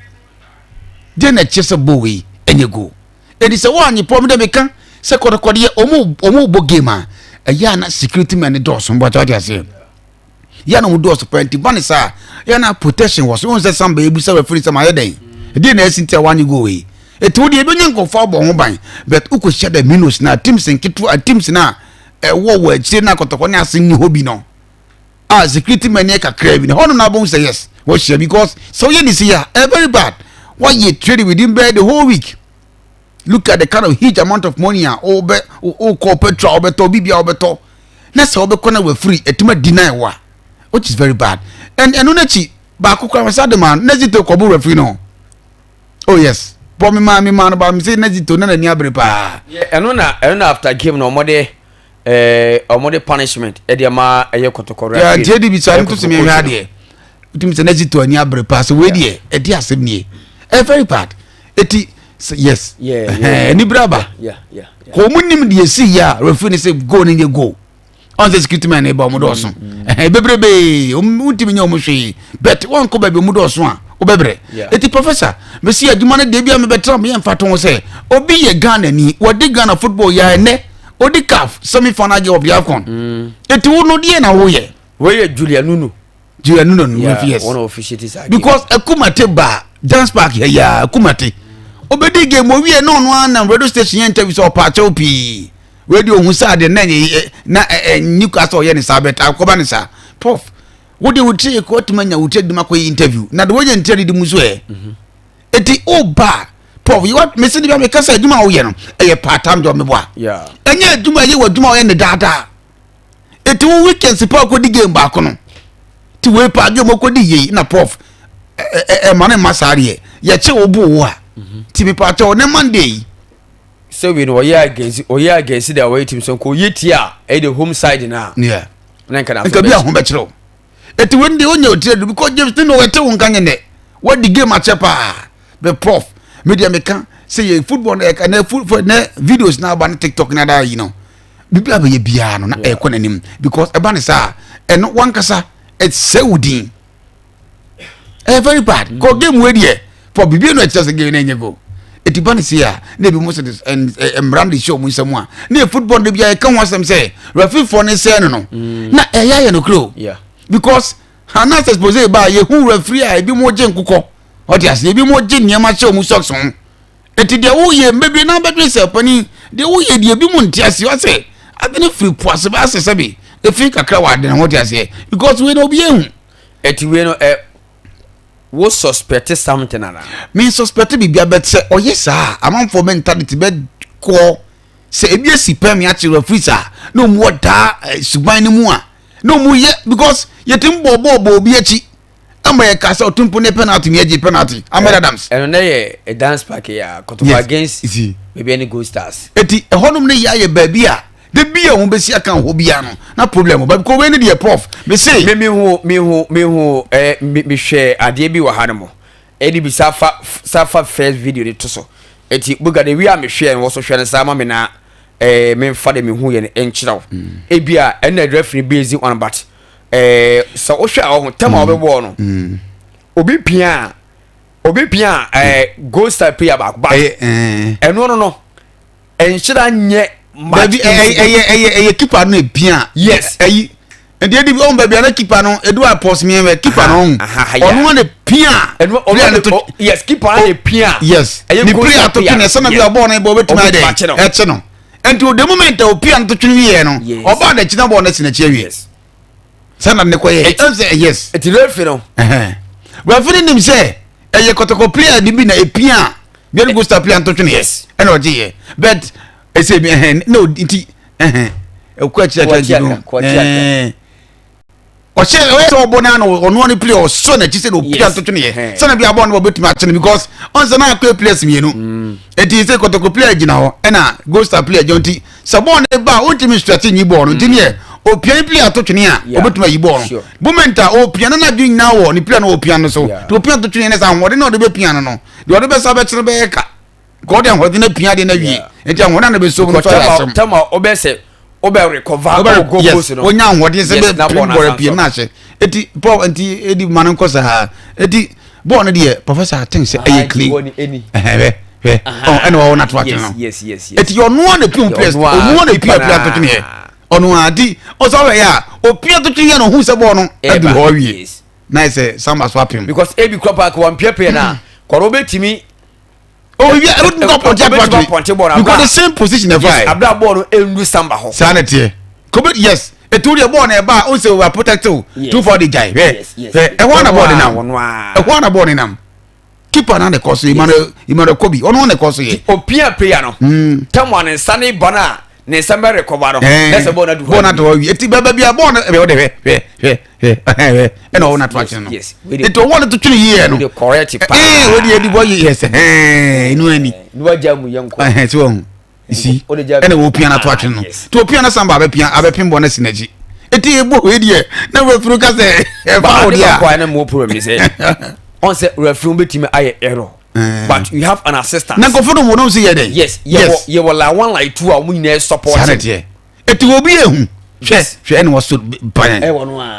deɛ na kyerɛ sɛ bɔɔl wei ɛnyɛ goal. Eti sɛ wɔanye pɔm dɛ meka sɛ kɔdɔkɔdeɛ ɔmo bɔ game a ɛyɛ a na security men ne dɔɔso mbɔ ɔte aseɛ yɛ na ɔmo dɔɔso paa nti ba ne saa yɛ na protection wɔ so. Wɔn sɛ Samba ebusa referee sɛ ma ayɛ dɛn ɛdeɛ na ɛsi nti a wɔanye goal wei. Eti wo deɛ ebɛnya nkɔfo abɔ ho ban, but wokɔ hyɛ dɛ minus na teams nketewa, teams na ɛwɔ wɔ akyire na Kɔtɔkɔ ne ase nni hɔ bi no a security men yɛ kakra bi na hɔnom na abɔn sɛ yes wɔhyia because sɛ woyɛ ne si a ɛ very bad. Wɔyɛ training within bɛɛ the whole week. Look at the kind of huge amount of money a wobɛ wokɔ petrol a wobɛtɔ biribi a wobɛtɔ na sɛ wobɛkɔ na wafiri ɛtuma deny wo a, which is very bad. And ɛno n'akyi baako koraa wɔsa de ma no Nezito kɔbo referee no. Oh yes, bɔ me maa me maa no ba me sɛ Nezito na n'ani abere paa. Ɛno na after game na ɔmɔde punishment ɛde ama ɛyɛ Kɔtɔkɔ. Yeah, nti edi bi sa no to sɛ mehwɛ adeɛ wotumi sɛ Nezito ani abere paa sɛ wei deɛ ɛde asɛm nie, ɛ very bad. Eti yes, ɛni bere aba kò ɔmo nim deɛ esi yɛ a referee ne sɛ goal ne nyɛ goal. Ɔn sɛ security man ne ba ɔmo dɔɔso ɛhɛn bebrebe, ɔmo ntumi nyɛ ɔmo hwee, but wɔn kɔ baabi ɔmo dɔɔso a ɔbɛbrɛ. Eti professor, mesi adwuma no deɛ bi a mebɛtena mo yɛ nfa to ho sɛ obi yɛ Ghana ni wɔde Ghana football yɛ ɛnɛ odi CAF semi final game of the AFCON. Eti wo no deɛ na woyɛ. Wei yɛ Julia Nunu. Julia Nunu no. Yes, wɔn officiate saa game. Because Ekumate ba Dun's Park yɛ yaa Ekumate obedi game owie na ɔno anam radio station yɛ interview sɛ ɔpa akyɛw pii. Wei deɛ ohun sɛ adeɛ na ɛnyɛ na ɛnyi kwa sɛ ɔyɛ ne saa bɛt akɔba ne saa. Prof, wo de wo tiri kɔ tuma nya wo tiri dima kɔ yɛ interview na de wɔnyɛ ntiri didi mu so ɛ eti o ba prof yi wa mesi de bi a meka sɛ adwuma a woyɛ no ɛyɛ part time job meboa ɛnyɛ adwuma ɛyɛ wɔ adwuma a ɔyɛ ne daadaa. Eti wo weekends pa akɔdi game baako no ti wei pa game ɔkɔdi yei na prof ɛ ɛ ɛma ne mma saa deɛ yɛkye wo bo wo a ti mi pa kyɛw ne Monday yi. Sɛ wei no ɔyɛ against the away team so nka ɔyɛ tie a ɛyɛ the home side na. Na nka na nka bi a ho bɛkyerɛw. Eti wei deɛ onya otiri adu because James ne na ɔyɛte wo nka nyɛ nɛ wadi game akyɛ paa bɛ. Prof, me deɛ meka sɛ yɛ football no ɛka nɛ football nɛ videos na aba ne TikTok na ada yi no biribi a bɛyɛ biara no na ɛkɔ n'anim because ɛba ne saa ɛno wankasa ɛsɛ wo din ɛyɛ very bad kɔ game wei deɛ for biribi no ɛkyerɛ sɛ game no ɛnyɛ goal. Eti ba ne se a na ebi mo sɛ mmara no de hyɛ ɔmo nsam a na yɛ football no bi a yɛka ho asɛm sɛ referee foɔ ne sɛɛ no na ɛyɛ ayɛ no kuro because Anas expose ba yɛhu referee a ebi mo gye nkokɔ ɔte ase ebi mo gye nneɛma hyɛ ɔmo socks ho. Eti deɛ woyɛ mbɛbi na bɛdwe sɛ panin deɛ woyɛ deɛ ebi mo nte ase ɔsɛ ade ne firi po ase ba asɛ sɛbi efi kakra wɔ ade ne ho te aseɛ because wei na obi ehu. Eti wei no ɛ wo suspect something ana? Me suspect biribi abɛt sɛ ɔyɛ saa amanfoɔ mentality bɛ kɔ sɛ ebi esi pɛn mi akyerɛ referees a na wɔn wɔ daa eh, suban no mu a na wɔn yɛ because yɛtumi bɔ bɔɔl bɔ obi akyi ama yɛ ka sɛ ɔtumpo ne penalty ni ɛgye penalty Ahmed Adams. Ɛno na yɛ dance park yɛ a Kotoko against baabi ɛne Gold Stars. Eti ɛhɔnom ne yɛ ayɛ baabi a de bi a wɔn bɛsi aka hɔ biara no na problem ba because wei ne deɛ prof me se. Me mi hu mi hu mi hu ɛɛ mi mi hwɛ adeɛ bi wɔ ha no mo ɛde bi sa fa sa fa first video de to so eti buga de wi a mi hwɛ no wɔso hwɛ no saa ma mi na ɛɛ mi nfa de mi hu yɛ no nkyerɛw mm. ebi a ɛna referee base on but ɛɛ sɛ wohwɛ a ɔho tɛm a wɔbɛbɔɔ no mm. obi pia obi pia ɛɛ gold star player baako ba ɛno no no ɛnhyira nyɛ match. Dabi ɛyɛ ɛyɛ ɛyɛ ɛyɛ keeper no epia. Yes. Ɛyi nti edi ɔn baabi a na keeper no edu a pɔs miɛ bɛ keeper no ɔn ɔno na pia. Ɛnu ɔno na to yes keeper no na pia. Yes ne player to twene sɛ na bi a bɔɔl no bɔ obetumi ayɛ dɛ ɛkye no nti the moment a opia no to twene wiɛ no ɔbaa n'akyi na bɔɔl no si n'akyi awie sɛ na ne kɔ yɛ ɛnsɛ yes. Eti referee no. Referee nim sɛ ɛyɛ kɔtɔkɔ player ni bi na epia. Biari Gusta player nto twene yes ɛna ɔgye yɛ but ɛsɛ bi ɛhɛn na odi nti ɛhɛn ɛkɔ akyire akyire nti no ɛɛ ɔhyɛ ɔyɛ sɛ ɔbɔ n'ano ɔno ɔne player ɔsɔ n'akyi sɛ na opia nto twene yɛ sɛnɛ bi abɔ no ɔbɛtumi akyene no because ɔnsɛ na akɔ players mmienu mm. eti sɛ kɔtɔkɔ player gyina hɔ ɛna Gusta player gyina nti sɛ bɔɔl no ba a ɔntumi stretch nyi bɔɔl no nti neɛ opia ne player to twene a ɔbɛtumi ayi bɔɔl no moment a opia no n'adwene nyinaa wɔ ne player no opia no so nti opia to twene ne sɛ ahoɔden na ɔde bɛpia no no deɛ ɔde bɛsa bɛkyerɛ bɛyɛ ka nka ɔde ahoɔden apia adeɛ no awie nti ahoɔden na bɛsɔ mu no so ayɛ asɛm tɛma ɔbɛ sɛ ɔbɛ recover ɔbɛ go yes ɔnya ahoɔden sɛ bɛ pim bɔɔl apia mu ahyɛ eti paul nti edi ma no nkɔ saa eti bɔɔl no deɛ professor aten sɛ ɛyɛ clean ɛhɛn hwɛ hwɛ ɔ ɛna wɔwɔ n'ato atwene no eti ɔnoa na pim players ɔnoa na pia pia ato twene yɛ ɔnoa adi ɔsɛ ɔhwɛ yɛ a opia to twene yɛ na ohun sɛ bɔɔl no adu hɔ awie. na yɛ sɛ samba so apem. because ebi kura paaki wɔn piapia na kɔrɔ obetumi. o ebi ebitumi kɔ pɔnte ato pɔnte bɔɔl because the same position ɛfa yɛ. yes abira bɔɔl no endu samba hɔ. saa na teɛ kobe yes etu deɛ bɔɔl na ɛba a o sɛ o protect o tu fɔ de gya yi hwɛ hwɛ ɛhɔ na bɔɔl de nam ɛhɔ na bɔɔl de nam keeper na ne kɔ so Emmanuel Emmanuel Kobi ɔno na kɔ so yɛ. opia player no hmm. tɛmu a ne nsa ne ba no a ne nsa bɛ rekɔba no ɛsɛ bɔɔl na du hɔ bɔɔl na to hɔ wi eti bɛbɛ bi a bɔɔl no ɛbɛ ɔde hwɛ hwɛ hwɛ hwɛ hwɛ ɛna ɔwɔ na to akyerɛ no eti ɔwɔ no to twene yie no ɛɛ correct paa ɛɛ o de edi bɔ yie ɛsɛ ɛɛ enu ɛni nuwagya mu yɛ nkɔ ɛhɛn ti wɔn si ɛna wɔpia no ato atwene no nti wɔpia no samba abɛpia abɛpem bɔ no asi n'akyi ɛti ɛbɔ wei deɛ na wafiri ka sɛ ɛfa wo deɛ a ɛna mo problem ne sɛ ɔn sɛ referee bɛtumi ayɛ error eh. but you have an assistant na nkɔfo no wɔnom sɛ yɛ dɛn yes yɛwɔ yɛwɔ la one like two a wɔn nyinaa support saa na teɛ ɛti wɔ bi ehu hwɛ hwɛ ɛna wɔso ban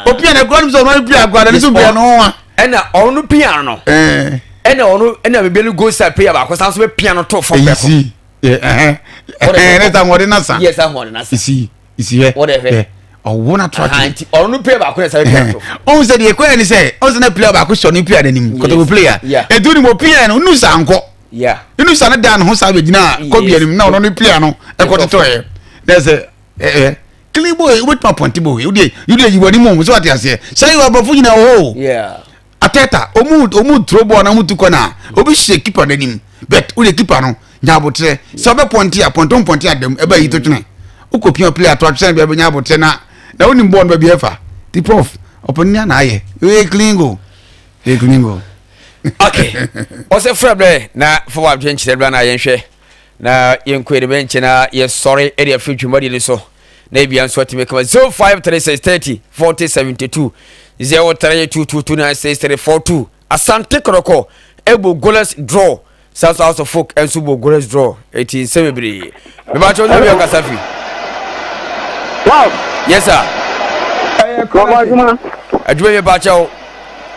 opia na ekura no sɛ ɔno pia akora na ne so pia no ho a ɛna ɔno pia no ɛna ɔno ɛna bebe no goal side player baako san so bɛ pia no to fam pɛko ɛne sɛ ahoɔden na sa yes ahoɔden na sa isi isi hɛ hɛ ɔwo na to ati nti ɔno no player baako na sáré pia to ɔn sɛ deɛ ekɔyɛ ni sɛ ɔn sɛ na player baako sɔ ne player n'anim kɔtɔkɔ player edu ni mo player no nu sa nkɔ nu sa ne dan ne ho sa bɛ gyina kɔbi anim na ɔno ne player no ɛkɔ totɔ yɛ na ɛsɛ ɛɛ clean boy wobɛtumi apɔnte boy wodeɛ wodeɛ yi w'anim o so wate aseɛ sɛ yɛ aborɔfo nyina wɔ hɔ o atɛta ɔmu ɔmu turo bɔɔl na ɔmu tu kɔ na obi hyɛ keeper n'anim but wodeɛ keeper no nya abotrɛ sɛ ɔbɛpɔnte a pɔnte mpɔnte adam ɛbɛ yi to twene wokɔ pia player to atwene bia bɛnya abotrɛ na na wonim bɔɔl no baabi ɛfa ti prof ɔpɔn na ayɛ ɛyɛ clean goal ɛyɛ clean goal. Okay ɔsɛ frɛ brɛ na fa w'adwenkyerɛ bra na yɛnhwɛ na yɛnkɔ yɛde bɛnkyɛ na yɛsɔre de afiri dwumadie no so na ebia nso atumi kama 0536 30 40 72 0322296342 Asante Kɔtɔkɔ ɛbɔ goalless draw saa nso House of Folk nso bɔ goalless draw eti nsɛm bebree mebakyɛw sɛ bia ɔkasa fi Wow. Yes sir. Adwuma. Adwuma mi bakyɛw.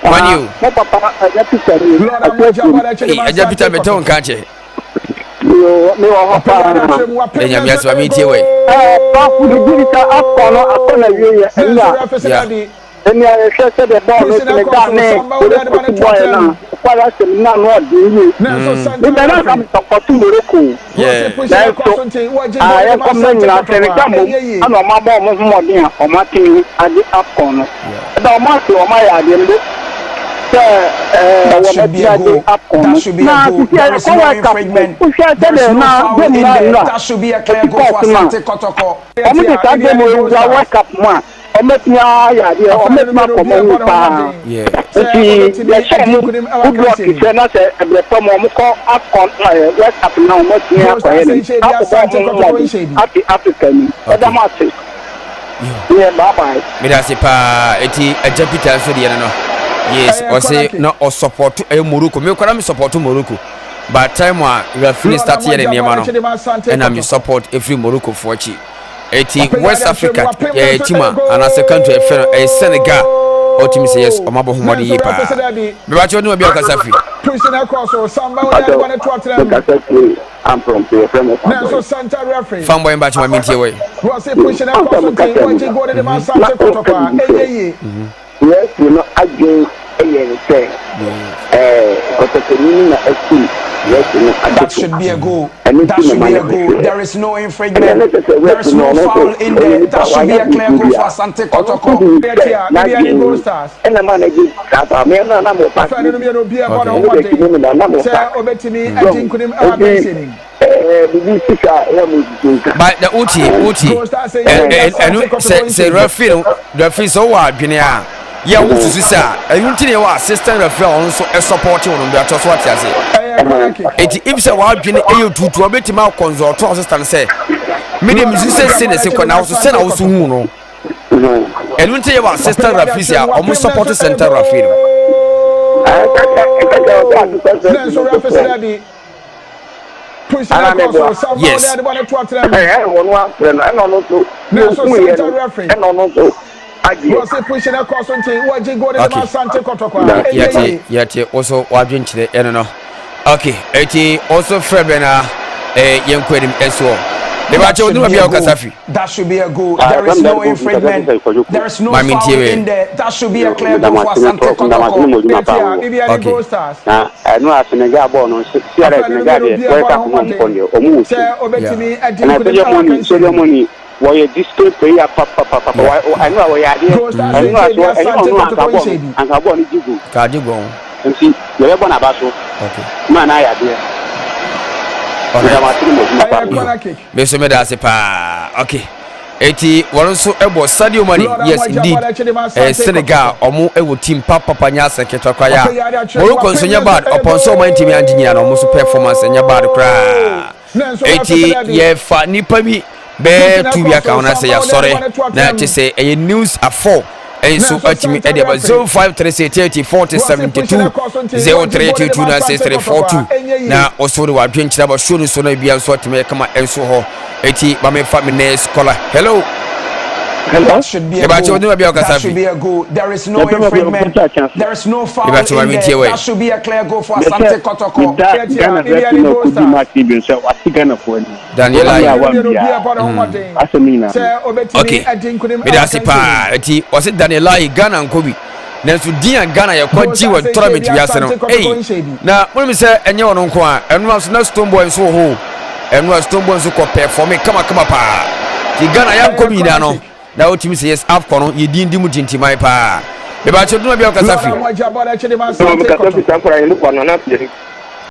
Wani o. Mo papa Agya Peter ni. Agya Peter mete wo nka kyɛ. Yo, me wɔ hɔ paa. Ɛ nyame asɛm mi tie wɛ. Ɛɛ baako de bi sɛ akɔ no akɔ na wie yɛ ɛnna. Yeah. Ɛnna yɛhwɛ sɛ de bɔɔl no Senegal ne Morocco bɔɔl no. nokware asɛm na ano ɔden yie. Me deɛ na anka me sɔpɔto Morocco o. Nanso ah yɛnkɔm no nyinaa Senegal mmom ɛna wɔn abɔ wɔn ho mmɔden a wɔn atumi agye AFCON no. Ɛda wɔn ase wɔn ayɛ adeɛ mbo sɛ ɛɛ wɔn atumi agye AFCON no. Na sisi a yɛkɔ World Cup no wohwɛ sɛdeɛ na game no nnora ɛsi kɔɔ so no a wɔn de saa game wei wura World Cup mu a Wɔbɛtumi ayɛ adeɛ, wɔbɛtumi akɔ wɔn anim paa. Nti yɛhyɛ wɔn good luck sɛ na sɛ ɛberɛ pa mu wɔkɔ AFCON ɛɛ World Cup no a wɔatumi akɔyɛ no akɔbɔ wɔn ho mmɔden afi Africa anim. Yɛda mo ase. Yɛ bye bye. Meda ase paa eti agya Peter nso deɛ no no yes ɔse na ɔsɔpɔto ɛyɛ Morocco me kora me sɔpɔto Morocco but time a referee start yɛ ne nneɛma no ɛna me support ɛfiri Morocco foɔ akyi. Eti West Africa eh, team a anaasɛ country a yɛfrɛ no ɛyɛ Senegal ɔtumi sɛ yes ɔmo abɔ ho mmɔden yie paa. Mebakyɛ ɔne obi a ɔkasa firi. Fanboy mbakyɛ ma mentie wɔ yi. Yesu no adwen yɛ no sɛ ɛɛ ɔsɔfoni no na akum Yesu no That adepo. should be a goal. Ɛno That nti na should ɔma be no a goal. hwehwɛɛ. There is no Ɛnna infringement. na kyerɛ sɛ There Yesu is no no ɔno nso foul in ɔyɛ there. nipa That should be wanyɛ a clear biribi goal for biara. Asante Ɔno nso Kotoko. nim sɛ n'adwen mu ɛna ma no gye saa paa. Me ɛno a na mewɔ park no bi. Okay. Ɛno deɛ akyi no na na mewɔ park. So nti ɛɛ biribi si saa a ɛyɛ mo nsusu nka. But na wotie wotie ɛno sɛ sɛ referee no referee sɛ wowɔ adwene a yɛ wo susu sɛ a ɛno nti na yɛwɔ assistant referee a ɔno nso ɛsupɔte wɔn bi atɔ so ate ase eti if sɛ w'adwene ɛyɛ tutu a wobɛtumi akɔnsɔlto assistant sɛ me de mesu sɛ se na se kɔ na woso sɛ na woso hu no ɛno nti yɛwɔ assistant referee a ɔmo support center referee no. Yes. Okay. Yɛte yɛte woso wadwenkyerɛ ɛno no. Okay, eti woso frɛ bɛ na eh, yɛnkɔ anim ɛsoɔ. Mebakyɛ wo nima bi a wokasa fi. That should be a goal. There is no infringement. There is no foul in there. That should be a clear goal for Asante Kotoko. Okay. Na ɛno a Senegal bɔɔl no CRS Senegal deɛ World Cup no ɔmo kɔ deɛ ɔmo wɔ sum ɛna Sadio Mane Sadio Mane wɔyɛ discipline player papapapa ɛno a wɔyɛ adeɛ ɛno a so ɛnyɛ ɔno anka bɔɔl no anka bɔɔl no gye goal Ka gye goal. Nti yɛbɛbɔ n'aba so ma no ayɛ adeɛ. Meda mo ase ne mo adwuma pa no. Me nso meda ase paa. Okay. Eti wɔn nso bɔ Sadio Mane. Yes indeed. Eh, Senegal ɔmo wɔ team papapa nyɛ asɛ ketewa koraa yɛ a. Morocco nso nyɛ bad. Ɔpɔn sɛ ɔmo antumi angye nyina no ɔmo nso performance nyɛ bad koraa. Eti yɛfa nipa bi bɛɛ tu bi aka ho na sɛ yɛasɔre na kyɛ sɛ ɛyɛ news afɔ nso atumi ɛde aba 0536 30 40 72 0322 na 6342 na ɔso de wadwenkyerɛ aba show no so na bia nso atumi ɛkama nso hɔ eti ma mefa me next caller hello. Hello. That should be a goal. That should be a goal. There is no infringement. There is no foul in there. That should be a clear goal for Asante Kotoko. Daniel Ayew ok mede ase paa nti ɔse Daniel Ayew Ghana nkɔ bi nanso din a Ghana yɛkɔ gye wɔ tournament wiase no ei na monim sɛ ɛnyɛ ɔno nko a ɛno nso na Stone Boy nso wɔ hɔ ɛno a Stone Boy nso kɔ pɛfɔme kamakama paa nti Ghana yɛnkɔ bi nyinaa no na wotumi sɛ yes AFCON no yɛ din di mu tintiman paa mebakyɛ duma bi a wokasa firi.